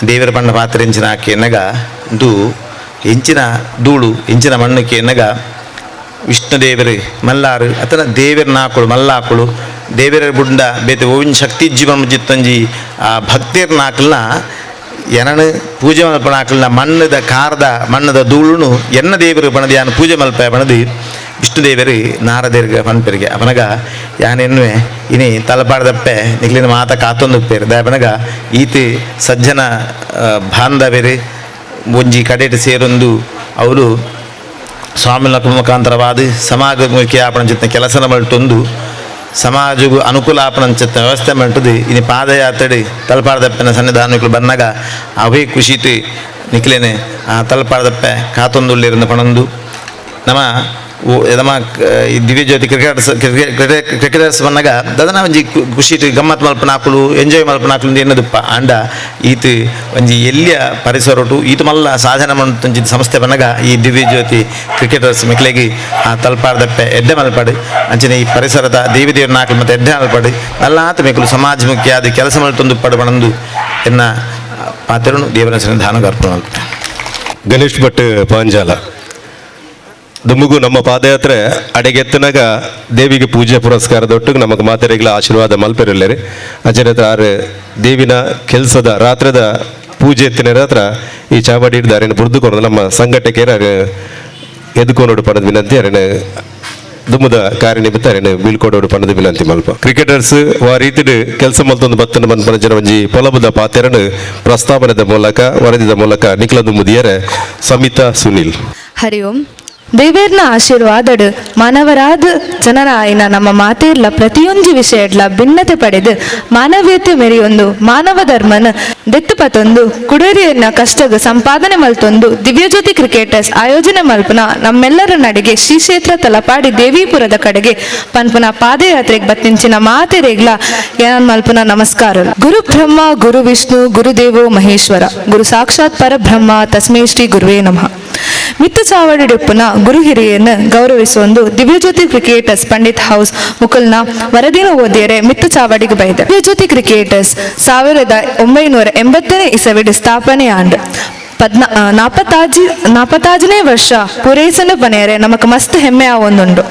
ದೇವರ ಪಣ್ಣ ಪಾತ್ರೆ ಎಂಚಿನ ಆಕೆನಗ ದು ಎಂಚಿನ ಧೂಳು ಎಂಚಿನ ಮಣ್ಣಕ್ಕೆ ಎನ್ನಗ ವಿಷ್ಣು ದೇವರು ಮಲ್ಲಾರು ಅತನ ದೇವರ ನಾಕುಳು ಮಲ್ಲಾಕುಳು ದೇವರ ಬುಂಡ ಬೇತೆ ಓವಿನ ಶಕ್ತಿ ಜೀವನ ಜಿತ್ತಂಜಿ ಆ ಭಕ್ತಿಯರ್ ನಾಕಲ್ನ ಎನನು ಪೂಜೆ ಮಲ್ಪಣ ಆಕಲ್ನ ಮಣ್ಣದ ಕಾರದ ಮಣ್ಣದ ಧೂಳುನು ಎನ್ನ ದೇವರು ಪಣದ ಯಾನು ಪೂಜೆ ಮಲ್ಪ ಪಣದು ವಿಷ್ಣು ದೇವರು ನಾರದೇರ್ಗ ಪನ್ಪೆರಿಗೆ ಅವನಗ ಯಾನೆನ್ನುವೆ ಇನಿ ತಲಪಾಡ್ದಪ್ಪೆ ನಿಕ್ಲಿನ ಮಾತ ಕಾತೊಂದು ಉಪ್ಪೇರು ದಯಪನಗ ಈತ ಸಜ್ಜನ ಬಾಂಧವೇರು ಒಂಜಿ ಕಡೆಟ್ ಸೇರೊಂದು ಅವರು ಸ್ವಾಮಿನ ಮುಖಾಂತರವಾದ ಸಮಾಜಮುಖಿ ಆಪಣಂಚಿತ್ನ ಕೆಲಸನ ಮಲ್ಟೊಂದು ಸಮಾಜಗೂ ಅನುಕೂಲ ಆಪಣಂಚಿತ್ನ ವ್ಯವಸ್ಥೆ ಮಲ್ಟದು ಇನಿ ಪಾದಯಾತ್ರೆ ತಲಪಾಡ್ದಪ್ಪನ ಸನ್ನಿಧಾನಗಳು ಬನ್ನಗ ಅವೇ ಖುಷಿತು ನಿಕ್ಲೇನೆ ಆ ತಲಪಾಡ್ದಪ್ಪೆ ಕಾತೊಂದುಳ್ಳಿರಂದು ಪಣಂದು ನಮ್ಮ ನಮ್ಮ ಈ ದಿವ್ಯಜ್ಯೋತಿ ಕ್ರಿಕೆಟರ್ಸ್ ಕ್ರಿಕೆಟರ್ಸ್ ಬನ್ನಗ ದದನ ಒಂಜಿ ಖುಷಿ ಗಮ್ಮತ್ ಮಲ್ಪನಾಕುಲು ಎಂಜಾಯ್ ಮಲ್ಪನಾಕುಲು ಎನ್ನದುಪ್ಪ ಆಂಡ ಈತ ಒಂಜಿ ಎಲ್ಲಿಯ ಪರಿಸರಟು ಈತ ಮಲ್ಲ ಸಾಧನೆ ಮಂತೊಂಜಿ ಸಂಸ್ಥೆ ಬನ್ನಗ ಈ ದಿವ್ಯಜ್ಯೋತಿ ಕ್ರಿಕೆಟರ್ಸ್ ಮಿಕ್ಲೆಗಿ ಆ ತಲ್ಪಾಡ್ದಪ್ಪೆ ಎಡ್ಡೆ ಮಲ್ಪಾಡು ಅಂಚನೆ ಈ ಪರಿಸರದ ದೇವಿ ದೇವ್ರ ನಾಕಲು ಮತ್ತೆ ಎಡ್ಡೆ ಮಲ್ಪಾಡು ನಲ್ಲಾತ ಮೆಕ್ಕಲು ಸಮಾಜಮುಖಿ ಆದ ಕೆಲಸ ಮಲ್ತೊಂದು ಪಡು ಬಣಂದು ಎನ್ನ ಪಾತ್ರನು ದೇವರ ಸನ್ನಿಧಾನ ಅರ್ಪಣೆ ಮಲ್ಪೆ. ಗಣೇಶ್ ಭಟ್ ಪಾಂಜಾಲ ದುಮ್ಮುಗು ನಮ್ಮ ಪಾದಯಾತ್ರೆ ಅಡೆಗೆತ್ತನಾಗ ದೇವಿಗೆ ಪೂಜೆ ಪುರಸ್ಕಾರದೊಟ್ಟಿಗೆ ನಮಗೆ ಮಾತೆರೆಗಳ ಆಶೀರ್ವಾದ ಮಲ್ಪೆರಲ್ಲೇರಿ ಅಜನ ಆರು ದೇವಿನ ಕೆಲಸದ ರಾತ್ರದ ಪೂಜೆ ಎತ್ತಿನ ಹತ್ರ ಈ ಚಾವಡಿ ಹಿಡ್ದು ಬುರ್ದು ಕೊಡೋದು ನಮ್ಮ ಸಂಘಟಕರ ಎದ್ಕೊನೋಡು ಪಣದ ವಿನಂತಿ ಅರೇನು ದುಮ್ಮದ ಕಾರ್ಯನಿಮಿತ್ತ ಅರೇನು ಬೀಳ್ಕೊಡೋಡು ಪಣದ ವಿನಂತಿ ಮಲ್ಪ ಕ್ರಿಕೆಟರ್ಸ್ ವಾ ರೀತಿಡ್ ಕೆಲಸ ಮಲ್ತೊಂದು ಬತ್ತನ ಬಂದ ಜನ ಒಂಜಿ ಪೊಲಬುದ ಪಾತೆರನು ಪ್ರಸ್ತಾವನೆದ ಮೂಲಕ ವರದಿದ ಮೂಲಕ ನಿಖಿಲ ದುಮ್ಮುದಿಯರೆ ಸಮಿತಾ ಸುನಿಲ್. ಹರಿ ಓಂ. ದೇವೇರ್ನ ಆಶೀರ್ವಾದಡು ಮಾನವರಾದ ಜನರಾಯಿನ ನಮ್ಮ ಮಾತೇರ್ಲ ಪ್ರತಿಯೊಂಜಿ ವಿಷಯಡ್ಲ ಭಿನ್ನತೆ ಪಡೆದು ಮಾನವೀಯತೆ ಮೆರೆಯೊಂದು ಮಾನವ ಧರ್ಮನ ದೆತ್ತು ಪತೊಂದು ಕುಡರಿಯನ್ನ ಕಷ್ಟಗ ಸಂಪಾದನೆ ಮಲ್ತೊಂದು ದಿವ್ಯಜ್ಯೋತಿ ಕ್ರಿಕೆಟರ್ಸ್ ಆಯೋಜನೆ ಮಲ್ಪನ ನಮ್ಮೆಲ್ಲರ ನಡಿಗೆ ಶ್ರೀ ಕ್ಷೇತ್ರ ತಲಪಾಡಿ ದೇವಿಪುರದ ಕಡೆಗೆ ಪನ್ಪುನ ಪಾದಯಾತ್ರೆಗೆ ಬತ್ತಿಂಚಿನ ಮಾತೆರೆಗ್ಲ ಏನ್ ಮಲ್ಪುನ ನಮಸ್ಕಾರ. ಗುರು ಬ್ರಹ್ಮ ಗುರು ವಿಷ್ಣು ಗುರುದೇವೋ ಮಹೇಶ್ವರ ಗುರು ಸಾಕ್ಷಾತ್ ಪರಬ್ರಹ್ಮ ತಸ್ಮೈ ಶ್ರೀ ಗುರುವೇ ನಮಃ. ಮಿತ್ತು ಚಾವಡಿಡುಪ್ಪುನ ಗುರು ಹಿರಿಯನ್ನು ಗೌರವಿಸುವಂದು ದಿವ್ಯಜ್ಯೋತಿ ಕ್ರಿಕೆಟರ್ಸ್ ಪಂಡಿತ್ ಹೌಸ್ ಮುಕುಲ್ನ ವರದಿನ ಓದಿಯರೆ ಮಿತ್ತು ಚಾವಡಿಗೆ ಬೈದ. ದಿವ್ಯಜ್ಯೋತಿ ಕ್ರಿಕೆಟರ್ಸ್ 1980ನೇ ಇಸವಿಡು ಸ್ಥಾಪನೆ ಆಂಡ್ 45ನೇ ವರ್ಷ ಪೂರೈಸಲು ಪನೆಯರೆ ನಮಕ್ ಮಸ್ತ್ ಹೆಮ್ಮೆ ಆವೊಂದುಂಡು.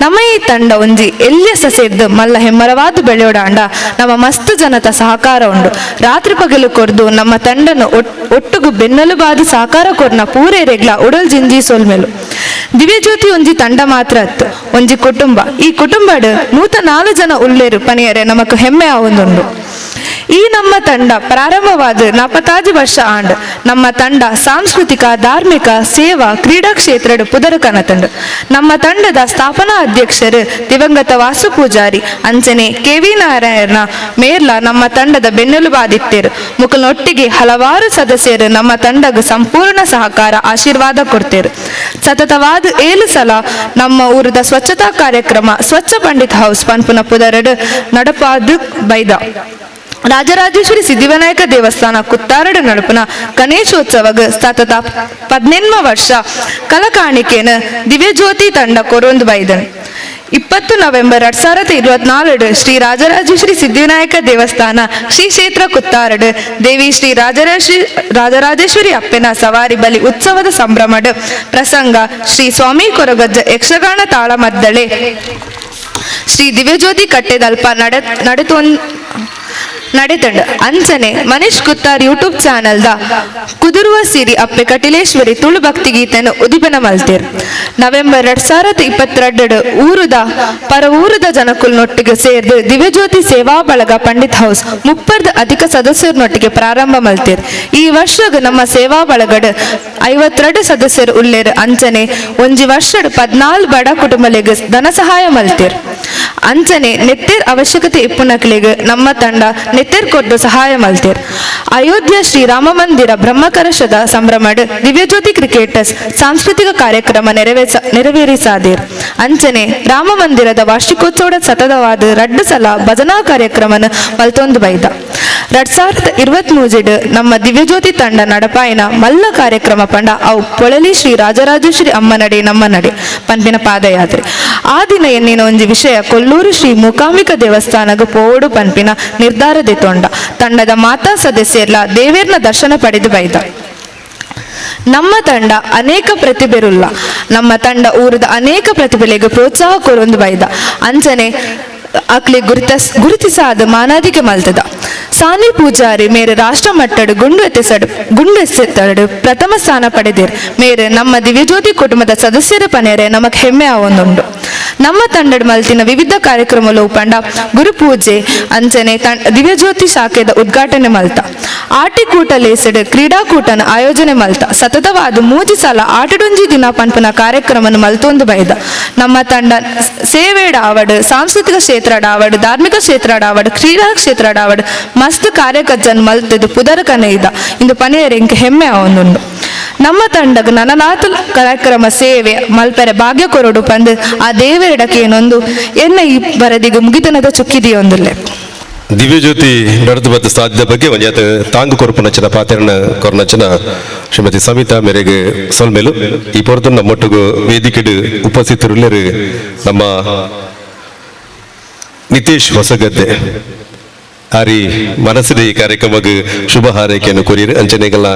ನಮ್ಮ ಈ ತಂಡ ಒಂಜಿ ಎಲ್ಲಿಯ ಸಸೆದ್ದು ಮಲ್ಲ ಹೆಮ್ಮರವಾದ ಬೆಳೆಯೋಡಾಂಡ ನಮ್ಮ ಮಸ್ತ್ ಜನತ ಸಹಕಾರ ಉಂಡು. ರಾತ್ರಿ ಪಗಲು ಕೊರ್ದು ನಮ್ಮ ತಂಡನ ಒಟ್ಟುಗು ಬೆನ್ನೆಲುಬಾದ ಸಹಕಾರ ಕೊರ್ನ ಪೂರೇರೆಗ್ಲ ಉಡಲ್ ಜಿಂಜಿ ಸೊಲ್ಮೆಲು. ದಿವ್ಯಜ್ಯೋತಿ ಒಂಜಿ ತಂಡ ಮಾತ್ರ ಅತ್ತು ಒಂಜಿ ಕುಟುಂಬ. ಈ ಕುಟುಂಬಡ್ 104 ಜನ ಉಲ್ಲೇರು ಪನೆಯರೆ ನಮಕ್ ಹೆಮ್ಮೆ ಆವೊಂದುಂಡು. ಈ ನಮ್ಮ ತಂಡ ಪ್ರಾರಂಭವಾದ 45 ವರ್ಷ ಆಂಡ್. ನಮ್ಮ ತಂಡ ಸಾಂಸ್ಕೃತಿಕ ಧಾರ್ಮಿಕ ಸೇವಾ ಕ್ರೀಡಾ ಕ್ಷೇತ್ರದ ಪುದರು ಕನತಂಡ. ನಮ್ಮ ತಂಡದ ಸ್ಥಾಪನಾ ಅಧ್ಯಕ್ಷರು ದಿವಂಗತ ವಾಸು ಪೂಜಾರಿ ಅಂಚನೆ ಕೆ ವಿ ನಾರಾಯಣ ಮೇರ್ಲ ನಮ್ಮ ತಂಡದ ಬೆನ್ನೆಲುಬಾದಿತ್ತೇರು. ಮುಕುಲ್ನೊಟ್ಟಿಗೆ ಹಲವಾರು ಸದಸ್ಯರು ನಮ್ಮ ತಂಡಗ ಸಂಪೂರ್ಣ ಸಹಕಾರ ಆಶೀರ್ವಾದ ಕೊಡ್ತೇರು. ಸತತವಾದ 7 ಸಲ ನಮ್ಮ ಊರದ ಸ್ವಚ್ಛತಾ ಕಾರ್ಯಕ್ರಮ ಸ್ವಚ್ಛ ಪಂಡಿತ್ ಹೌಸ್ ಪನ್ಪುನ ಪುದರಡು ನಡಪಾದು ಬೈದ. ರಾಜರಾಜೇಶ್ವರಿ ಸಿದ್ಧಿವಿನಾಯಕ ದೇವಸ್ಥಾನ ಕುತ್ತಾರಡು ನಡುಪುನ ಗಣೇಶೋತ್ಸವಗ ಸತತ 18 ವರ್ಷ ಕಲಕಾಣಿಕೆನ ದಿವ್ಯಜ್ಯೋತಿ ತಂಡ ಕೊರೊಂದು ಬೈದನ್. 20 ನವೆಂಬರ್ 2024 ಶ್ರೀ ರಾಜರಾಜೇಶ್ವರಿ ಸಿದ್ಧಿವಿನಾಯಕ ದೇವಸ್ಥಾನ ಶ್ರೀ ಕ್ಷೇತ್ರ ಕುತ್ತಾರಡು ದೇವಿ ಶ್ರೀ ರಾಜರಾಜೇಶ್ವರಿ ಅಪ್ಪೆನ ಸವಾರಿ ಬಲಿ ಉತ್ಸವದ ಸಂಭ್ರಮಡ್ ಪ್ರಸಂಗ ಶ್ರೀ ಸ್ವಾಮಿ ಕೊರಗಜ್ಜ ಯಕ್ಷಗಾನ ತಾಳಮದ್ದಳೆ ಶ್ರೀ ದಿವ್ಯಜ್ಯೋತಿ ಕಟ್ಟೆದಲ್ಪ ನಡೆತಂಡ್. ಅಂಚನೆ Manish Kuttar YouTube channel the ಕುದುರುವ ಸಿರಿ ಅಪ್ಪೆ ಕಟಿಲೇಶ್ವರಿ ತುಳು ಭಕ್ತಿ ಗೀತೆಯನ್ನು ಉದಿಪನ ಮಲ್ತೇರ್. ನವೆಂಬರ್ 2022 ಊರುದ ಪರ ಊರುದ ಜನಕುಲ್ನೊಟ್ಟಿಗೆ ಸೇರ್ದು ದಿವ್ಯಜ್ಯೋತಿ ಸೇವಾ ಬಳಗ ಪಂಡಿತ್ ಹೌಸ್ 30 ಅಧಿಕ ಸದಸ್ಯರನ್ನೊಟ್ಟಿಗೆ ಪ್ರಾರಂಭ ಮಲ್ತೇರ್. ಈ ವರ್ಷಗ ನಮ್ಮ ಸೇವಾ ಬಳಗಡ್ 52 ಸದಸ್ಯರು ಉಲ್ಲೇರ್. ಅಂಚನೆ ಒಂಜಿ ವರ್ಷಡ್ 14 ಬಡ ಕುಟುಂಬಲಿಗೆ ಧನ ಸಹಾಯ ಮಲ್ತೇರ್. ಅಂಚನೆ ನೆತ್ತೇರ್ ಅವಶ್ಯಕತೆ ಇಪ್ಪುನಕ್ಲೆಗ್ ನಮ್ಮ ತಂಡ ನೆತ್ತೇರ್ ಕೊಟ್ಟು ಸಹಾಯ ಮಲ್ತೇರ್. ಅಯೋಧ್ಯ ಶ್ರೀ ರಾಮ ಮಂದಿರ ಬ್ರಹ್ಮಕಲಶದ ಸಂಭ್ರಮಡ್ ದಿವ್ಯಜ್ಯೋತಿ ಕ್ರಿಕೆಟರ್ಸ್ ಸಾಂಸ್ಕೃತಿಕ ಕಾರ್ಯಕ್ರಮ ನೆರವೇರಿಸಾದೇರ್. ಅಂಚನೆ ರಾಮ ಮಂದಿರದ ವಾರ್ಷಿಕೋತ್ಸವದ ಸತತವಾದ 2 ಸಲ ಭಜನಾ ಕಾರ್ಯಕ್ರಮನ ಮಲ್ತೊಂದು ಬೈದ. 2023 ನಮ್ಮ ದಿವ್ಯಜ್ಯೋತಿ ತಂಡ ನಡಪಾಯಿನ ಮಲ್ಲ ಕಾರ್ಯಕ್ರಮ ಪಂಡ ಅವು ಪೊಳಲಿ ಶ್ರೀ ರಾಜರಾಜೇಶ್ವರಿ ಅಮ್ಮ ನಡೆ ನಮ್ಮ ನಡೆ ಪನ್ಪಿನ ಪಾದಯಾತ್ರೆ. ಆ ದಿನ ಎನ್ನಿನ ಒಂಜಿ ವಿಷಯ ಕೊಲ್ಲೂರು ಶ್ರೀ ಮೂಕಾಂಬಿಕ ದೇವಸ್ಥಾನಗ ಪೋಡು ಪನ್ಪಿನ ನಿರ್ಧಾರ ದೆತೊಂಡ ತಂಡದ ಮಾತಾ ಸದಸ್ಯರ್ಲ ದೇವೇರ್ನ ದರ್ಶನ ಪಡೆದು ಬೈದ. ನಮ್ಮ ತಂಡ ಅನೇಕ ಪ್ರತಿಭೆರುಲ್ಲ. ನಮ್ಮ ತಂಡ ಊರದ ಅನೇಕ ಪ್ರತಿಭೆಗಳಿಗೆ ಪ್ರೋತ್ಸಾಹ ಕೊರೊಂದು ಬೈದ. ಅಂಚನೆ ಅಕ್ಲೆ ಗುರುತಿಸಾದ ಮಾನಾದಿಗೆ ಮಲ್ತದ. ಸಾನಿ ಪೂಜಾರಿ ಮೇರೆ ರಾಷ್ಟ್ರ ಮಟ್ಟಡು ಗುಂಡು ಎಸೆತಡು ಪ್ರಥಮ ಸ್ಥಾನ ಪಡೆದಿರ್. ಮೇರೆ ನಮ್ಮ ದಿವ್ಯಜ್ಯೋತಿ ಕುಟುಂಬದ ಸದಸ್ಯರ ಪನೇರೆ ನಮಕ್ ಹೆಮ್ಮೆ ಆವೊಂದುಂಡು. ನಮ್ಮ ತಂಡಡ್ ಮಲ್ತಿನ ವಿವಿಧ ಕಾರ್ಯಕ್ರಮಲು ಪಂಡ ಗುರುಪೂಜೆ ಅಂಚನೆ ದಿವ್ಯಜ್ಯೋತಿ ಶಾಖೆದ ಉದ್ಘಾಟನೆ ಮಲ್ತ. ಆಟಿಕೂಟ ಲೇಸಡ್ ಕ್ರೀಡಾಕೂಟನ ಆಯೋಜನೆ ಮಲ್ತ. ಸತತವಾದ 3 ಸಲ ಆಟಡೊಂಜಿ ದಿನ ಪನ್ಪುನ ಕಾರ್ಯಕ್ರಮನ ಮಲ್ತೊಂದು ಬೈದ. ನಮ್ಮ ತಂಡ ಸೇವೆಡ ಆವಡ್, ಸಾಂಸ್ಕೃತಿಕ ಕ್ಷೇತ್ರ ಆವಡ್, ಧಾರ್ಮಿಕ ಕ್ಷೇತ್ರ ಆವಡ್, ಕ್ರೀಡಾ ಕ್ಷೇತ್ರ ಆವಡ್ ಮಸ್ತ್ ಕಾರ್ಯಕರ್ತನ್ ಮಲ್ತದು ಪುದರ್ ಕನೆಯ್ದ ಇಂದು ಪನೆಯರೆ ಇಂಕ್ ಹೆಮ್ಮೆ ಆವೊಂದುಂಡು. ನಮ್ಮ ತಂಡಗ್ ನನನಾತ ಕಾರ್ಯಕ್ರಮ ಸೇವೆ ಮಲ್ಪೆರೆ ಭಾಗ್ಯ ಕೊರಡು ಪಂದ್ ಆ ದೇವರಡಕೇನೊಂದು ಎನ್ನ ಈ ಬರದಿಗೆ ಮುಗಿತನದ ಚುಕ್ಕಿದೆಯೊಂದುಲ್ಲೆ. ದಿವ್ಯಜ್ಯೋತಿ ನಡೆದು ಬತ್ತ ಸಾಧ್ಯದ ಬಗ್ಗೆ ಒಂಜಾತ ತಾಂಗು ಕೊರಪುನಂಚಿನ ಪಾತ್ರನ ಕೊರನಂಚಿನ ಶ್ರೀಮತಿ ಸಮಿತಾ ಮೇರೆಗೆ ಸೊಲ್ಮೇಲು. ಈ ಪೊರತು ನಮ್ಮೊಟ್ಟಿಗೂ ವೇದಿಕೆಡು ಉಪಸ್ಥಿತರುಳ್ಳರು ನಮ್ಮ ನಿತೇಶ್ ಹೊಸಗದ್ದೆ ಆರಿ ಮನಸ್ಸಿನ ಈ ಕಾರ್ಯಕ್ರಮಕ್ಕೆ ಶುಭ ಹಾರೈಕೆಯನ್ನು ಕೋರಿರು. ಅಂಚನೆಗೆಲ್ಲ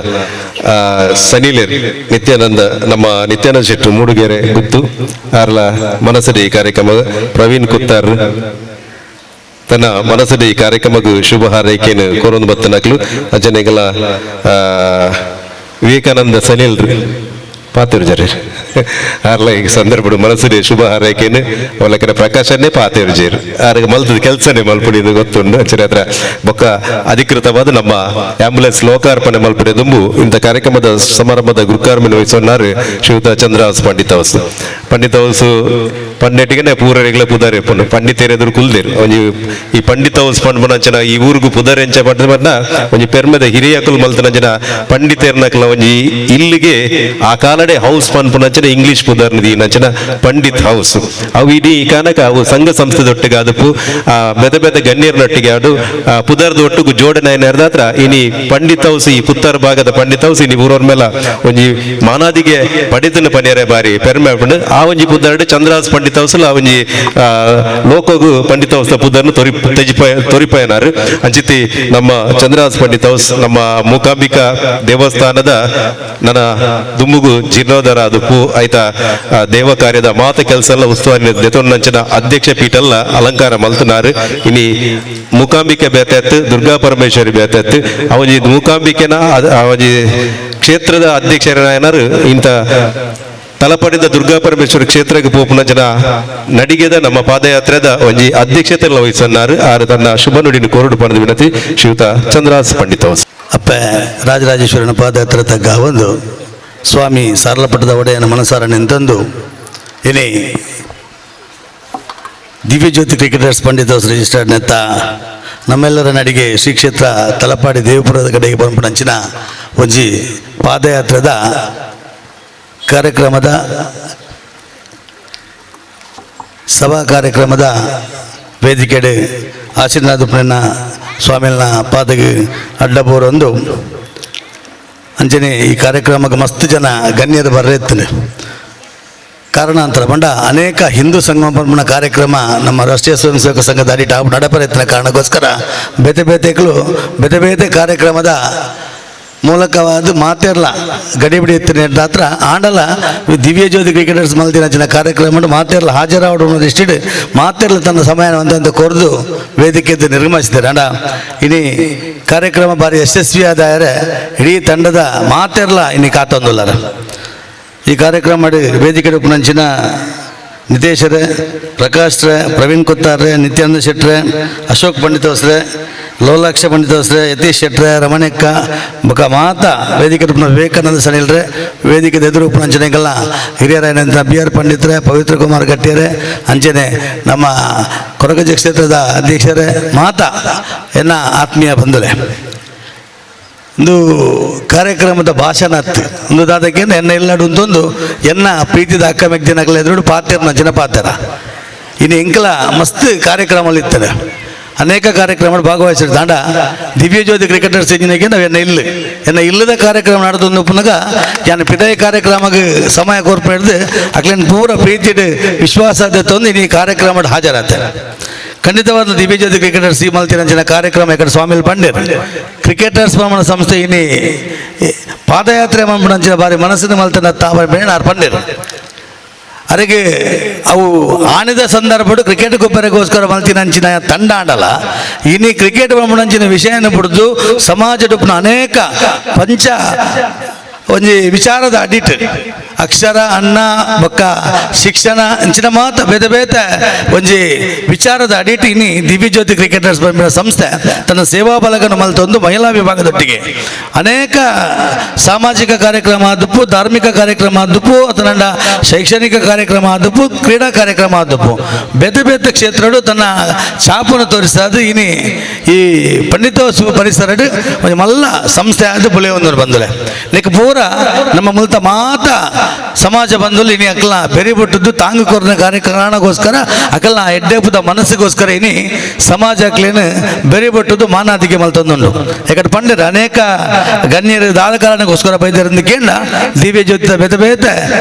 ಸನಿಲೇರ್ ನಿತ್ಯಾನಂದ, ನಮ್ಮ ನಿತ್ಯಾನಂದ ಶೆಟ್ಟರು ಮೂಡುಗೆರೆ ಗುತ್ತು ಆರ್ಲ ಮನಸ್ಸಿನ ಈ ಕಾರ್ಯಕ್ರಮ, ಪ್ರವೀಣ್ ಕುತ್ತಾರ್ ತನ್ನ ಮನಸ್ಸಿನ ಈ ಕಾರ್ಯಕ್ರಮಕ್ಕೆ ಶುಭ ಹಾರೈಕೆಯನ್ನು ಕೋರೊಂದು ಬತ್ತನಕ್ಲು. ಅಂಚನೆಗೆಲ್ಲ ವಿವೇಕಾನಂದ ಸನಿಲ್ರು ಪಾತಿರು ಜರಿ ಆರ್ಲ ಈ ಸಂದರ್ಭ ಮನಸ್ಸಿನ ಶುಭ ಹಾರೈಕೆಯನ್ನು ಅವಲಕ್ಕನ ಪ್ರಕಾಶನೇ ಪಾತೇರು ಜೇರು ಆರ್ಗ ಮಲ್ತದ ಕೆಲಸನೇ ಮಲ್ಪುಡಿ ಗೊತ್ತುಂಡು. ಅಂಚನೆ ಹತ್ರ ಬೊಕ್ಕ ಅಧಿಕೃತವಾದ ನಮ್ಮ ಆಂಬುಲೆನ್ಸ್ ಲೋಕಾರ್ಪಣೆ ಮಲ್ಪುಡಿ ದುಂಬು ಇಂಥ ಕಾರ್ಯಕ್ರಮದ ಸಮಾರಂಭದ ಗುರುಕಾರ್ಮನೆ ವಹಿಸೊನ್ನಾರು ಶ್ರೀಯುತ ಚಂದ್ರಹಾಸ್ ಪಂಡಿತ್ ಹೌಸ್. ಪಂಡಿತ್ ಹೌಸ್ ಪಂಡೆಟಿಗೆ ಪೂರರಿಗಳ ಪುದಾರೆ ಪುನ ಪಂಡಿತೇರೆದುರು ಕುಲ್ದೇರು ಒಂಜಿ ಈ ಪಂಡಿತ್ ಹೌಸ್ ಪಂಡ್ಪುನಂಚನ ಈ ಊರುಗು ಪುದರ್ ಎಂಚ ಪಂಡ ಪಂಡ ಒಂಜಿ ಪೆರ್ಮೆದ ಹಿರಿಯಕುಲು ಮಲ್ತನಂಚನ ಪಂಡಿತೇರ್ನಕಲ ಒಂಜಿ ಇಲ್ಲಿಗೆ ಆ ಕಾಲಡೆ ಹೌಸ್ ಪನ್ಪುನಂಚನ ಇಂಗ್ಲಿಷ್ ಪುದರ್ನ ದೀನಂಚನ ಪಂಡಿತ್ ಹೌಸ್ ಅವು ಇಡೀ ಈ ಕಾನಕ ಅವು ಸಂಘ ಸಂಸ್ಥೆದೊಟ್ಟಿಗೆ ಅದಪ್ಪು ಆ ಬೆದ ಬೆದ ಗಣ್ಯರ್ನೊಟ್ಟಿಗೆ ಅದು ಪುದರ್ದ ಒಟ್ಟುಗು ಜೋಡಣೆ ಹತ್ರ ಇನಿ ಪಂಡಿತ್ ಹೌಸ್ ಈ ಪುತ್ತರ್ ಭಾಗದ ಪಂಡಿತ್ ಹೌಸ್ ಇನಿ ಊರವ್ರ ಮೇಲೆ ಒಂಜಿ ಮಾನಾದಿಗೆ ಪಡಿತನ ಪನಿಯರೆ ಬಾರಿ ಪೆರ್ಮೆ ಆಪುಂಡು. ಆ ಒಂಜಿ ಪುದರ್ಡ್ ಚಂದ್ರಹಾಸ್ ಪಂಡಿತ್ ಹೌಸ್ ಆ ಒಂಜಿ ಲೋಕಗು ಪಂಡಿತ್ ಹೌಸ್ ಪುದರ್ನು ತೊರಿಪಯನಾರು. ಅಂಚಿತಿ ನಮ್ಮ ಚಂದ್ರಹಾಸ್ ಪಂಡಿತ್ ಹೌಸ್ ನಮ್ಮ ಮೂಕಾಂಬಿಕಾ ದೇವಸ್ಥಾನದ ನನ್ನ ದುಮ್ಮುಗು ಜೀರ್ಣೋದ್ಧಾರ ಅದು ಆಯ್ತಾ ದೇವ ಕಾರ್ಯದ ಮಾತ ಕೆಲಸ ಎಲ್ಲ ಉಸ್ತುವಾರಿ ದೆತೊನ್ನಂಚಿನ ಅಧ್ಯಕ್ಷ ಪೀಠಲ್ಲ ಅಲಂಕಾರ ಮಲ್ತನಾರು. ಇನಿ ಮೂಕಾಂಬಿಕೆ ಬೇತಾಯ್ತು, ದುರ್ಗಾ ಪರಮೇಶ್ವರಿ ಬೇತಾಯ್ತು. ಅವಜಿ ಮೂಕಾಂಬಿಕೆನ ಅವಜಿ ಕ್ಷೇತ್ರದ ಅಧ್ಯಕ್ಷರಾಯನರು ಇಂಥ ತಲಪಡಿದ ದುರ್ಗಾ ಪರಮೇಶ್ವರ ಕ್ಷೇತ್ರಕ್ಕೆ ಪೋಪುನ ಜನ ನಡಿಗೆದ ನಮ್ಮ ಪಾದಯಾತ್ರೆದ ಒಂಜಿ ಅಧ್ಯಕ್ಷತೆ ವಹಿಸನ್ನಾರು. ಆರು ತನ್ನ ಶುಭ ನುಡಿನ ಕೋರಡು ಪಣದ ವಿನಂತಿ ಶ್ರೀಯುತ ಚಂದ್ರಹಾಸ್ ಪಂಡಿತ್ ಹೌಸ್. ಅಪ್ಪ ರಾಜರಾಜೇಶ್ವರನ ಪಾದಯಾತ್ರೆ ತಗ್ಗ ಒಂದು ಸ್ವಾಮಿ ಸಾರಲಪಟ್ಟದ ಒಡೆಯನ ಮನಸಾರ ನಿಂತಂದು ಇನಿ Divyajyoti cricketers Pandit house registered ನೆತ್ತ ನಮ್ಮೆಲ್ಲರ ನಡಿಗೆ ಶ್ರೀ ಕ್ಷೇತ್ರ ತಲಪಾಡಿ ದೇವಪುರದ ಕಡೆಗೆ ಪಂಪನಂಚಿನ ಒಂಜಿ ಪಾದಯಾತ್ರೆದ ಕಾರ್ಯಕ್ರಮದ ಸಭಾ ಕಾರ್ಯಕ್ರಮದ ವೇದಿಕೆಡೆ ಆಶೀರ್ವಾದಪ್ಪನ ಸ್ವಾಮಿನ ಪಾದಗೆ ಅಡ್ಡಬೋರೊಂದು ಅಂಚನೆ ಈ ಕಾರ್ಯಕ್ರಮಕ್ಕೆ ಮಸ್ತ್ ಜನ ಗಣ್ಯರು ಬರ್ರೆತ್ತನೆ ಕಾರಣಾಂತರ ಬಂಡ ಅನೇಕ ಹಿಂದೂ ಸಂಗಮ ಕಾರ್ಯಕ್ರಮ ನಮ್ಮ ರಾಷ್ಟ್ರೀಯ ಸ್ವಯಂ ಸೇವಕ ಸಂಘದ ಅಡಿ ನಡಪರೆತ್ತಿನ ಕಾರಣಕ್ಕೋಸ್ಕರ ಬೇತೆ ಬೇತೆಗಳು ಬೇತೆ ಬೇತೆ ಕಾರ್ಯಕ್ರಮದ ಮೂಲಕವಾದ ಮಾತಿರಲ್ಲ ಗಡಿಬಿಡಿ ಎತ್ತಿನ ಹತ್ರ ಆಂಡಲ ದಿವ್ಯ ಜ್ಯೋತಿ ಕ್ರಿಕೆಟರ್ಸ್ ಮಲ್ದಿನ ಕಾರ್ಯಕ್ರಮ ಮಾತಿರಲ್ಲ ಹಾಜರಾವಡು ದೃಷ್ಟಿಡ್ ಮಾತಿರಲ್ಲ ತನ್ನ ಸಮಯ ಒಂದೊಂದು ಕೊರೆದು ವೇದಿಕೆದ್ದು ನಿರ್ಗಮಿಸಿದ್ದಾರೆ. ಅಂಡ ಇನಿ ಕಾರ್ಯಕ್ರಮ ಭಾರಿ ಯಶಸ್ವಿಯಾದರೆ ಇಡೀ ತಂಡದ ಮಾತಿರಲ್ಲ ಇನಿ ಕಾತೊಂದುಲ್ಲಾರ. ಈ ಕಾರ್ಯಕ್ರಮ ವೇದಿಕೆ ಉಪನಂಚಿನ ನಿತೇಶರೇ, ಪ್ರಕಾಶ್ರೇ, ಪ್ರವೀಣ್ ಕೊತ್ತಾರ್ರೆ, ನಿತ್ಯಾನಂದ ಶೆಟ್ರೆ, ಅಶೋಕ್ ಪಂಡಿತ್ ಅವಸ್ರೆ, ಲೋಲಾಕ್ಷ ಪಂಡಿತ್ ಅವಸ್ರೆ, ಯತೀಶ್ ಶೆಟ್ರೆ, ರಮಣಕ್ಕ ಬೊಕ ಮಾತ ವೇದಿಕೆ ವಿವೇಕಾನಂದ ಸನಿಲ್ರೆ, ವೇದಿಕೆ ಎದುರು ಉಪನಂಚನೆಗೆಲ್ಲ ಹಿರಿಯರಾಯನಂತ ಬಿ ಆರ್ ಪಂಡಿತ್ರೆ, ಪವಿತ್ರ ಕುಮಾರ್ ಗಟ್ಟಿಯರೇ, ಅಂಚನೆ ನಮ್ಮ ಕೊರಗಜ್ಜೆ ಕ್ಷೇತ್ರದ ಅಧ್ಯಕ್ಷರೇ, ಮಾತಾ ಎನ್ನ ಆತ್ಮೀಯ ಬಂಧುಲೆ. ಒಂದು ಕಾರ್ಯಕ್ರಮದ ಭಾಷಣ ಅತ್ತು ಒಂದು ದಾದಕ್ಕೆ ಎನ್ನ ಇಲ್ಲಡು ಅಂತೊಂದು ಎನ್ನ ಪ್ರೀತಿದ ಅಕ್ಕ ಮೆಗ್ದಿನಕಲ ಎದುರು ಪಾತ್ರ ಜನಪಾತ್ರ ಇನ್ನು ಎಂಕಲ ಮಸ್ತ್ ಕಾರ್ಯಕ್ರಮ ಇರ್ತದೆ. ಅನೇಕ ಕಾರ್ಯಕ್ರಮ ಭಾಗವಹಿಸಿದ ದಾಂಡ ದಿವ್ಯಜ್ಯೋತಿ ಕ್ರಿಕೆಟರ್ಸ್ ಇಂಜಿನಿಗೆ ನಾವು ಎನ್ನ ಇಲ್ಲ ಎನ್ನ ಇಲ್ಲದ ಕಾರ್ಯಕ್ರಮ ನಡೆದು ಪುನಗ ಯಾನ್ ಪಿದಯ ಕಾರ್ಯಕ್ರಮಕ್ಕೆ ಸಮಯ ಕೋರ್ಪ ಹಿಡಿದು ಅಕ್ಲೇನು ಪೂರ ಪ್ರೀತಿಡು ವಿಶ್ವಾಸ ತಂದು ಈ ಕಾರ್ಯಕ್ರಮ ಹಾಜರಾತೆ. ಖಂಡಿತವಾದ ದಿವ್ಯಜ್ಯೋತಿ ಕ್ರಿಕೆಟರ್ಸ್ ಈ ಮಲ್ತಿನಂಚಿನ ಕಾರ್ಯಕ್ರಮ ఇక్కడ ಸ್ವಾಮಿಲ್ ಪಂಡೇರ್ ಕ್ರಿಕೆಟರ್ಸ್ ಪ್ರಮಾಣ ಸಂಸ್ಥೆ ಇನಿ ಪಾದಯಾತ್ರೆ ಮಂಪಣಂಚಿನ ಬಾರಿ ಮನಸ್ಸಿನ ಮಲ್ತನ ತಾವ ಬೇಣಾರ್ ಪಂಡೇರ್ ಅರೆಗೆ ಅವು ಆನಿದ ಸಂದರ್ಭಡು ಕ್ರಿಕೆಟ್ ಗೊಬ್ಬರಗೋಸ್ಕರ ಮಲ್ತಿನಂಚಿನ ತಂಡ ಆಡಲ್ಲ ಇನಿ ಕ್ರಿಕೆಟ್ ಮಂಪಣಂಚಿನ ವಿಷಯನ ಬಿಡ್ದು ಸಮಾಜದ ಅನೇಕ ಪಂಚ ಒಂಜಿ ವಿಚಾರದ ಅಡಿಟ್ ಅಕ್ಷರ ಅನ್ನ ಬೊಕ್ಕ ಶಿಕ್ಷಣ ಅಂಚಿನ ಮಾತ ಬೇತೆ ಬೇತೆ ಒಂಜಿ ವಿಚಾರದ ಅಡಿಟ್ ಇನಿ ದಿವ್ಯಜ್ಯೋತಿ ಕ್ರಿಕೆಟರ್ಸ್ ಬಂದಿನ ಸಂಸ್ಥೆ ತನ್ನ ಸೇವಾ ಬಲಗನ್ನು ಮಲ್ತೊಂದು ಮಹಿಳಾ ವಿಭಾಗದೊಟ್ಟಿಗೆ ಅನೇಕ ಸಾಮಾಜಿಕ ಕಾರ್ಯಕ್ರಮ ಆದಪ್ಪು, ಧಾರ್ಮಿಕ ಕಾರ್ಯಕ್ರಮ ಆದಪ್ಪು, ಅಥವಾ ಶೈಕ್ಷಣಿಕ ಕಾರ್ಯಕ್ರಮ ಆದಪ್ಪು, ಕ್ರೀಡಾ ಕಾರ್ಯಕ್ರಮ ಆದಪ್ಪು ಬೇತೆ ಬೇತೆ ಕ್ಷೇತ್ರಡು ತನ್ನ ಛಾಪನ್ನು ತೋರಿಸ್ತದೆ. ಇನಿ ಈ ಪಂಡಿತ ಪರಿಸರ ಒಂಜಿ ಮಲ್ಲ ಸಂಸ್ಥೆ ಆದ ಬುಲೆ ಒಂದು ಬಂದಲೆ ಲೈಕ್ ಪೂರ ನಮ್ಮ ಮುಲ್ತ ಮಾತ ಸಮಾಜ ಬಂದಲ್ಲಿ ಇನಿ ಅಕಲ್ನ ಬೆರಿ ಬಿಟ್ಟದ್ದು ತಾಂಗು ಕೊರ್ನ ಕಾರ್ಯಕ್ರಮಕ್ಕೋಸ್ಕರ ಅಕಲ್ನ ಎಡ್ಡೆಪುದ ಮನಸ್ಸಿಗೋಸ್ಕರ ಇನಿ ಸಮಾಜ ಅಕ್ಲೇನು ಬೆರಿ ಬಿಟ್ಟದ್ದು ಮಾನಾದಿಗೆ ಮಲ್ತಂದುಂಡು. ಯಾಕಂದ್ರೆ ಪಂಡರು ಅನೇಕ ಗಣ್ಯರು ದಾದ ಕಾರಣಕ್ಕೋಸ್ಕರ ಬೈದರಿಂದ ಕೇಂದ್ರ ದಿವ್ಯ ಜ್ಯೋತಿ ಬೇತೆ ಬೇತೆ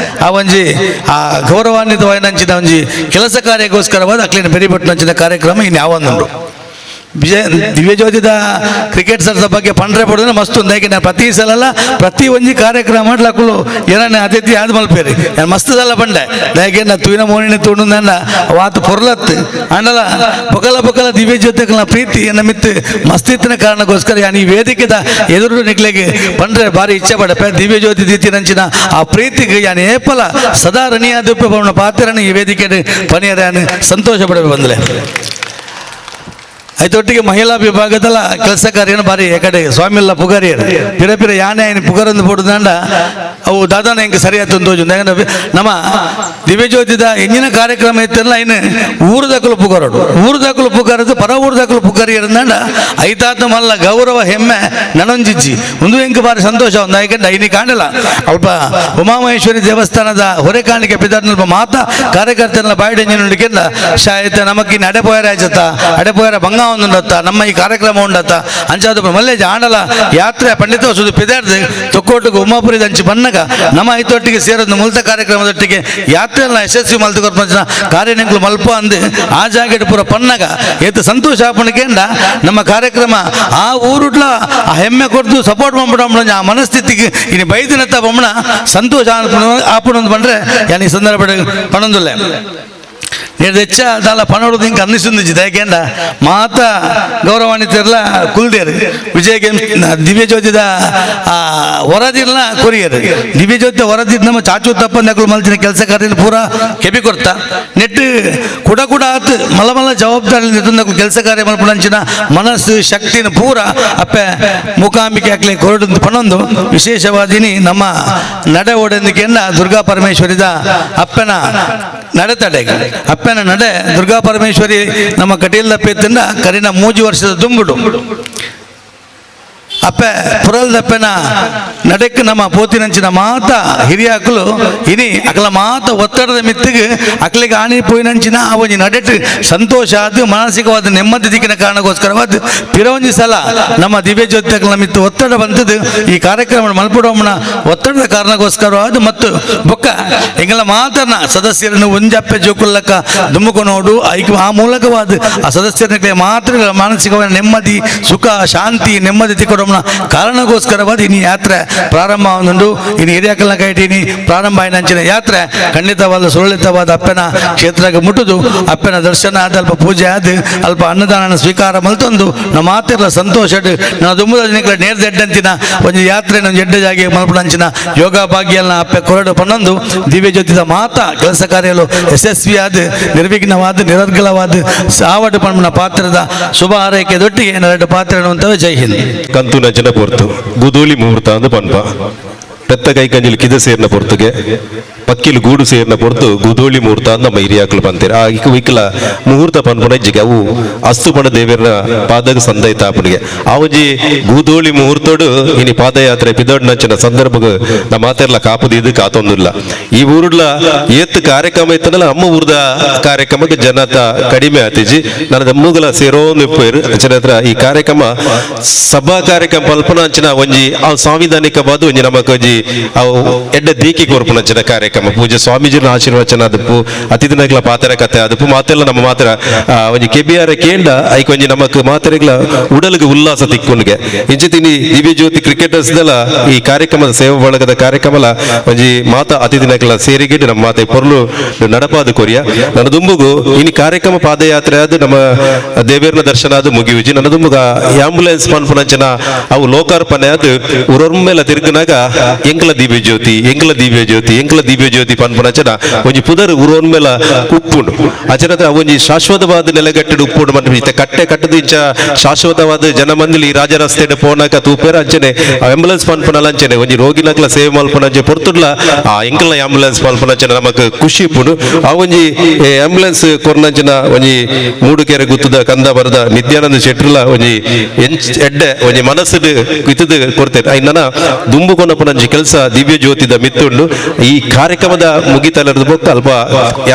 ಆ ಒಂಜಿ ಆ ಗೌರವಾನ್ವಿತವಾಯಿನಂಚಿನ ಒಂಜಿ ಕೆಲಸ ಕಾರ್ಯಕ್ಕೋಸ್ಕರವಾದ ಅಕ್ಲೇನು ಬೆರಿ ಬಿಟ್ಟಂಚಿನ ಕಾರ್ಯಕ್ರಮ ಇನ್ನು ಯಾವೊಂದುಂಡು. ವಿಜಯ ದಿವ್ಯಜ್ಯೋತಿದ ಕ್ರಿಕೆಟ್ ಸರ್ದ ಬಗ್ಗೆ ಪಂಡ್ರೆ ಪಡೋದ್ರೆ ಮಸ್ತ್ ಉಂದು. ಯಾಕೆ ನಾನು ಪ್ರತಿ ಸಲ ಪ್ರತಿ ಒಂಜಿ ಕಾರ್ಯಕ್ರಮ ಮಾಡ್ಲಕ್ಕಳು ಏನ ಅತಿಥಿ ಆದ ಮಲ್ಪೇರಿ ನಾನು ಮಸ್ತ್ ಸಲ ಪಂಡೆ ಯಾಕೆ ನಾ ತೂಯಿನ ಮೋನಿನ ತೂಡು ನನ್ನ ವಾತು ಪೊರ್ಲತ್ತು ಅಂಡಲ ಪೊಕಲ ಪೊಕಲ ದಿವ್ಯಜ್ಯೋತಿಗಳ ಪ್ರೀತಿ ಎನ್ನ ಮಿತ್ತು ಮಸ್ತಿತ್ತಿನ ಕಾರಣಕ್ಕೋಸ್ಕರ ಯಾನ್ ಈ ವೇದಿಕೆದ ಎದುರು ನಿಕ್ಲೆಗೆ ಪಂಡ್ರೆ ಭಾರಿ ಇಚ್ಛೆ ಪಡಪೆ ದಿವ್ಯಜ್ಯೋತಿ ದೀತಿನಂಚಿನ ಆ ಪ್ರೀತಿಗೆ ಯಾನ್ ಏಪಲ ಸದಾ ರಣೀಯಾದ ಪಾತ್ರನ ಈ ವೇದಿಕೆ ಪನಿಯರ ಸಂತೋಷ ಪಡಬೇಕು ಬಂದಲೆ. ಐತೊಟ್ಟಿಗೆ ಮಹಿಳಾ ವಿಭಾಗದಲ್ಲ ಕೆಲಸ ಕಾರ್ಯನ ಬಾರಿ ಕಡೆ ಸ್ವಾಮಿಲ್ಲ ಪುಗಾರಿಯರು ಪಿರ ಪಿರ ಯಾನೆ ಏನು ಪುಗರಂದು ಪೋಡುದಂಡ ಅವು ದಾದಾನ ಹೆಂಗೆ ಸರಿಯಾದ ತೋಜು. ಯಾಕಂದ್ರೆ ನಮ್ಮ ದಿವ್ಯಜ್ಯೋತಿದ ಎಂಜಿನ ಕಾರ್ಯಕ್ರಮ ಇತ್ತಲ್ಲ ಇನ್ನು ಊರುದಕ್ಕಲು ಪುಗಾರೋಡು ಊರುದಕ್ಕಲು ಪುಗಾರದು ಪರ ಊರುದಕ್ಕಲು ಪುಗಾರಿ ಇರಂದಂಡ ಐತಾತ ಮಲ್ಲ ಗೌರವ ಹೆಮ್ಮೆ ನನೊಂಜಿಜ್ಜಿ ಒಂದು ಹೆಂಗೆ ಬಾರಿ ಸಂತೋಷ ಒಂದು. ಯಾಕಂದ್ರೆ ಐನಿ ಕಾಣಲ್ಲ ಅಲ್ಪ ಉಮಾಮಹೇಶ್ವರಿ ದೇವಸ್ಥಾನದ ಹೊರೆ ಕಾಣಿಕೆ ಪಿದಾರ್ನಲ್ಪ ಮಾತಾ ಕಾರ್ಯಕರ್ತರನ್ನ ಬಾಯಿಡ್ ಎಂಜಿನ ಶಾಯಿತ ನಮಕ್ಕಿನ್ನು ಅಡೆಪೋಯರ ಆಯ್ತ ಅಡೆಪೋಯರ ಬಂಗ ಉಂಡತ್ತ ನಮ್ಮ ಈ ಕಾರ್ಯಕ್ರಮ ಉಂಡತ್ತ ಅಂಚಾದ ಮಲ್ಲೇಜ ಆಂಡಲ ಯಾತ್ರೆ ಪಂಡಿತ ಸುದು ಪಿದಾರ್ದು ತೊಕ್ಕೋಟುಗೆ ಉಮಾಪುರಿ ಅಂಚಿ ಬನ್ನಗ ನಮ್ಮ ಐತೊಟ್ಟಿಗೆ ಸೇರೋದು ಮುಲ್ತ ಕಾರ್ಯಕ್ರಮದೊಟ್ಟಿಗೆ ಯಾತ್ರೆಯನ್ನ ಯಶಸ್ವಿ ಮಲ್ತು ಕೊರ್ಪಂಚಿನ ಕಾರ್ಯನಿಂಕ್ಲು ಮಲ್ಪ ಅಂದು ಆ ಜಾಗೆಟ್ ಪೂರ ಪನ್ನಗ ಏತು ಸಂತೋಷ ಆಪಣಕೇಂಡ ನಮ್ಮ ಕಾರ್ಯಕ್ರಮ ಆ ಊರುಟ್ಲ ಆ ಹೆಮ್ಮೆ ಕೊಡ್ದು ಸಪೋರ್ಟ್ ಮಾಡ್ಬಿಡ ಆ ಮನಸ್ಥಿತಿಗೆ ಇನ್ನು ಬೈದಿನತ್ತ ಬೊಮ್ಮಣ ಸಂತೋಷ ಆಪಣ ಬಂದ್ರೆ ಯಾನ್ ಈ ಸಂದರ್ಭ ಪಣೊಂದುಲ್ಲೆ ನೀರು ಹೆಚ್ಚ ದಾಲ ಪಣೋಡು ಹಿಂಗೆ ಅನ್ನಿಸುಂದಿಜ್ಜಿ. ಯಾಕೆಂದ ಮಾತ ಗೌರವಾನ್ವಿತರ್ಲ ಕುಲ್ದೇರು ವಿಜಯ ಗೇಮ್ಸ್ ದಿವ್ಯಜ್ಯೋತಿದ ವರದಿರ್ಲ ಕೊರಿಯರ್ ದಿವ್ಯಜ್ಯೋತಿ ವರದಿದ್ ನಮ್ಮ ಚಾಚು ತಪ್ಪ ನಕಲು ಮಲ್ತಿನ ಕೆಲಸ ಕಾರ್ಯ ಪೂರ ಕೆಬಿ ಕೊರ್ತ ನೆಟ್ಟು ಕುಡ ಕುಡ ಆತು ಮಲ ಮಲ ಜವಾಬ್ದಾರಿ ನಕಲು ಕೆಲಸ ಕಾರ್ಯ ಮಲ್ಪುಣಂಚಿನ ಮನಸ್ಸು ಶಕ್ತಿನ ಪೂರ ಅಪ್ಪೆ ಮೂಕಾಂಬಿಕೆ ಹಾಕ್ಲಿ ಕೊರಡು ಪಣೊಂದು ವಿಶೇಷವಾದಿನಿ ನಮ್ಮ ನಡೆ ಓಡಂದಿಕೆಂದ ದುರ್ಗಾ ಪರಮೇಶ್ವರಿದ ಅಪ್ಪನ ನಡೆತಡೆ ಅಪ್ಪನ ನಡೆ ದುರ್ಗಾ ಪರಮೇಶ್ವರಿ ನಮ್ಮ ಕಟೀಲ್ದಪ್ಪೆತ್ತಿಂದ ಕರಿನ 3 ವರ್ಷದ ದುಂಬುಡು ಅಪ್ಪೆ ಪುರಲ್ದಪ್ಪನ ನಡೆಕ್ ನಮ್ಮ ಪೋತಿನಂಚಿನ ಮಾತ ಹಿರಿಯಾಕಲು ಇನಿ ಅಕಲ ಮಾತ ಒತ್ತಡದ ಮಿತ್ತಿಗೆ ಅಕಲಿಗೆ ಆಣಿ ಪೋಯಿನಂಚಿನ ಆ ಒಂಜಿ ನಡೆಟ್ ಸಂತೋಷ ಆದ ಮಾನಸಿಕವಾದ ನೆಮ್ಮದಿ ದಿಕ್ಕಿನ ಕಾರಣಕ್ಕೋಸ್ಕರವಾದ ಪಿರವಂಜಿ ಸಲ ನಮ್ಮ ದಿವ್ಯ ಜ್ಯೋತಿ ಅಕಲ ಮಿತ್ತು ಒತ್ತಡ ಬಂತದ್ದು ಈ ಕಾರ್ಯಕ್ರಮ ಮಲ್ಪಡೋಮನ ಒತ್ತಡದ ಕಾರಣಕ್ಕೋಸ್ಕರವಾದ ಮತ್ತು ಬೊಕ್ಕ ಎಂಗಲ ಮಾತನ ಸದಸ್ಯರನ್ನು ಒಂಜಪ್ಪೆ ಜೋಕುಲ್ಲಕ್ಕ ದುಮ್ಮುಕೊನೋಡು ಐಕ್ ಆ ಮೂಲಕವಾದ ಆ ಸದಸ್ಯರನ್ನ ಮಾತ್ರ ಮಾನಸಿಕವಾದ ನೆಮ್ಮದಿ ಸುಖ ಶಾಂತಿ ನೆಮ್ಮದಿ ತಿಕ್ಕೊಡೋಣ ಕಾರಣಕ್ಕೋಸ್ಕರವಾದ ಇನಿ ಯಾತ್ರೆ ಪ್ರಾರಂಭ ಉಂಟು. ಇನ್ನು ಹಿರಿಯಕಲ್ನ ಕೈಟೀನಿ ಪ್ರಾರಂಭ ಆಯ್ನಂಚಿನ ಯಾತ್ರೆ ಖಂಡಿತವಾದ ಸುಲಲಿತವಾದ ಅಪ್ಪನ ಕ್ಷೇತ್ರಕ್ಕೆ ಮುಟ್ಟುದು ಅಪ್ಪನ ದರ್ಶನ ಆದ ಅಲ್ಪ ಪೂಜೆ ಆದ ಅಲ್ಪ ಅನ್ನದಾನ ಸ್ವೀಕಾರ ಮಲ್ತೊಂದು ನಮ್ಮ ಮಾತಿರಲ ಸಂತೋಷ ನಾವು ದುಮ್ಮದ ದಿನಗಳ ನೇರ್ದೆಡ್ಡಂತಿನ ಒಂದು ಯಾತ್ರೆ ನಮ್ಮ ಎಡ್ಡ ಜಾಗೆ ಮಲ್ಪಡಂಚಿನ ಯೋಗ ಭಾಗ್ಯನ ಅಪ್ಪೆ ಕೊರಡು ಪನ್ನೊಂದು ದಿವ್ಯ ಜ್ಯೋತಿದ ಮಾತಾ ಕೆಲಸ ಕಾರ್ಯಲು ಯಶಸ್ವಿಯಾದ ನಿರ್ವಿಘ್ನವಾದ ನಿರರ್ಗಳವಾದ ಸಾವಡು ಪಣ್ಮನ ಪಾತ್ರದ ಶುಭ ಹಾರೈಕೆ ದೊಟ್ಟಿಗೆ ಎರಡು ಪಾತ್ರ ಅನ್ನುವಂಥವು. ಜೈ ಹಿಂದ್. ಕಂತು ನಂಚಿನ ಪೊರ್ತು ಗುದೂಲಿ ಮುಹೂರ್ತ ಅಂದು ಪನ್ಪ ಪೆತ್ತ ಕೈ ಕಂಜಿಲ್ ಕಿದ ಸೇರಿನ ಪೊರ್ತುಗೆ ಪಕ್ಕಿಲು ಗೂಡು ಸೇರಿನ ಪೊರ್ತು ಗುದೋಳಿ ಮುಹೂರ್ತ ನಮ್ಮ ಹಿರಿಯಾಕಲು ಪಂತೇರು. ಆ ಇಕ್ಲ ಮುಹೂರ್ತ ಪನ್ಪುನ ಇಜ್ಜಿಗೆ ಅವು ಅಸ್ತು ಪಣ ದೇವರ ಪಾದಗ ಸಂದೈತ ಆಪುನಿಗೆ ಆ ಒಂಜಿ ಗೂದೋಳಿ ಮುಹೂರ್ತೋಡು ಇನಿ ಪಾದಯಾತ್ರೆ ಪಿದೊಡ್ನಂಚಿನ ಸಂದರ್ಭಗ ನಮ್ಮ ಮಾತೆರ್ಲ ಕಾಪುದಿದ್ದು ಕಾತೊಂದಿಲ್ಲ. ಈ ಊರುಡ್ಲ ಏತ್ ಕಾರ್ಯಕ್ರಮ ಇತ್ತನಲ್ಲ ಅಮ್ಮ ಊರ್ದ ಕಾರ್ಯಕ್ರಮಕ್ಕೆ ಜನತ ಕಡಿಮೆ ಆತಿಜಿ ನನ್ನ ದಮ್ಮುಗಲ ಸೇರೋಂದು ಇಪ್ಪೇರು. ಅಂಚಿನ ಹತ್ರ ಈ ಕಾರ್ಯಕ್ರಮ ಸಭಾ ಕಾರ್ಯಕ್ರಮ ಪಲ್ಪನ ಅಂಚಿನ ಒಂಜಿ ಆ ಸಾಂವಿಧಾನಿಕವಾದ ಒಂಜಿ ನಮಕ್ ಒಂಜಿ ಅವು ಎಡ್ಡ ದೀಕಿ ಕೊರ್ಪುನಂಚಿನ ಕಾರ್ಯಕ್ರಮ ಪೂಜೆ ಸ್ವಾಮೀಜಿನ ಆಶೀರ್ವಚನ ಅದಪ್ಪು ಅತಿಥಿನಗ್ಲ ಪಾತ್ರ ಕತೆ ಅದಪ್ಪು ಮಾತೆಲ್ಲ ನಮ್ಮ ಮಾತ್ರ ಒಂಜಿ ಕೆಬಿಆರ್ ಕೇಂದ್ರ ಐಕ್ ಒಂಜಿ ನಮಕ್ ಮಾತೆರೆಗ್ಲ ಉಡಲ್ಗೆ ಉಲ್ಲಾಸ ತಿಕ್ಕುನ್ಗೆ ಇಂಚಿತಿನಿ ದಿವ್ಯ ಜ್ಯೋತಿ ಕ್ರಿಕೆಟರ್ಸ್ ದಲ ಈ ಕಾರ್ಯಕ್ರಮದ ಸೇವಾ ಬಳಗದ ಕಾರ್ಯಕ್ರಮಲ ಒಂಜಿ ಮಾತಾ ಅತಿಥಿನಗ್ಲ ಸೇರಿಗೆ ನಮ್ಮ ಮಾತೆ ಪೊರ್ಲು ನಡಪಾದ ಕೊರಿಯ. ನನ್ನ ದುಂಬುಗು ಇನಿ ಕಾರ್ಯಕ್ರಮ ಪಾದಯಾತ್ರೆ ಅದು ನಮ್ಮ ದೇವೇರ್ನ ದರ್ಶನ ಅದು ಮುಗಿಯುಜಿ. ನನ್ನ ದುಂಬುಗ ಆಂಬುಲೆನ್ಸ್ ಪನ್ಪುನಂಚಿನ ಅವು ಲೋಕಾರ್ಪಣೆ ಅದು ಉರೊಮ್ಮೆಲ ತಿರುಗುನಾಗ ಎಂಕಲ ದಿವ್ಯ ಜ್ಯೋತಿ ಎಂಕಲ ದಿವ್ಯ ಜ್ಯೋತಿ ಎಂಕಲ ದಿವ್ಯ ಜ್ಯೋತಿ ಪನ್ಪುನಂಚಿನ ಒಂಜಿ ಪುದರ್ ಉರೊಮ್ಮೆಲ ಉಪ್ಪುಂಡು. ಅಚನತ್ರ ಒಂಜಿ ಶಾಶ್ವತವಾದ ನೆಲೆಗಟ್ಟಿಡು ಉಪ್ಪುಂಡು ಮನ್ಪು ಇತ್ತೆ ಕಟ್ಟೆ ಕಟ್ಟದ ಇಂಚ ಶಾಶ್ವತವಾದ ಜನಮಂದಿಲಿ ರಾಜರಸ್ತೆ ಪೋನಾಕ ತೂಪೇರ ಅಂಚನೆ ಆಂಬುಲೆನ್ಸ್ ಪನ್ಪುನಲ ಅಂಚನೆ ಒಂಜಿ ರೋಗಿನಕ್ಲ ಸೇವೆ ಮಲ್ಪುನಂಚೆ ಪೊರ್ತುಡ್ಲ ಆ ಎಂಕಲ್ನ ಆಂಬುಲೆನ್ಸ್ ಮಲ್ಪುನಂಚನೆ ನಮಕ್ ಖುಷಿ ಉಪ್ಪುಂಡು. ಆ ಒಂಜಿ ಆಂಬುಲೆನ್ಸ್ ಕೊರ್ನಂಚಿನ ಒಂಜಿ ಮೂಡುಕೆರೆ ಗುತ್ತದ ಕಂದ ಬರದ ನಿತ್ಯಾನಂದ ಶೆಟ್ರುಲ ಒಂಜಿ ಎಡ್ಡೆ ಒಂಜಿ ಮನಸ್ಸುಡು ಇತ್ತದ ಕೊಡ್ತೇನೆ. ಐನ ದುಂಬು ಕೊನಪುನಂಚಿ ಕೆಲಸ ದಿವ್ಯ ಜ್ಯೋತಿದ ಮಿತ್ತುಂಡು. ಈ ಕಾರ್ಯಕ್ರಮದ ಮುಗಿತಲರದ ಬೊಕ್ಕ ಅಲ್ಪ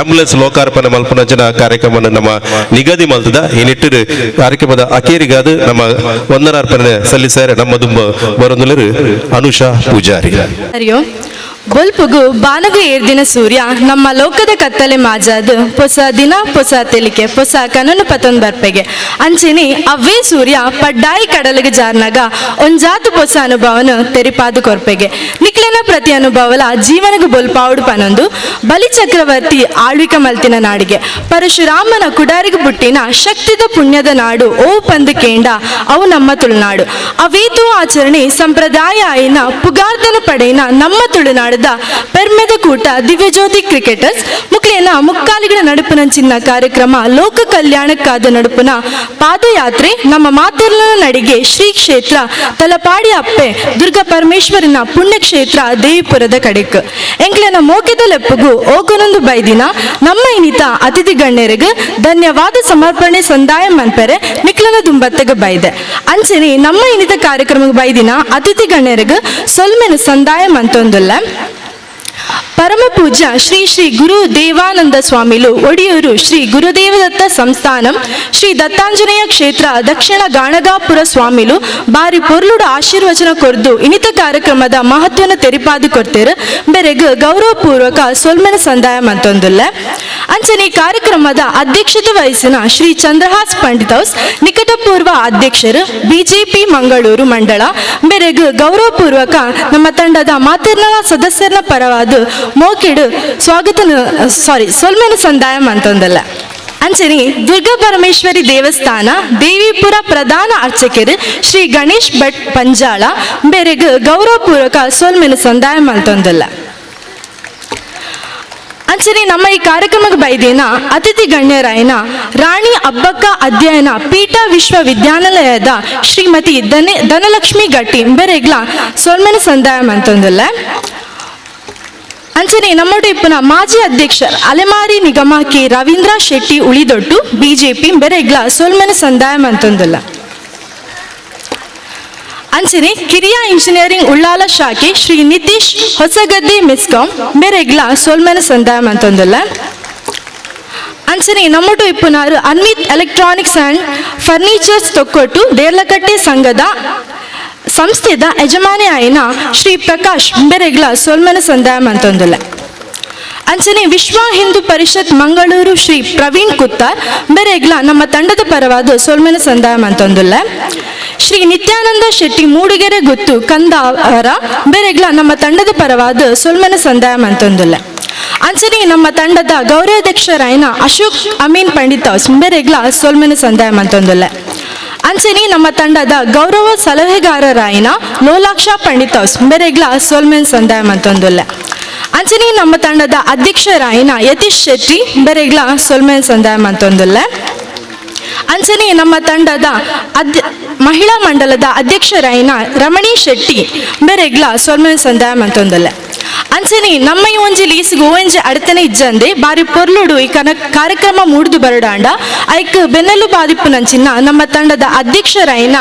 ಆಂಬುಲೆನ್ಸ್ ಲೋಕಾರ್ಪಣೆ ಮಲ್ಪುನಂಚಿನ ಕಾರ್ಯಕ್ರಮ ನಮ್ಮ ನಿಗದಿ ಮಲ್ತದ. ಈ ನಿಟ್ಟಿಡು ಕಾರ್ಯಕ್ರಮದ ಅಕೇರಿಗಾದ ನಮ್ಮ ವಂದನಾರ್ಪಣೆ ಸಲ್ಲಿಸಾರೆ ನಮ್ಮ ದುಂಬ ಬರೊಂದುಲೆರು ಅನುಷಾ ಪೂಜಾರಿ. ಹರಿಯೋ ಬೊಲ್ಪುಗು ಬಾನಗು ಏರ್ದಿನ ಸೂರ್ಯ ನಮ್ಮ ಲೋಕದ ಕತ್ತಲೆ ಮಾಜಾದು ಹೊಸ ದಿನ ಹೊಸ ತೆಲಿಕೆ ಹೊಸ ಕನನು ಪತೊಂದು ಬರ್ಪೆಗೆ ಅಂಚೆನೆ ಅವೇ ಸೂರ್ಯ ಪಡ್ಡಾಯಿ ಕಡಲಿಗೆ ಜಾರ್ನಾಗ ಒಂಜಾತು ಹೊಸ ಅನುಭವನು ತೆರಿಪಾದು ಕೊರ್ಪೆಗೆ ನಿಕ್ಲೆನ ಪ್ರತಿ ಅನುಭವಲ ಜೀವನಗು ಬೊಲ್ಪಾವುಡು ಪನೊಂದು ಬಲಿ ಚಕ್ರವರ್ತಿ ಆಳ್ವಿಕ ಮಲ್ತಿನ ನಾಡಿಗೆ ಪರಶುರಾಮನ ಕುಡಾರಿಗು ಬುಟ್ಟಿನ ಶಕ್ತಿದ ಪುಣ್ಯದ ನಾಡು ಓ ಪಂದು ಕೇಂಡ ಅವು ನಮ್ಮ ತುಳುನಾಡು. ಅವೇತೋ ಆಚರಣೆ ಸಂಪ್ರದಾಯ ಆಯಿನ ಪುಗಾರ್ದನ ಪಡೆಯಿನ ನಮ್ಮ ತುಳುನಾಡದ ಪೆರ್ಮೆದ ಕೂಟ ದಿವ್ಯಜ್ಯೋತಿ ಕ್ರಿಕೆಟರ್ಸ್ ಮುಕ್ಲೇನ ಮುಕ್ಕಾಲಿಗಳ ನಡುಪುನ ಚಿನ್ನ ಕಾರ್ಯಕ್ರಮ ಲೋಕ ಕಲ್ಯಾಣಕ್ಕಾದ ನಡುಪುನ ಪಾದಯಾತ್ರೆ ನಮ್ಮ ಮಾತೆರ್ಲನ ನಡಿಗೆ ಶ್ರೀ ಕ್ಷೇತ್ರ ತಲಪಾಡಿ ಅಪ್ಪೆ ದುರ್ಗಾ ಪರಮೇಶ್ವರನ ಪುಣ್ಯಕ್ಷೇತ್ರ ದೇವಿಪುರದ ಕಡೆಕ್ ಎಂಕ್ಲೆನ ಮೋಕೆದ ಲೆಪ್ಪುಗು ಓಕೊನೊಂದು ಬೈದಿನ ನಮ್ಮ ಇನಿತ ಅತಿಥಿ ಗಣ್ಯರಿಗೆ ಧನ್ಯವಾದ ಸಮರ್ಪಣೆ ಸಂದಾಯ ಮನ್ಪೆರೆ ನಿಕ್ಲನ ದುಂಬತ್ತೆಗ ಬೈದೆ. ಅಂಚನೆ ನಮ್ಮ ಇನಿತ ಕಾರ್ಯಕ್ರಮಕ್ಕೆ ಬೈದಿನ ಅತಿಥಿ ಗಣ್ಯರಿಗೆ ಸೊಲ್ಮೆನ ಸಂದಾಯ ಮಂತೊಂದುಲ್ಲ. ಪರಮ ಪೂಜ್ಯ ಶ್ರೀ ಶ್ರೀ ಗುರು ದೇವಾನಂದ ಸ್ವಾಮಿಲು ಒಡಿಯೂರು ಶ್ರೀ ಗುರುದೇವದತ್ತ ಸಂಸ್ಥಾನಂ ಶ್ರೀ ದತ್ತಾಂಜನೇಯ ಕ್ಷೇತ್ರ ದಕ್ಷಿಣ ಗಾಣಗಾಪುರ ಸ್ವಾಮಿಲು ಬಾರಿ ಪೊರ್ಲುಡು ಆಶೀರ್ವಚನ ಕೊರ್ದು ಇನಿತ ಕಾರ್ಯಕ್ರಮದ ಮಹತ್ವನ ತೆರಿಪಾದು ಕೊಡ್ತೇರು ಬೆರೆಗ್ ಗೌರವಪೂರ್ವಕ ಸೊಲ್ಮೆನ ಸಂದಾಯ ಮಂತೊಂದುಲ್ಲ. ಅಂಚನೆ ಕಾರ್ಯಕ್ರಮದ ಅಧ್ಯಕ್ಷತೆ ವಹಿಸಿನ ಶ್ರೀ ಚಂದ್ರಹಾಸ್ ಪಂಡಿತ್ ಹೌಸ್ ನಿಕಟಪೂರ್ವ ಅಧ್ಯಕ್ಷರು ಬಿಜೆಪಿ ಮಂಗಳೂರು ಮಂಡಳ ಬೆರೆಗ್ ಗೌರವಪೂರ್ವಕ ನಮ್ಮ ತಂಡದ ಮಾತಿರ್ನ ಸದಸ್ಯರ ಪರವಾದ ಮೋಕಿಡು ಸ್ವಾಗತ ಸಾರಿ ಸೊಲ್ಮೆನ ಸಂದಾಯ ಅಂತಂದಲ್ಲ. ಅಂಚನೆ ದುರ್ಗಾ ಪರಮೇಶ್ವರಿ ದೇವಸ್ಥಾನ ದೇವಿಪುರ ಪ್ರಧಾನ ಅರ್ಚಕರು ಶ್ರೀ ಗಣೇಶ್ ಭಟ್ ಪಂಜಾಳ ಬೆರೆಗ್ ಗೌರವಪೂರ್ವಕ ಸೊಲ್ಮೆನ ಸಂದಾಯ ಅಂತಂದಲ್ಲ. ಅಂಚನೆ ನಮ್ಮ ಈ ಕಾರ್ಯಕ್ರಮಕ್ಕೆ ಬೈದಿನ ಅತಿಥಿ ಗಣ್ಯರಾಯನ ರಾಣಿ ಅಬ್ಬಕ್ಕ ಅಧ್ಯಯನ ಪೀಠ ವಿಶ್ವವಿದ್ಯಾನಿಲಯದ ಶ್ರೀಮತಿ ಧನಲಕ್ಷ್ಮಿ ಗಟ್ಟಿ ಬೆರೆಗ್ಲ ಸೊಲ್ಮೆನ ಸಂದಾಯ ಅಂತಂದಲ್ಲ. ಅಂಚನೆ ನಮ್ಮೊಡೆ ಇಪ್ಪನ ಮಾಜಿ ಅಧ್ಯಕ್ಷ ಅಲೆಮಾರಿ ನಿಗಮ ಕೆ ರವೀಂದ್ರ ಶೆಟ್ಟಿ ಉಳಿದೊಟ್ಟು ಬಿಜೆಪಿ ಬೆರೆಗ್ಲ ಸೊಲ್ಮೆನ ಸಂದಾಯ ಅಂತಂದಲ್ಲ. ಅಂಚನೆ ಕಿರಿಯ ಇಂಜಿನಿಯರಿಂಗ್ ಉಳ್ಳಾಲ ಶಾಖೆ ಶ್ರೀ ನಿತೀಶ್ ಹೊಸಗದ್ದೆ ಮೆಸ್ಕಾಂ ಬೆರೆಗ್ಲ ಸೊಲ್ಮೆನ ಸಂದಾಯ ಅಂತಂದಲ್ಲ. ಅಂಚನೆ ನಮ್ಮೊಟ್ಟು ಇಪ್ಪನಾರು Anvith electronics and furnitures Thokkottu Derlakatte ಸಂಘದ ಸಂಸ್ಥೆದ ಯಜಮಾನಿ ಆಯಿನ ಶ್ರೀ ಪ್ರಕಾಶ್ ಬೆರೆಗ್ಲ ಸೊಲ್ಮೆನ ಸಂದಾಯ ಅಂತಂದಲ್ಲ. ಅಂಚನೆ ವಿಶ್ವ ಹಿಂದೂ ಪರಿಷತ್ ಮಂಗಳೂರು ಶ್ರೀ ಪ್ರವೀಣ್ ಕುತ್ತಾರ್ ಬೆರೆಗ್ಲ ನಮ್ಮ ತಂಡದ ಪರವಾದ ಸೊಲ್ಮೆನ ಸಂದಾಯ ಅಂತಂದುಲ್ಲ. ಶ್ರೀ ನಿತ್ಯಾನಂದ ಶೆಟ್ಟಿ ಮೂಡಿಗೆರೆ ಗುತ್ತು ಕಂದ ಅವರ ಬೆರೆಗ್ಲ ನಮ್ಮ ತಂಡದ ಪರವಾದ ಸೊಲ್ಮೆನ ಸಂದಾಯ ಅಂತಂದುಲ್ಲ. ಅಂಚನೆ ನಮ್ಮ ತಂಡದ ಗೌರವಾಧ್ಯಕ್ಷರಾಯನ ಅಶೋಕ್ ಅಮೀನ್ ಪಂಡಿತ್ ಹೌಸ್ ಬೆರೆಗ್ಲ ಸೊಲ್ಮೆನ ಸಂದಾಯ ಅಂತಂದುಲ್ಲ. ಅಂಚನೆ ನಮ್ಮ ತಂಡದ ಗೌರವ ಸಲಹೆಗಾರರಾಯನ ಲೋಲಾಕ್ಷ ಪಂಡಿತ್ ಹೌಸ್ ಬೆರೆಗ್ಲ ಸೊಲ್ಮೆನ್ ಸಂದಾಯ ಅಂತಂದುಲ್ಲ. ಅಂಚನೆ ನಮ್ಮ ತಂಡದ ಅಧ್ಯಕ್ಷರಾಯನ ಯತೀಶ್ ಶೆಟ್ಟಿ ಬೆರೆಗ್ಲ ಸೊಲ್ಮೆನ್ ಸಂದಾಯ ಅಂತಂದುಲ್ಲ. ಅಂಚನೆ ನಮ್ಮ ತಂಡದ ಮಹಿಳಾ ಮಂಡಲದ ಅಧ್ಯಕ್ಷರಾಯನ ರಮಣಿ ಶೆಟ್ಟಿ ಬೆರೆಗ್ಲ ಸೊಲ್ಮೆನ್ ಸಂದಾಯ ಅಂತಂದುಲ್ಲ. ಅಂಚನೆ ನಮ್ಮ ಈ ಒಂಜಿ ಲೀಸ್ಗ್ ಒಂಜಿ ಅಡತನೆ ಇಜ್ಜಂದೆ ಬಾರಿ ಪೊರ್ಲುಡು ಈ ಕಾರ್ಯಕ್ರಮ ಮೂಡ್ದು ಬರಡಾಂಡ ಐಕ್ ಬೆನ್ನೆಲು ಬಾದಿಪ್ಪುನಂಚಿನ ನಮ್ಮ ತಂಡದ ಅಧ್ಯಕ್ಷರಾಯಿನ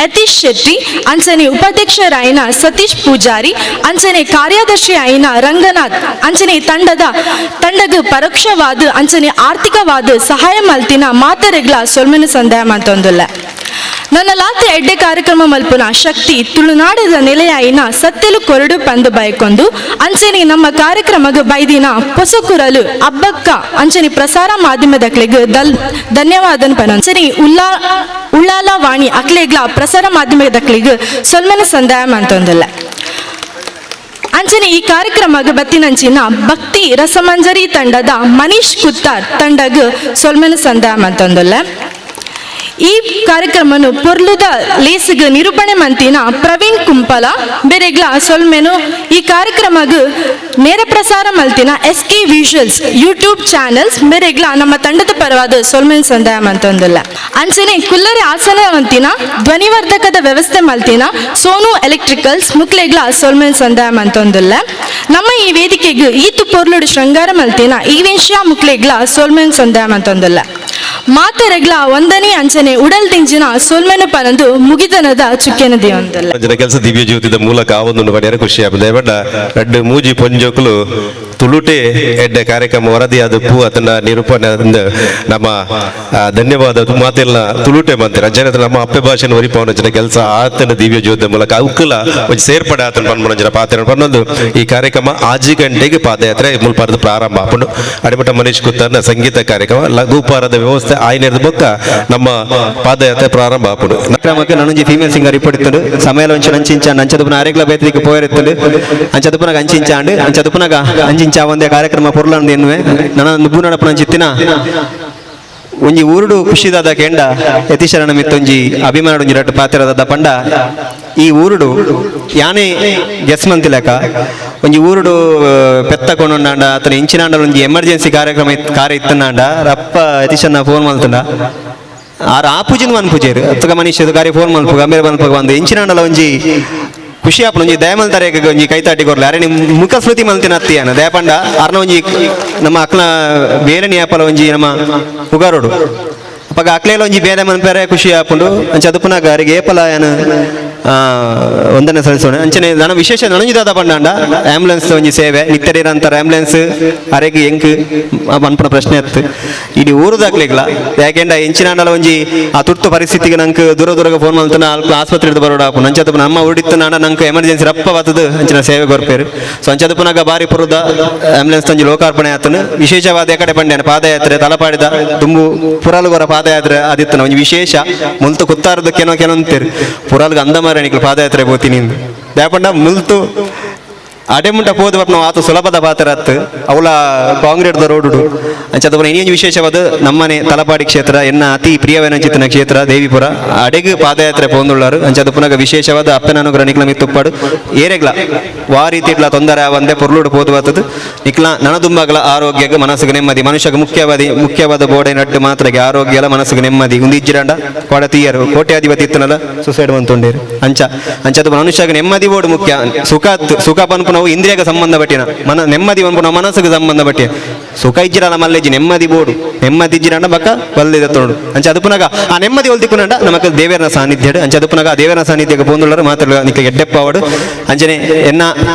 ಯತೀಶ್ ಶೆಟ್ಟಿ, ಅಂಚನೆ ಉಪಾಧ್ಯಕ್ಷರಾಯಿನ ಸತೀಶ್ ಪೂಜಾರಿ, ಅಂಚನೆ ಕಾರ್ಯದರ್ಶಿ ಆಯಿನ ರಂಗನಾಥ್, ಅಂಚನೆ ತಂಡಗ್ ಪರೋಕ್ಷವಾದ ಅಂಚನೆ ಆರ್ಥಿಕವಾದ ಸಹಾಯ ಮಲ್ತಿನ ಮಾತರೆಗ್ಲ ಸೊಲ್ಮೆನು ಸಂದಾಯ ಮಂತೊಂದುಲ್ಲ. ನನ್ನ ಲಾತೆ ಎಡ್ಡೆ ಕಾರ್ಯಕ್ರಮ ಮಲ್ಪುನ ಶಕ್ತಿ ತುಳುನಾಡದ ನೆಲೆಯಾಯಿನ ಸತ್ಯಲು ಕೊರಡು ಪಂದು ಬಯಕೊಂದು ಅಂಚನೆ ನಮ್ಮ ಕಾರ್ಯಕ್ರಮಗ ಬೈದಿನ ಪೊಸಕುರಲು ಅಬ್ಬಕ್ಕ ಅಂಚನೆ ಪ್ರಸಾರ ಮಾಧ್ಯಮದಕ್ಲೆಗ್ ಧನ್ಯವಾದನ ಪನ ಅಂಚನೆ ಉಳ್ಳಾಲ ವಾಣಿ ಅಕ್ಲೆಗ್ಲ ಪ್ರಸಾರ ಮಾಧ್ಯಮದಕ್ಲೆಗ್ ಸೊಲ್ಮನ ಸಂದಾಯ ಮಂತೊಂದುಲ್ಲ. ಅಂಚನೆ ಈ ಕಾರ್ಯಕ್ರಮಗ ಬತ್ತಿನಂಚಿನ ಭಕ್ತಿ ರಸಮಂಜರಿ ತಂಡದ ಮನೀಶ್ ಕುತ್ತಾರ್ ತಂಡಗ್ ಸೊಲ್ಮನ ಸಂದಾಯ ಮಂತೊಂದುಲ್ಲ. ಈ ಕಾರ್ಯಕ್ರಮನು ಪೊರ್ಲುದ ಲೇಸಿಗೆ ನಿರೂಪಣೆ ಮಂತಿನ ಪ್ರವೀಣ್ ಕುಂಪಲ ಬೆರೆಗ್ಲ ಸೊಲ್ಮೆನು. ಈ ಕಾರ್ಯಕ್ರಮಗ್ ನೇರ ಪ್ರಸಾರ ಮಲ್ತಿನ S K visuals YouTube channels ಬೆರೆಗ್ಲ ನಮ್ಮ ತಂಡದ ಪರವಾದ ಸೊಲ್ಮೆನ್ ಸಂದಾಯ ಮಂತೊಂದುಲ್ಲ. ಅಂಚನೆ ಕುಲ್ಲರೆ ಆಸನ ಮಂತಿನ ಧ್ವನಿವರ್ಧಕದ ವ್ಯವಸ್ಥೆ ಮಲ್ತಿನ ಸೋನು ಎಲೆಕ್ಟ್ರಿಕಲ್ಸ್ ಮುಕ್ಲೆಗ್ಲ ಸೊಲ್ಮೆನ್ ಸಂದಾಯ ಮಂತೊಂದುಲ್ಲ. ನಮ್ಮ ಈ ವೇದಿಕೆಗೆ ಈತು ಪೊರ್ಲುಡು ಶೃಂಗಾರ ಮಲ್ತಿನ ಈ ವಿಷಯ ಮುಕ್ಲೆಗ್ಲ ಸೊಲ್ಮೆನ್ ಸಂದಾಯ ಮಂತೊಂದುಲ್ಲ. ಮಾತೆರೆಗ್ಲ ಒಂದನೇ ಅಂಚನೆ ಉಡಲ್ ದಿಂಜಿನ ಸೊಲ್ಮೆನು ಪನಂದು ಮುಗಿದನದ ಚುಕ್ಕೆನ ದೇವಂದಲ್ಲ. ಜನ ಕೆಲಸ ದಿವ್ಯ ಜ್ಯೋತಿದ ಮೂಲಕ ಆ ಒಂದು ಪಡೆಯರೆ ಖುಷಿ ಆಪುಂಡು. ಬಣ್ಣ ರಡ್ಡ್ ಮೂಜಿ ಪೊಂಜೋಕುಲು ತುಳುಟೆ ಎಡ್ಡೆ ಕಾರ್ಯಕ್ರಮ ವರದಿ ಅದು ಪೂ ಅದನ್ನ ನಿರೂಪಣೆ ನಮ್ಮ ಧನ್ಯವಾದ ಮಾತೆಲ್ಲ ತುಳುಟೆ ಮಂತಿರ ಅಂಚನೆ ನಮ್ಮ ಅಪ್ಪೆ ಭಾಷೆನ ಒರಿಪವನ ಜನ ಕೆಲಸ ಆತನ ದಿವ್ಯ ಜ್ಯೋತಿ ಮೂಲಕ ಅವಕ್ಕಲ ಒಂಜಿ ಸೇರ್ಪಡೆ ಆತನ ಪನ್ಮನ ಜನ ಪಾತ್ರ ಪನ್ನೊಂದು ಈ ಕಾರ್ಯಕ್ರಮ 5 ಗಂಟೆಗೆ ಪಾದಯಾತ್ರೆ ಮುಲ್ಪಾರದ ಪ್ರಾರಂಭ ಆಪುಂಡು. ಅಡಿಮಠ ಮನೀಶ್ ಕುತ್ತಾರ್ನ ಸಂಗೀತ ಕಾರ್ಯಕ್ರಮ ಲಘುಪಾರದ ವ್ಯವಸ್ಥೆ ಆಯ್ನೇರದ ಬೊಕ್ಕ ನಮ್ಮ ಪಾದಯಾತ್ರೆ ಪ್ರಾರಂಭ ಆಪುಂಡು. ಕಾರ್ಯಕ್ರಮಕ್ಕೆ ನನೊಂಜಿ ಫೀಮೇಲ್ ಸಿಂಗರ್ ಇಪ್ಪಡಿತ್ತುಂಡು ಸಮಯ ಒಂಚು ನಂಚಿಂಚ ಅಂಚದುಪುನ ಅರೆಗ್ಲ ಬೇತಿಗೆ ಪೋಯರಿತ್ತುಂಡು ಅಂಚದುಪುನಗ ಅಂಚಿಂಚಾಂಡು ಅಂಚದುಪುನಗ ಅಂಚಿಂಚ ಒಂದೇ ಕಾರ್ಯಕ್ರಮ ಪೊರ್ಲಂದು ಎನ್ನುವೆ ನನ್ನ ನುಬ್ಬು ನಡಪುನ ಚಿತ್ತಿನ ಒಂಜಿ ಊರುಡು ಖುಷಿದಾದ ಕೆಂಡ ಯತೀಶರಣ ಮಿತ್ತೊಂಜಿ ಅಭಿಮಾನ ಒಂಜಿ ರಟ್ಟು ಪಾತ್ರದಾದ ಪಂಡ ಈ ಊರುಡು ಯಾನೇ ಗೆಸ್ ಮಂತಿಲಕ ಒಂಜಿ ಊರುಡು ಪೆತ್ತ ಕೊಂಡಾಂಡ ಅತನ ಇಂಚಿನಾಂಡ ಒಂಜಿ ಎಮರ್ಜೆನ್ಸಿ ಕಾರ್ಯಕ್ರಮ ಕಾರ್ಯ ಇತ್ತನಾಂಡ ರಪ್ಪ ಯತೀಶನ್ನ ಫೋನ್ ಮಲ್ತುಂಡ ಆರ್ ಆ ಪೂಜೆನ ಮನ್ ಪೂಜೆರು ಅತ್ತಗ ಮನುಷ್ಯದ ಕಾರ್ಯ ಫೋನ್ ಮಲ್ಪುಗ ಅಮೇರ ಮನ್ಪುಗ ಬಂದು ಇಂಚಿನಾಂಡಲ ಒಂಜಿ ಖುಷಿ ಆಪುಂಡು ಒಂಜಿ ದಯಮಲ್ ತರೇಕ ಒಂಜಿ ಕೈತಾಟಿ ಕೊರ್ಲೆ ಅರೆ ನಿಮ್ ಮುಖ ಸ್ಮೃತಿ ಮಲ್ತಿನ ಅತ್ತಿಯಾನ ದಯಪಂಡ ಅರ್ನ ಒಂಜಿ ನಮ್ಮ ಅಕ್ಲ ಬೇರೆ ಆಪಲ ಒಂಜಿ ನಮ್ಮ ಉಗಾರೋಡು ಅಪ್ಪಗ ಅಕ್ಲೇಲ ಒಂಜಿ ಬೇರೆ ಮನ್ಪೇರೆ ಖುಷಿ ಆಪುಂಡು ಅಂಚ ಅದುಪುನಾಗ ಅರಿಗೆ ಏಪಲ ಯಾನ ಒಂದನೇ ಸಲ್ಲಿಸೋಣ. ಅಂಚನೆ ನನ್ನ ವಿಶೇಷ ನನಂಜಿದಾದ ಪಂಡಾಂಡ ಆಂಬುಲೆನ್ಸ್ ಒಂಜಿ ಸೇವೆ ನಿತ್ಯರಿರಂತರ ಆಂಬುಲೆನ್ಸ್ ಅರೆಗ್ ಎಂಕ್ ಮನ್ಪುನ ಪ್ರಶ್ನೆ ಅತ್ತು ಇಡೀ ಊರುದಾಕ್ಲಿಗ್ಲ ಯಾಕೆಂಡ ಎಂಚಿನಾಂಡಲ ಒಂಜಿ ಆ ತುರ್ತು ಪರಿಸ್ಥಿತಿಗೆ ನಂಗೆ ದೂರ ದೂರಗ ಫೋನ್ ಮಲ್ತನ ಅಲ್ಪ ಆಸ್ಪತ್ರೆ ಬರೋಡ ಆಪುಂಡು. ಅಂಚದ ನಮ್ಮ ಊಡಿತ್ತು ನಾಡ ನಂಗೆ ಎಮರ್ಜೆನ್ಸಿ ರಪ್ಪ ಬತ್ತದು ಅಂಚಿನ ಸೇವೆ ಕೊರ್ಪೇರು. ಸೊ ಅಂಚದ ಬಾರಿ ಪುರದ ಆಂಬುಲೆನ್ಸ್ ಒಂಜಿ ಲೋಕಾರ್ಪಣೆ ಆತನು ವಿಶೇಷವಾದ ಎಕಡೆ ಪಂಡ್ಯಾನ ಪಾದಯಾತ್ರೆ ತಲಪಾಡಿದ ದುಂಬು ಪುರಾಲುಗೊರ ಪಾದಯಾತ್ರೆ ಆದಿತ್ತನ ಒಂಜಿ ವಿಶೇಷ ಮುಲ್ತು ಕುತ್ತಾರದ ಕೆನೋ ಕೆನೊಂತೇರು ಪುರಾಲ್ಗ ಅಂದಮಾರ ನಿಕ್ಲು ಪಾದಯಾತ್ರೆ ಪೋತೀನಿ ದಾಪಂಡ ಮುಲ್ತು ಅಡೆ ಮುಂಟ ಪೋದು ಬಪ್ನ ಆತ ಸುಲಭದ ಪಾತ್ರ ಅತ್ತು ಅವಳ ಕಾಂಕ್ರೀಟ್ ರೋಡು ಅಂಚದ ಇನ್ನೊಂದು ವಿಶೇಷವಾದ ನಮ್ಮನೆ ತಲಪಾಡಿ ಕ್ಷೇತ್ರ ಎನ್ನ ಅತಿ ಪ್ರಿಯವೆನಂಚಿತನ ಕ್ಷೇತ್ರ ದೇವಿಪುರ ಅಡೆಗೆ ಪಾದಯಾತ್ರೆ ಪೋಂದುಳ್ಳಾರು. ಅಂಚದ ಪುನಗ ವಿಶೇಷವಾದ ಅಪ್ಪನ ಅನುಗ್ರಹ ನಿಕ್ಲ ಮಿತ್ತುಪ್ಪಾಡು ಏರೆಗ್ಲ ವಾ ರೀತಿ ಇಟ್ಲ ತೊಂದರೆ ಒಂದೇ ಪೊರ್ಲುಡು ಪೋದು ಬತ್ತದು ನಿಕ್ಲ ನನದುಂಬಗಲ ಆರೋಗ್ಯಕ್ಕೆ ಮನಸ್ಸಿಗೆ ನೆಮ್ಮದಿ ಮನುಷ್ಯಗೆ ಮುಖ್ಯವಾದ ಬೋಡೆ ನಟ್ಟು ಮಾತ್ರಗೆ ಆರೋಗ್ಯ ಎಲ್ಲ ಮನಸ್ಸಿಗೆ ನೆಮ್ಮದಿ ಉಂದಿಜ್ಜಿರಂಡ ಕೊಡ ತೀಯರು ಕೋಟ್ಯಾಧಿಪತಿ ಇತ್ತನಲ್ಲ ಸುಸೈಡ್ ಬಂತುಂಡೇರು ಅಂಚ ಅಂಚದ ಮನುಷ್ಯಗೆ ನೆಮ್ಮದಿ ಬೋರ್ಡ್ ಮುಖ್ಯ ಸುಖ ಸುಖ ಪನ್ಪು ನಾವು ಇಂದ್ರಿಯಗೆ ಸಂಬಂಧಪಟ್ಟಿನ ಮನ ನೆಮ್ಮದಿ ಪನ್ಪು ನಾವು ಮನಸ್ಸಿಗೆ ಸಂಬಂಧಪಟ್ಟಿನ ಸುಖ ಇಜ್ಜಿರಲ್ಲ ಮಲ್ಲೆಜ್ಜಿ ನೆಮ್ಮದಿ ಬೋಡು ನೆಮ್ಮದಿ ಇಜ್ಜಿರಂಡ ಬಕ್ಕ ಬಲ್ದಿದ ತೋಡು ಅಂಚ ಅದು ಪುನಗ ಆ ನೆಮ್ಮದಿ ಒಲ್ದಿಕ್ಕುನಂಡ ನಮಕ್ ದೇವರನ ಸಾನ್ನಿಧ್ಯ ಅಂಚ ಅದು ಪುನಗ ಆ ದೇವರನ ಸಾನ್ನಿಧ್ಯಕ್ಕೆ ಪೋಂದುಳ್ಳರು ಮಾತ್ರ ನಿಕ್ಕ ಎಡ್ಡೆಪ್ಪಾವಡು ಅಂಚನೆ ಎನ್ನ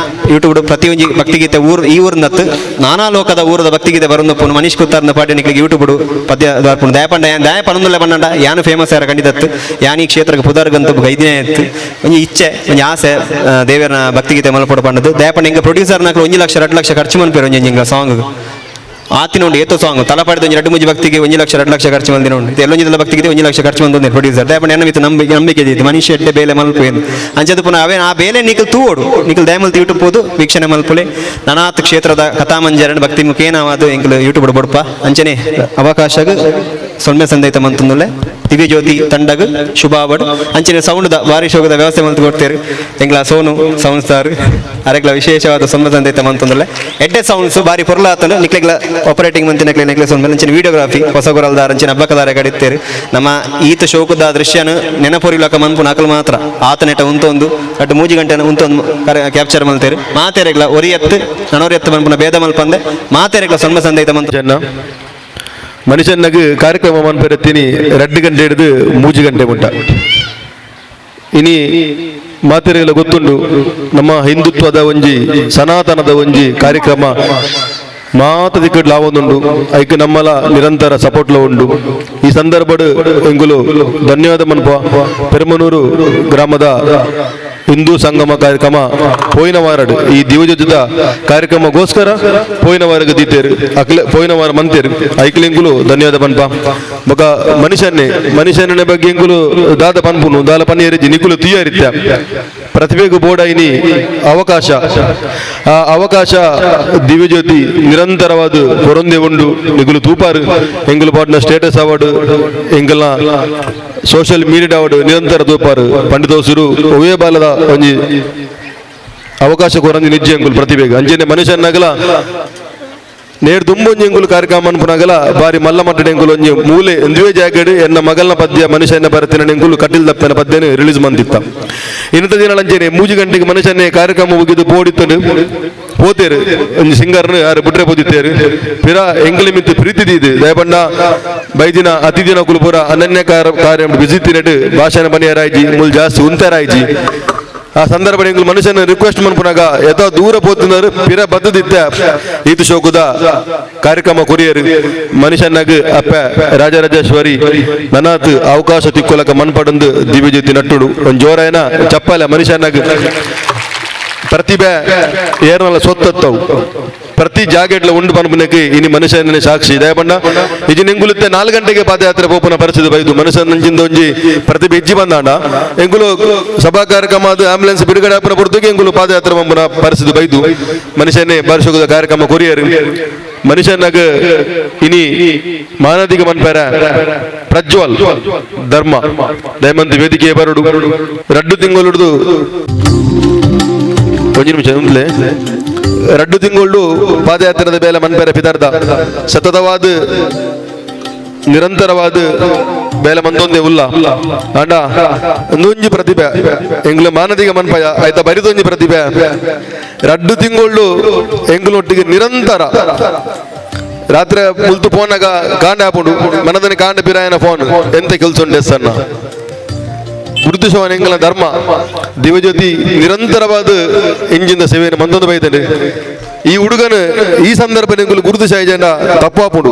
ಯೂಟ್ಯೂಬ್ ಪ್ರತಿಯೊಂಜಿ ಭಕ್ತಿಗೀತೆ ಊರು ಈ ಊರಿನತ್ತು ನಾನಾ ಲೋಕದ ಊರದ ಭಕ್ತಿಗೀತೆ ಬರುಂದು ಪುನ ಮನೀಶ್ ಕುತ್ತಾರ್ನ ಪಾಠ ನಿಕ್ಲಿಗೆ ಯೂಟ್ಯೂಬ್ ಪದ್ಯ ದಾರ್ಪುಂಡು ದಯಪಂಡ ದಯ ಪನೊಂದುಲ್ಲ ಪನ್ನಂಡ ಯಾನು ಫೇಮಸ್ ಯಾರ ಖಂಡಿತತ್ತು ಯಾನ್ ಈ ಕ್ಷೇತ್ರಕ್ಕೆ ಪುದರ್ಗಂತ ಗೈದಿನೇ ಇತ್ತು ಒಂಜಿ ಇಚ್ಛೆ ಒಂಜಿ ಆಸೆ ದೇವರನ ಭಕ್ತಿಗೀತೆ ಮಲ್ಪೊಡು ಪಂಡದು ದಯಪಂಡ ಹಿಂಗ ಪ್ರೊಡ್ಯೂಸರ್ ನಾಕಲು 1 ಲಕ್ಷ 2 ಲಕ್ಷ ಖರ್ಚು ಮನ್ಪೇರು ಒಂಜಿ ಹಿಂಗ ಸಾಂಗ್ ಆತಿನ ಉಂಡು ಏತೋ ಸಾಂಗ್ ತಲಪಾಡಿದ ಒಂಜಿ 2 ಮುಜಿ ಭಕ್ತಿಗೆ 1 ಲಕ್ಷ 2 ಲಕ್ಷ ಖರ್ಚು ಮಂದಿನ ಉಂಡು ಎಲ್ಲೊಂಜಿದಲ್ಲ ಭಕ್ತಿಗೆ 1 ಲಕ್ಷ ಖರ್ಚು ಮಂದಿ ಪ್ರೊಡ್ಯೂಸರ್ ದಯಪಂಡ ಎನ್ನ ಮಿತ್ತು ನಂಬಿಕೆ ಇತ್ತು ಮನುಷ್ಯ ಎಡ್ಡೆ ಬೇಲೆ ಮಲ್ಪು ಏನು ಅಂಚದ ಪುನಃ ಅವೇ ಆ ಬೇಲೆ ನಿಕಲ್ ತೂವೋಡು ನಿಕಲ್ ದಯಮಲ್ತಿ ಯೂಟ್ಯೂಬ್ ಪೋದು ವೀಕ್ಷಣೆ ಮಲ್ಪುಲೆ ನಾನಾತ್ ಕ್ಷೇತ್ರದ ಕಥಾಮಂಜರಣ ಭಕ್ತಿ ಮುಖೇನವಾದ ಎಂಕಲ್ ಯೂಟ್ಯೂಬ್ ಬೊಡ್ಪ ಅಂಚನೆ ಅವಕಾಶಗ್ ಸೊನ್ನೆ ಸಂದೈತ ಮಂತಂದುಲ್ಲೆ ದಿವ್ಯಜ್ಯೋತಿ ತಂಡಗ್ ಶುಭಾವಡ್ ಅಂಚನೆ ಸೌಂಡ್ ಬಾರಿ ಶೋಕದ ವ್ಯವಸ್ಥೆ ಮಂತ್ ಕೊಡ್ತೇರು ಎಂಗ್ಲ ಸೋನು ಸೌಂಡ್ ಸ್ಟಾರ್ ಅರೆಗ್ಲ ವಿಶೇಷವಾದ ಸೊನ್ನೆ ಸಂದೈತ ಮಂತಂದುಲ್ಲೆ ಎಡ್ಡೆ ಸೌಂಡ್ಸ್ ಬಾರಿ ಪೊರ್ಲಾತಂಡು ನಿಕ್ಲೆಗ್ಲ Operating ಮಂತಿನಕ್ಲೆ necklace ಒಂದು ಅಂಚಿನ ವಿಡಿಯೋಗ್ರಫಿ ಹೊಸಗೊರಲ್ದಾರ ಅಂಚಿನ ಹಬ್ಬಕದಾರ ಕಡಿತೇರು ನಮ್ಮ ಈತ ಶೋಕದ ದೃಶ್ಯನ ನೆನಪೊರಿಲಕ ಮನ್ಪು ನಕಲು ಮಾತ್ರ ಆತನೆಟ ಉಂತೊಂದು ಅಟ್ ಮೂಜಿ ಗಂಟೆ ಉಂತೊಂದು ಕ್ಯಾಪ್ಚರ್ ಮಲ್ತೇರು ಮಾತೆರೆಗ್ಲ ಒರಿಯತ್ತು ನನೊರಿಯತ್ತು ಮನ್ಪುನ ಭೇದ ಮಲ್ಪಂದೆ ಮಾತೆರೆಗ್ಲ ಸೊನ್ಮ ಸಂದೈತ ಮಂತ ಜನ ಮನುಷ್ಯನಾಗ ಕಾರ್ಯಕ್ರಮ ಮನ್ಪೆರತ್ತೀನಿ 2 ಗಂಟೆ ಹಿಡಿದು 3 ಗಂಟೆ ಮುಟ್ಟ. ಇನಿ ಮಾತೆರೆಗಳ ಗೊತ್ತುಂಡು ನಮ್ಮ ಹಿಂದುತ್ವದ ಒಂಜಿ ಸನಾತನದ ಒಂಜಿ ಕಾರ್ಯಕ್ರಮ ಮಾತ ದಿಕ್ಕಡ್ ಲಾವೊಂದುಂಡು ಐಕ್ ನಮ್ಮಲ ನಿರಂತರ ಸಪೋರ್ಟ್ಲ ಉಂಡು. ಈ ಸಂದರ್ಭಡ್ ಎಂಗುಲು ಧನ್ಯವಾದ ಮನ್ಪ ಪೆರುಮನೂರು ಗ್ರಾಮದ ಹಿಂದೂ ಸಂಗಮ ಕಾರ್ಯಕ್ರಮ ಪೋಯಿನ ವಾರಡು ಈ ದಿವಜದ ಕಾರ್ಯಕ್ರಮಗೋಸ್ಕರ ಪೋಯಿನ ವಾರಗೆ ದೀತೇರು ಅಕ್ಲೆ ಪೋಯಿನ ವಾರ ಮಂತೇರು ಐಕ್ಲೆಂಗುಲು ಧನ್ಯವಾದ ಪನ್ಪ. ಬೊಕ ಮನುಷ್ಯನೇ ಬಗ್ಗೆ ಎಂಗುಲು ದಾದ ಪನ್ಪುನು ದಾಲ ಪನ್ನಿಯರಿಜಿ ನಿಕುಲು ತೀಯರಿತ್ಯ ಪ್ರತಿಭೆಗೂ ಬೋಡೈನಿ ಅವಕಾಶ ಆ ಅವಕಾಶ ದಿವ್ಯಜ್ಯೋತಿ ನಿರಂತರವಾದ ಕೊರೊಂದೆ ಉಂಡು ನಿಗುಲು ತೂಪಾರು ಎಂಗುಲು ಪಾಟ್ನ ಸ್ಟೇಟಸ್ ಅವಾರ್ಡ್ ಎಂಗಲ್ನ social media award ನಿರಂತರ ತೂಪಾರು ಪಂಡಿತೋಸರು ಒವೇ ಬಾಲದ ಒಂಜಿ ಅವಕಾಶ ಕೊರಂದಿ ನಿಜ್ಜೆ ಎಂಗುಲು ಪ್ರತಿಭೆಗೆ ಅಂಚನೆ ಮನುಷ್ಯನಾಗಲ ನೇರ್ ದುಂಬೊಂಜಿ ಎಂಗುಲು ಕಾರ್ಯಕ್ರಮ ಅನ್ಪುನಾಗಲ ಬಾರಿ ಮಲ್ಲ ಮಟ್ಟದ ಎಂಗುಲು ಒಂಜಿ ಮೂಲೆ ಒಂದುವೇ ಜಾಗಡ್ ಎನ್ನ ಮಗಲ್ನ ಪದ್ಯ ಮನುಷ್ಯನ ಬರತಿನ ಎಂಗುಲು ಕಟ್ಟಿಲ್ ದಪ್ಪನ ಪದ್ಯನ ರಿಲೀಸ್ ಮಂದಿತ್ತ. ಇನ್ನತ ದಿನ ಅಂಚನೆ 3 ಗಂಟೆಗೆ ಮನುಷ್ಯನೇ ಕಾರ್ಯಕ್ರಮ ಮುಗಿದು ಪೋಡಿತ್ತನು ಪೋತೇರು ಒಂಜಿ ಸಿಂಗರ್ನು ಯಾರು ಬುಟ್ರೆ ಪೋದಿತ್ತೇರು ಪಿರ ಎಂಗುಲಿ ಮಿತ್ತು ಪ್ರೀತಿ ದೀದು ದಯಪಂಡ ಬೈದಿನ ಅತಿದಿನ ಕುಲಪುರ ಅನನ್ಯ ಕಾರ್ಯ ಬಿಸಿ ತಿನ್ನಡು ಭಾಷಣ ಬನಿಯರಾಯ್ಜಿ ಮುಲ್ ಜಾಸ್ತಿ ಉಂತರಾಯ್ಜಿ. ಆ ಸಂದರ್ಭ ಎಂಗುಲು ಮನುಷ್ಯನ ರಿಕ್ವೆಸ್ಟ್ ಮನ್ಪುನಾಗ ಯಥ ದೂರ ಪೋತಿನಾರು ಪಿರ ಬದ್ದದಿತ್ತ ಈತು ಶೋಕದ ಕಾರ್ಯಕ್ರಮ ಕೊರಿಯರು ಮನುಷ್ಯನಾಗ ಅಪ್ಪ ರಾಜರಾಜೇಶ್ವರಿ ನನಾತ್ ಅವಕಾಶ ತಿಕ್ಕೊಲಕ ಮನ್ಪಡಂದು ದಿವ್ಯಜ್ಯೋತಿ ನಟ್ಟುಡು ಒಂದ್ ಜೋರಾಯನ ಚಪ್ಪಲೆ ಮನುಷ್ಯನಾಗ ಪ್ರತಿಭೆ ಏರ್ನಲ್ಲ ಸೊತ್ತತ್ತವು ಪ್ರತಿ ಜಾಗೆಟ್ಲ ಉಂಡು ಪನ್ಪುನಕ್ಕೆ ಇನಿ ಮನುಷ್ಯನೇ ಸಾಕ್ಷಿ ದಯಪಂಡ ಇಜಿ ನಿಂಗುಲುತ್ತೆ 4 ಗಂಟೆಗೆ ಪಾದಯಾತ್ರೆ ಪೋಪುನ ಪರಿಸ್ಥಿತಿ ಬೈದು ಮನುಷ್ಯನಂಚಿಂದ ಒಂಜಿ ಪ್ರತಿಭೆ ಇಜ್ಜಿ ಬಂದಾಂಡ ಎಂಗುಲು ಸಭಾ ಕಾರ್ಯಕ್ರಮ ಅದು ಆಂಬುಲೆನ್ಸ್ ಬಿಡುಗಡೆ ಆಪುನ ಪೊರ್ತುಗೆ ಎಂಗುಲು ಪಾದಯಾತ್ರೆ ಪಂಪುನ ಪರಿಸ್ಥಿತಿ ಬೈದು ಮನುಷ್ಯನೇ ಪರಿಶೋಧದ ಕಾರ್ಯಕ್ರಮ ಕೊರಿಯರು ಮನುಷ್ಯನಾಗ ಇನಿ ಮಾನದಿಗ ಮನ್ಪೆರ ಪ್ರಜ್ವಲ್ ಧರ್ಮ ದಯಮಂತಿ ವೇದಿಕೆ ಬರಡು 2 ತಿಂಗಳು ಒಂಜಿ ನಿಮಿಷ ಉಂಟ್ಲೆ 2 ತಿಂಗಳು ಪಾದಯಾತ್ರದ ಬೇಲೆ ಮನ್ಪೆರೆ ಪಿತರ್ದ ಸತತವಾದ ನಿರಂತರವಾದ ಬೇಲೆ ಮಂದೊಂದೇ ಉಲ್ಲ ಅಂಡ ಒಂದೊಂಜಿ ಪ್ರತಿಭೆ ಎಂಗ್ಲ ಮಾನದಿಗ ಮನ್ಪಯ ಆಯ್ತಾ ಬರಿದೊಂಜಿ ಪ್ರತಿಭೆ 2 ತಿಂಗಳು ಎಂಗ್ಲೊಟ್ಟಿಗೆ ನಿರಂತರ ರಾತ್ರಿ ಮುಲ್ತು ಫೋನಾಗ ಕಾಂಡ ಹಾಪುಂಡು ಮನದನಿ ಕಾಂಡ ಪಿರಾಯನ ಫೋನ್ ಎಂತ ಕೆಲಸ ಉಂಟು ಸಣ್ಣ ಗುರುತಿಸುವ ಎಂಗಲ ಧರ್ಮ ದಿವ್ಯಜ್ಯೋತಿ ನಿರಂತರವಾದ ಇಂಜಿನ ಸೇವೆಯನ್ನು ಮಂದೊಂದು ಬೈತಂಡೆ ಈ ಹುಡುಗನು ಈ ಸಂದರ್ಭ ಎಂಗುಲು ಗುರುತಿಸಾಯ ತಪ್ಪಾಪುಂಡು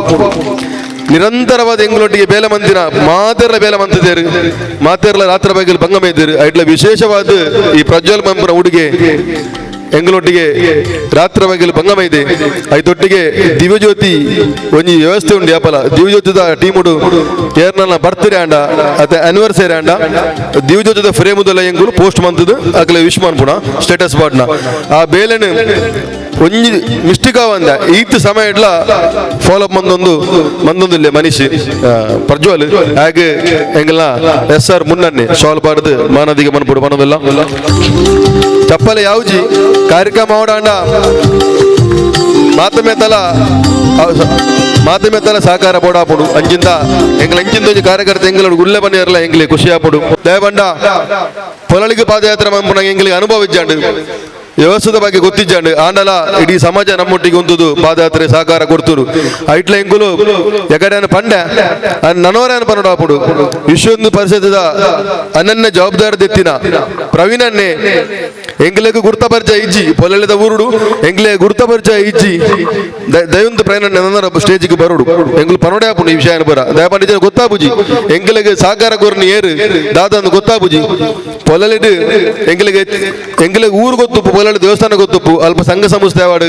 ನಿರಂತರವಾದ ಎಂಗುಲೊಟ್ಟಿಗೆ ಬೇಲೆ ಮಂದಿನ ಮಾತೆರ್ಲ ಬೇಲೆ ಮಂತಿದ್ದೇರು ಮಾತೆರ್ಲ ರಾತ್ರಿ ಬಗ್ಗೆ ಭಂಗಮ ಇದ್ದೀರು ಐಟ್ಲ ವಿಶೇಷವಾದ ಈ ಪ್ರಜ್ವಲ್ ಮಂಪುರ ಹುಡುಗೆ ಎಂಗುಲೊಟ್ಟಿಗೆ ರಾತ್ರಿ ಬಗ್ಗೆ ಭಂಗಮ ಇದೆ ಐತೊಟ್ಟಿಗೆ ದಿವ್ಯಜ್ಯೋತಿ ಒಂಜಿ ವ್ಯವಸ್ಥೆ ಉಂಡು ಯಾಪಲ ದಿವ್ಯಜ್ಯೋತಿದ ಟೀಮುಡು ಏರ್ನ ಬರ್ತ್ಡೇ ಆಂಡ ಅತ್ತ ಆನಿವರ್ಸರಿ ಆಂಡ ದಿವ್ಯಜ್ಯೋತಿದ ಫ್ರೇಮುದಲ್ಲ ಎಂಗುಲು ಪೋಸ್ಟ್ ಮಂತದ್ದು ಅಕಲೆ ವಿಶ್ ಮನ್ಪುಣ ಸ್ಟೇಟಸ್ ಬಾಟ್ನ ಆ ಬೇಲೆನು ಒಂಜಿ ಮಿಸ್ಟೇಕ್ ಆವಂದ ಈತ ಸಮಯ ಇಡ್ಲ ಫಾಲೋ ಅಪ್ ಮಂದೊಂದು ಮನೀಷ್ ಪ್ರಜ್ವಲ್ ಹಾಗೆ ಎಂಗಲ್ನ ಎಸ್ ಆರ್ ಮುನ್ನನ್ನೇ ಶಾಲ್ ಪಾಡ್ದು ಮಾನದಿಗೆ ಮನ್ಪುಡು ಮನದಿಲ್ಲ ಚಪ್ಪಲೆ ಯಾವ್ಜಿ ಕಾರ್ಯಕ್ರಮ ಓಡಾಂಡ ಮಾತಮೆ ತಲ ಸಹಕಾರ ಬೋಡಾಪುಡು ಅಂಜಿಂದ ಎಂಗ್ಲ ಅಂಚಿಂದ ಒಂಜಿ ಕಾರ್ಯಕರ್ತ ಎಂಗ್ಲ ಗುಲ್ಲೆ ಬನ್ನಿರಲ್ಲ ಎಂಗ್ಲೆ ಖುಷಿ ಆಪುಡು ದಯಬಂಡ ಪೊಲಳಿಗೆ ಪಾದಯಾತ್ರೆ ಮಂಪುನ ಎಂಗ್ಲಿಗೆ ಅನುಭವ ಇಜ್ಜಾಂಡು ವ್ಯವಸ್ಥೆದ ಬಗ್ಗೆ ಗೊತ್ತಿಜ್ಜಾಂಡು ಆಂಡಲ ಇಡೀ ಸಮಾಜ ನಮ್ಮೊಟ್ಟಿಗೆ ಉಂತುದು ಪಾದಯಾತ್ರೆ ಸಹಕಾರ ಕೊಡ್ತುರು ಐಟ್ಲ ಎಂಗುಲು ಎಕಡೆಯನ್ನು ಪಂಡೆ ನನೋರನ್ನು ಪನ್ನಡಾಪುಡು ವಿಶ್ವೊಂದು ಪರಿಷತ್ತದ ಅನನ್ಯ ಜವಾಬ್ದಾರಿ ದೆತ್ತಿನ ಪ್ರವೀಣನ್ನೇ ಎಂಗ್ಲೆಗ್ ಗುರ್ತ ಪರಿಚಯ ಇಜ್ಜಿ ಪೊಲಳಿದ ಊರುಡು ಎಂಗ್ಲೆ ಗುರ್ತ ಪರಿಚಯ ಇಜ್ಜಿ ದಯೊಂದು ಪ್ರಯಾಣ ನನ್ನ ಸ್ಟೇಜ್ಗೆ ಬರುಡು ಎಂಗ್ಲು ಪನೋಡೆ ಆಪುಂಡು ಈ ವಿಷಯ ಬರ ದಯಪಂಡಿತ ಗೊತ್ತಾಪುಜಿ ಎಂಗ್ಲೆಗ್ ಸಹಕಾರ ಕೊರ್ನಿ ಏರು ದಾದಂದು ಗೊತ್ತಾಪುಜಿ ಪೊಲಲಿಡ್ ಎಂಗ್ಲೆಗ್ ಎಂಗ್ಲೆಗ್ ಊರು ಗೊತ್ತುಪ್ಪು ಪೊಲಳಿ ದೇವಸ್ಥಾನ ಗೊತ್ತುಪ್ಪು ಅಲ್ಪ ಸಂಘ ಸಂಸ್ಥೆ ಅವಾಡು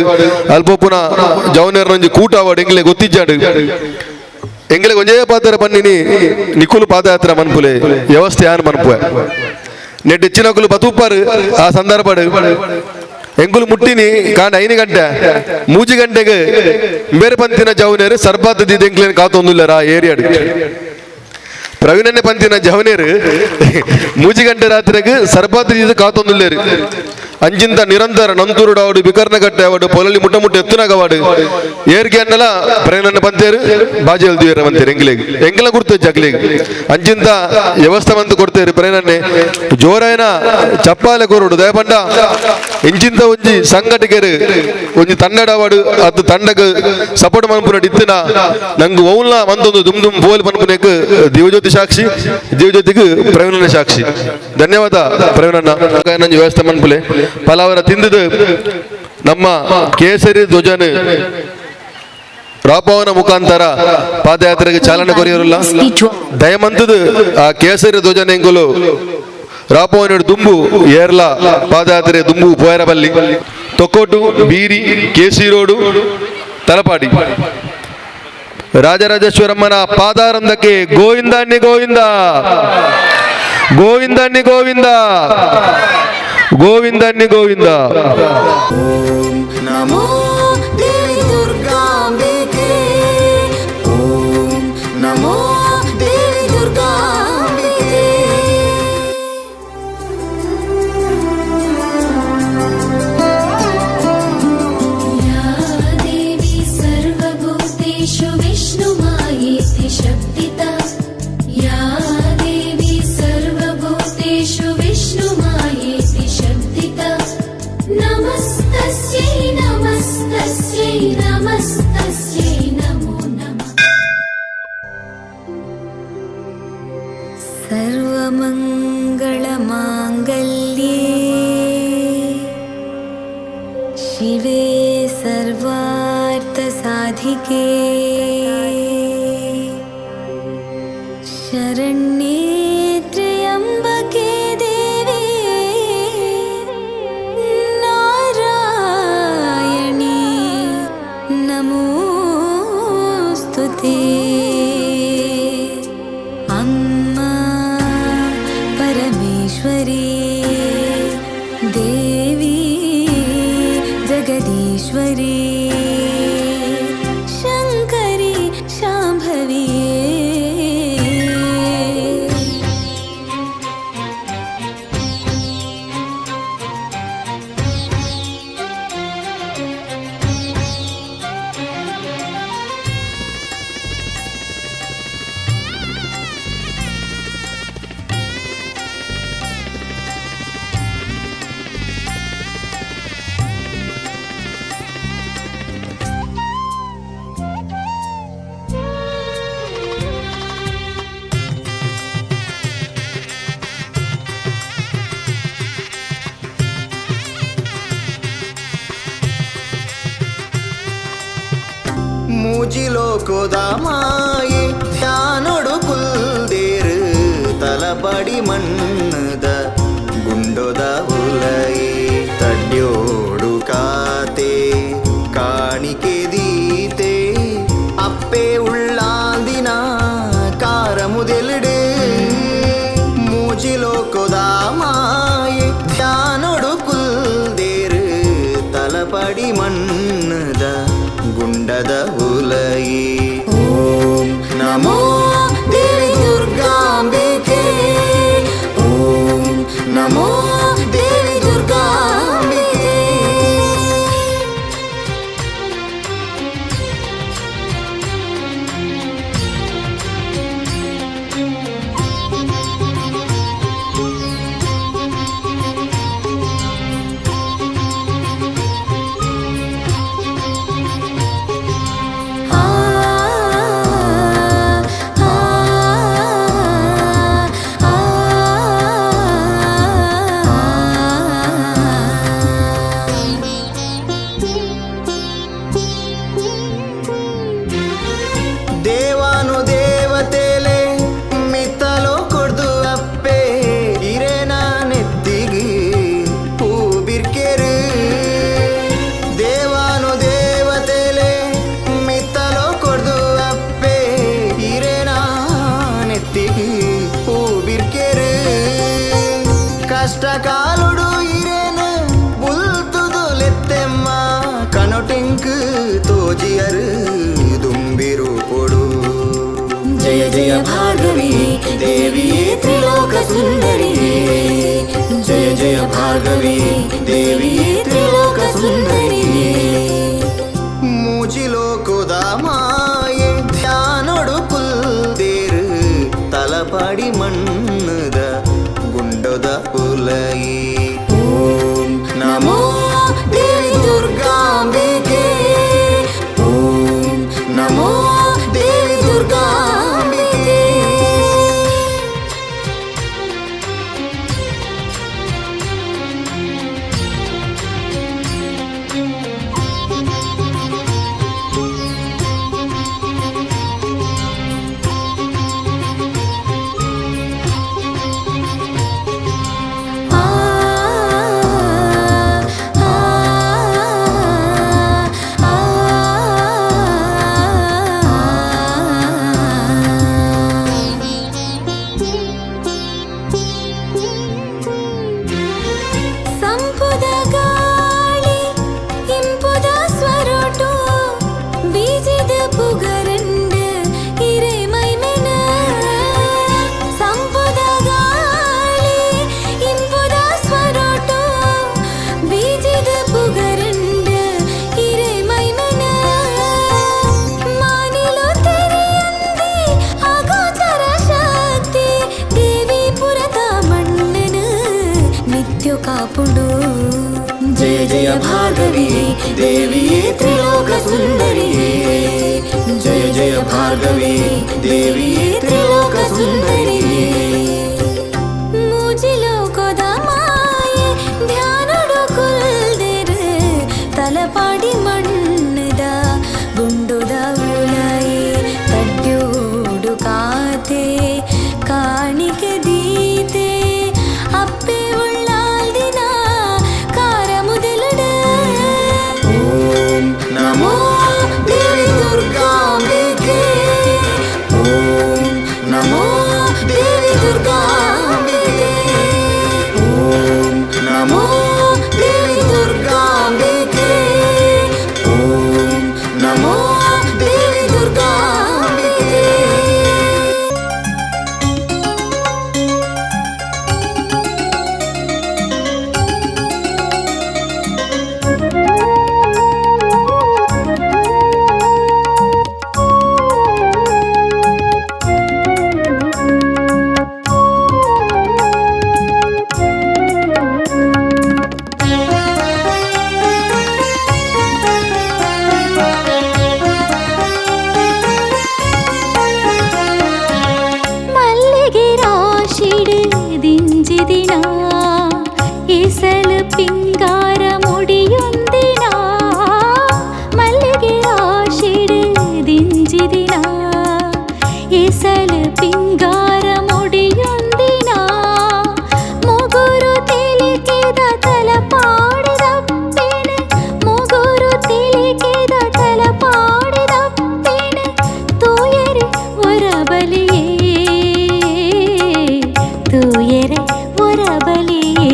ಅಲ್ಪ ಪುನಃ ಜವನೇರ್ನೊಂಜಿ ಕೂಟ ಅವಾಡು ಎಂಗ್ಲೆ ಗೊತ್ತಿಜ್ಜಾಡು ಎಂಗ್ಲೆಗ್ ಒಂಜೇ ಪಾತ್ರ ಪನ್ನಿನಿ ನಿಕುಲು ಪಾದಯಾತ್ರೆ ಮನ್ಪುಲೆ ವ್ಯವಸ್ಥೆ ಯಾನ್ ಮನ್ಪುವೆ ನೆಟ್ ಹೆಚ್ಚಿನಕುಲು ಬತುಪ್ಪಾರು ಆ ಸಂದರ್ಭ ಎಂಗುಲು ಮುಟ್ಟಿನಿ ಕಾಂಡ 5 ಗಂಟೆ 3 ಗಂಟೆಗೆ ಬೇರೆ ಪಂತಿನ ಜವನೇರು ಸರ್ಬತ್ ದಿದ್ದ ಎಂಕ್ಲೇನು ಕಾತೊಂದುಲ್ಲರ ಆ ಏರಿಯಾಡು ಪ್ರವೀಣನೆ ಪಂತಿನ ಜವನೇರು 3 ಗಂಟೆ ರಾತ್ರಿಗೆ ಸರ್ಬತ್ ದಿದ್ದ ಕಾತೊಂದುಲ್ಲೇರು ಅಂಚಿಂತ ನಿರಂತರ ನಂತೂರುಡಾವಡು ಬಿಕರ್ನಕಟ್ಟೆ ಅವಡು ಪೊಲಲಿ ಮುಟ್ಟ ಮುಟ್ಟ ಎತ್ತುನಗವಾಡು ಏರ್ಗೆ ಅನ್ನಲ ಪ್ರೇರಣೆ ಬಂತೇರು ಬಾಜಿ ಎಲ್ದಿವೇರ ಬಂತೇರು ಎಂಗ್ಲೇಗ್ ಎಂಗ್ಲ ಗುರ್ತು ಜಗ್ಲೇಗ್ ಅಂಚಿಂತ ವ್ಯವಸ್ಥೆ ಬಂತು ಕೊಡ್ತೇರು ಪ್ರೇರಣೆ ಜೋರಾಯನ ಚಪ್ಪಾಲೆ ಕೊರಡು ದಯಪಂಡ ಇಂಚಿಂತ ಒಂಜಿ ಸಂಘಟಕರು ಒಂಜಿ ತಂಡಡವಾಡು ಅದು ತಂಡಗ್ ಸಪೋರ್ಟ್ ಮನ್ಪುನ ಇತ್ತಿನ ನಂಗೆ ಓನ್ಲ ಮಂದೊಂದು ದುಮ್ ದುಮ್ ಬೋಲ್ ಪನ್ಪುನೆಕ್ ದಿವಜ್ಯೋತಿ ಸಾಕ್ಷಿ ದಿವಜ್ಯೋತಿಗೆ ಪ್ರವೀಣನ ಸಾಕ್ಷಿ. ಧನ್ಯವಾದ ಪ್ರವೀಣಣ್ಣ. ನಂಜಿ ವ್ಯವಸ್ಥೆ ಮನ್ಪುಲೆ ಪಲಾವರ ತಿಂದದು ನಮ್ಮ ಕೇಸರಿ ಧ್ವಜನ ರಾಪವನ ಮುಖಾಂತರ ಪಾದಯಾತ್ರೆಗೆ ಚಾಲನೆ ಕೊರಿಯರಲ್ಲ. ದಯಮಂತದ ಆ ಕೇಸರಿ ಧ್ವಜನ ಎಂಗುಲು ರಾಪವನ ದುಂಬು ಏರ್ಲ ಪಾದಯಾತ್ರೆ ದುಂಬು ಪೋಯರಬಲ್ಲಿ ತೊಕ್ಕೋಟು ಬೀರಿ ಕೆಸಿ ರೋಡು ತಲಪಾಡಿ ರಾಜರಾಜೇಶ್ವರಮ್ಮನ ಪಾದಾರಂದಕ್ಕೆ ಗೋವಿಂದಣ್ಣಿ ಗೋವಿಂದ ಗೋವಿಂದಣ್ಣಿ ಗೋವಿಂದ ಗೋವಿಂದಣ್ಣಿ ಗೋವಿಂದ. ನಮೋ ದೇವಿ ದುರ್ಗಾಂಬಿಕೆ ಓಂ ನಮೋ ದೇವಿ ದುರ್ಗಾಂಬಿಕೆ. ಯಾ ದೇವಿ ಸರ್ವಭೂತೇಷು ವಿಷ್ಣುಮಾಯೇತಿ ಶಕ್ತಿತಾ ಯಾ ದೇವಿ ಸರ್ವಭೂತೇಷು ವಿಷ್ಣುಮಾಯೇತಿ ಶಕ್ತಿತಾ ನಮಸ್ತಸ್ಯೈ ನಮಸ್ತಸ್ಯೈ ನಮಸ್ತಸ್ಯೈ ನಮೋ ನಮಃ. ಸರ್ವಮಂಗಳಮಾಂಗಲ್ಯೇ ಶಿವೆ ಸರ್ವಾರ್ಥಸಾಧಿಕೆ ಶರಣ್ಯೇ ತ್ರ್ಯಂಬಕೆ ದೇವಿ ನಾರಾಯಣಿ ನಮೋಸ್ತುತೇ. ಅಮ್ಮ ಪರಮೇಶ್ವರಿ ದೇವಿ ಜಗದೀಶ್ವರಿ ಶಂಕರಿ ಶಾಂಭವಿಯೇ. ಮೂಜಿಲೋಕೋದಾಮಾಯಿ ಧ್ಯಾನೊಡು ಕುಲ್ದೇರು ತಲಪಡಿ ಮಣ್ಣದ ಗುಂಡೊದ ಉಲಯಿ ತಡ್ಯೋಡು ಕಾತೆ ಕಾಣಿಕೆ ದೀತೆ ಅಪ್ಪೆ ಉಳ್ಳಾಂದಿನ ಕಾರ ಮುದೆಲಿಡು ಮೂಜಿಲೋಕೋದಾಮಾಯಿ ಧ್ಯಾನೊಡು ಕುಲ್ದೇರು ತಲಪಡಿ ಮಣ್ಣದ ಗುಂಡದ ಉಲಯಿ ಓಂ ನಮೋ ದೇವಿ ದುರ್ಗಾಂಬಿಕೆ ಓಂ ನಮೋ ದೇವಿ ದುರ್ಗಾಂಬಿಕೆ. ದೇವಾನು ದೇವತೆಲೆ ಮಿತ್ತಲೋ ಕೊಡ್ದು ಅಪ್ಪೆ ಹಿರೇನ ನೆತ್ತಿಗೆ ಹೂ ಬಿರ್ಕೆರು ದೇವಾನು ದೇವತೆಲೆ ಮಿತ್ತಲೋ ಕೊಡ್ದು ಅಪ್ಪೆ ಹಿರೇನ ನೆತ್ತಿಗೆ ಹೂ ಬಿರ್ಕೆರು ಕಷ್ಟ ಕಾಲುಡು ಹಿರೇನ ಬುಲ್ತುದು ಲೆತ್ತೆಮ್ಮ ಕನೊಟಿಂಕ್ ತೋಜಿಯರು ದುಂಬಿರು ಕೊಡು. ಜಯ Jaya Bhargavi ದೇವಿಯೇ ತ್ರಿಲೋಕ ಸುಂದರಿಯೇ. ಜಯ ಜಯ ಭಾರ್ಗವಿ ದೇವಿಯೇ ತ್ರಿಲೋಕ ಸುಂದರಿಯೇ. ಮೂಜಿಲೋಕದ ಮಾಯೆ ಧ್ಯಾನೊಡು ಕುಲ್ದೇರು ತಲಪಾಡಿ ಮಣ್ಣುದ ಗುಂಡೊದ ಉಲಯಿ. ಓಂ ನಮೋ ದೇವಿ ದುರ್ಗಾಂಬಿಕೆ. ಓಂ ನಮೋ ದೇವಿ ದುರ್ಗಾಂಬಿಕೆ. ಸಂಪುದ ಗಾಳಿ ಇಂಪುದ ಸ್ವರೋಟು ಬೀಜದ ಪುಗರಂಡು ಇರೆ ಮೈಮೆನ. ಸಂಪುದ ಗಾಳಿ ಇಂಪುದ ಸ್ವರೋಟು ಬೀಜದ ಪುಗರಂಡು ಇರೆ ಮೈಮೆನ. ಮಾನಿಲು ತೆರೆಯಂದೆ ಅಗೋಚರ ಶಕ್ತಿ ದೇವಿ ಪುರದ ಮಣ್ಣನು ನಿತ್ಯ ಕಾಪುಡು. ಜಯ ಜಯ ಭಾರ್ಗವಿ ದೇವಿಯೇ ತ್ರಿಲೋಕ ಸುಂದರಿಯೇ. ಜಯ ಜಯ ಭಾರ್ಗವಿ ದೇವಿಯೇ ತ್ರಿಲೋಕ ಸುಂದರಿಯೇ. ಮೂಜಿಲೋಕದ ಮಾಯೆ ಧ್ಯಾನೊಡು ಕುಲ್ದಿರು ತಲಪಾಡಿ ಮಣ್ಣದ ಗುಂಡುದ ಉಲಯಿ. ತಡ್ಯೋಡು ಕಾತೆ ಕಾಣಿಕೆ ದೀತೆ ಅಪ್ಪೆ ಉಳ್ಳಾಲ್ದಿನ ಕಾರ ಮುದಲುಡ. ಓಂ ನಮೋ ದೇವಿ ದುರ್ಗಾಂಬಿಕೆ. ಓಂ ನಮೋ ದೇವಿ ದುರ್ಗಾಂಬಿಕೆ. ಓಂ ನಮೋ ದೇವಿ ದುರ್ಗಾಂಬಿಕೆ. ಓಂ ನಮೋ ದೇವಿ ದುರ್ಗಾಂಬಿಕೆ. ಮಲ್ಲಿಗೆ ರಾಶಿಡು ದಿಂಜಿದಿನ ಇಸಲು ಪಿಂಗಾರ ಮುಡಿಯೊಂದಿನ. ಮಲ್ಲಿಗೆ ರಾಶಿಡು ದಿಂಜಿದಿನ ಇಸಲು ಪಿಂಗಾರ ಮುಡಿಯೊಂದಿನ. ಮುಗುರು ತಿಳಿಕೆದ ತಲಪಾಡಿದಪ್ಪೇನೆ ಮುಗುರು ತಿಳಿಕೆದ ತಲಪಾಡಿದಪ್ಪೇನೆ ತೂಯರೆ ಒರಬಲಿಯೇ ತೂಯರೆ ಒರಬಲಿಯೇ.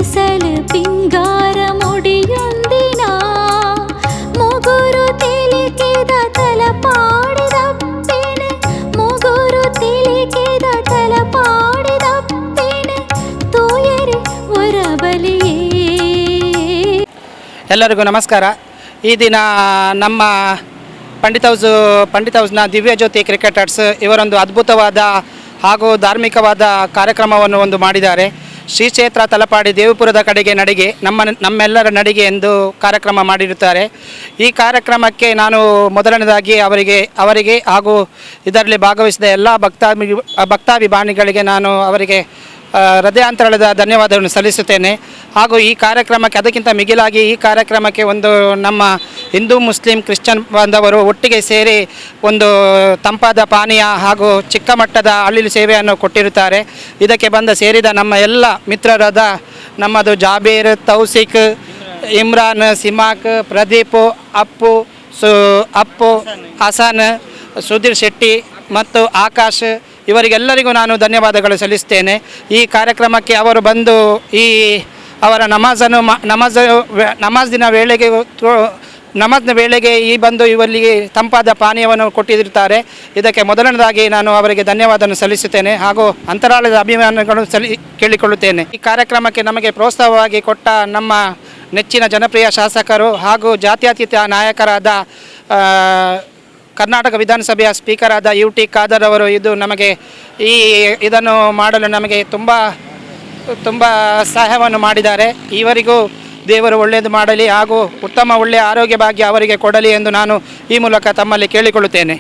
ಬಿಸಲ್ ಪಿಂಗಾರ ಮುಡಿಯೊಂದಿನ ಮುಗುರು ತೆಲಿಕೆದ ತಲಪಾಡಿದಪ್ಪೆನೆ ಮುಗುರು ತೆಲಿಕೆದ ತಲಪಾಡಿದಪ್ಪೆನೆ ತೋಯರೆ ಒರಬಲಿಯೇ. ಎಲ್ಲರಿಗೂ ನಮಸ್ಕಾರ. ಈ ದಿನ ನಮ್ಮ ಪಂಡಿತ್ ಹೌಸ್ನ ದಿವ್ಯಜ್ಯೋತಿ ಕ್ರಿಕೆಟರ್ಸ್ ಇವರೊಂದು ಅದ್ಭುತವಾದ ಹಾಗೂ ಧಾರ್ಮಿಕವಾದ ಕಾರ್ಯಕ್ರಮವನ್ನು ಒಂದು ಮಾಡಿದ್ದಾರೆ. ಶ್ರೀ ಕ್ಷೇತ್ರ ತಲಪಾಡಿ ದೇವಪುರದ ಕಡೆಗೆ ನಡಿಗೆ, ನಮ್ಮ ನಮ್ಮೆಲ್ಲರ ನಡಿಗೆ ಎಂದು ಕಾರ್ಯಕ್ರಮ ಮಾಡಿರುತ್ತಾರೆ. ಈ ಕಾರ್ಯಕ್ರಮಕ್ಕೆ ನಾನು ಮೊದಲನೇದಾಗಿ ಅವರಿಗೆ ಅವರಿಗೆ ಹಾಗೂ ಇದರಲ್ಲಿ ಭಾಗವಹಿಸಿದ ಎಲ್ಲ ಭಕ್ತಾಭಿಮಾನಿಗಳಿಗೆ ನಾನು ಅವರಿಗೆ ಹೃದಯಾಂತರಾಳದ ಧನ್ಯವಾದವನ್ನು ಸಲ್ಲಿಸುತ್ತೇನೆ. ಹಾಗೂ ಈ ಕಾರ್ಯಕ್ರಮಕ್ಕೆ, ಅದಕ್ಕಿಂತ ಮಿಗಿಲಾಗಿ ಈ ಕಾರ್ಯಕ್ರಮಕ್ಕೆ ಒಂದು ನಮ್ಮ ಹಿಂದೂ, ಮುಸ್ಲಿಂ, ಕ್ರಿಶ್ಚಿಯನ್ ಬಾಂಧವರು ಒಟ್ಟಿಗೆ ಸೇರಿ ಒಂದು ತಂಪಾದ ಪಾನೀಯ ಹಾಗೂ ಚಿಕ್ಕ ಮಟ್ಟದ ಅಳಿಲು ಸೇವೆಯನ್ನು ಕೊಟ್ಟಿರುತ್ತಾರೆ. ಇದಕ್ಕೆ ಬಂದ ಸೇರಿದ ನಮ್ಮ ಎಲ್ಲ ಮಿತ್ರರಾದ ನಮ್ಮದು ಜಾಬೀರ್, ತೌಸಿಕ್, ಇಮ್ರಾನ್, ಸಿಮಾಕ್, ಪ್ರದೀಪ್, ಅಪ್ಪು, ಅಪ್ಪು, ಹಸನ್, ಸುಧೀರ್ ಶೆಟ್ಟಿ ಮತ್ತು ಆಕಾಶ್, ಇವರಿಗೆಲ್ಲರಿಗೂ ನಾನು ಧನ್ಯವಾದಗಳು ಸಲ್ಲಿಸ್ತೇನೆ. ಈ ಕಾರ್ಯಕ್ರಮಕ್ಕೆ ಅವರು ಬಂದು ಈ ಅವರ ನಮಾಜನ್ನು ನಮಾಜಿನ ವೇಳೆಗೆ, ನಮಾಜ್ನ ವೇಳೆಗೆ ಈ ಬಂದು ಇವರಿಗೆ ತಂಪಾದ ಪಾನೀಯವನ್ನು ಕೊಟ್ಟಿರುತ್ತಾರೆ. ಇದಕ್ಕೆ ಮೊದಲನೇದಾಗಿ ನಾನು ಅವರಿಗೆ ಧನ್ಯವಾದವನ್ನು ಸಲ್ಲಿಸುತ್ತೇನೆ ಹಾಗೂ ಅಂತರಾಳದ ಅಭಿಮಾನಗಳು ಕೇಳಿಕೊಳ್ಳುತ್ತೇನೆ. ಈ ಕಾರ್ಯಕ್ರಮಕ್ಕೆ ನಮಗೆ ಪ್ರೋತ್ಸಾಹವಾಗಿ ಕೊಟ್ಟ ನಮ್ಮ ನೆಚ್ಚಿನ ಜನಪ್ರಿಯ ಶಾಸಕರು ಹಾಗೂ ಜಾತ್ಯತೀತ ನಾಯಕರಾದ ಕರ್ನಾಟಕ ವಿಧಾನಸಭೆಯ ಸ್ಪೀಕರ್ ಆದ ಯು ಟಿ ಖಾದರ್ ಅವರು ಇದು ನಮಗೆ ಇದನ್ನು ಮಾಡಲು ನಮಗೆ ತುಂಬ ತುಂಬ ಸಹಾಯವನ್ನು ಮಾಡಿದ್ದಾರೆ. ಇವರಿಗೂ ದೇವರು ಒಳ್ಳೆಯದು ಮಾಡಲಿ ಹಾಗೂ ಉತ್ತಮ ಒಳ್ಳೆಯ ಆರೋಗ್ಯ ಭಾಗ್ಯ ಅವರಿಗೆ ಕೊಡಲಿ ಎಂದು ನಾನು ಈ ಮೂಲಕ ತಮ್ಮಲ್ಲಿ ಕೇಳಿಕೊಳ್ಳುತ್ತೇನೆ.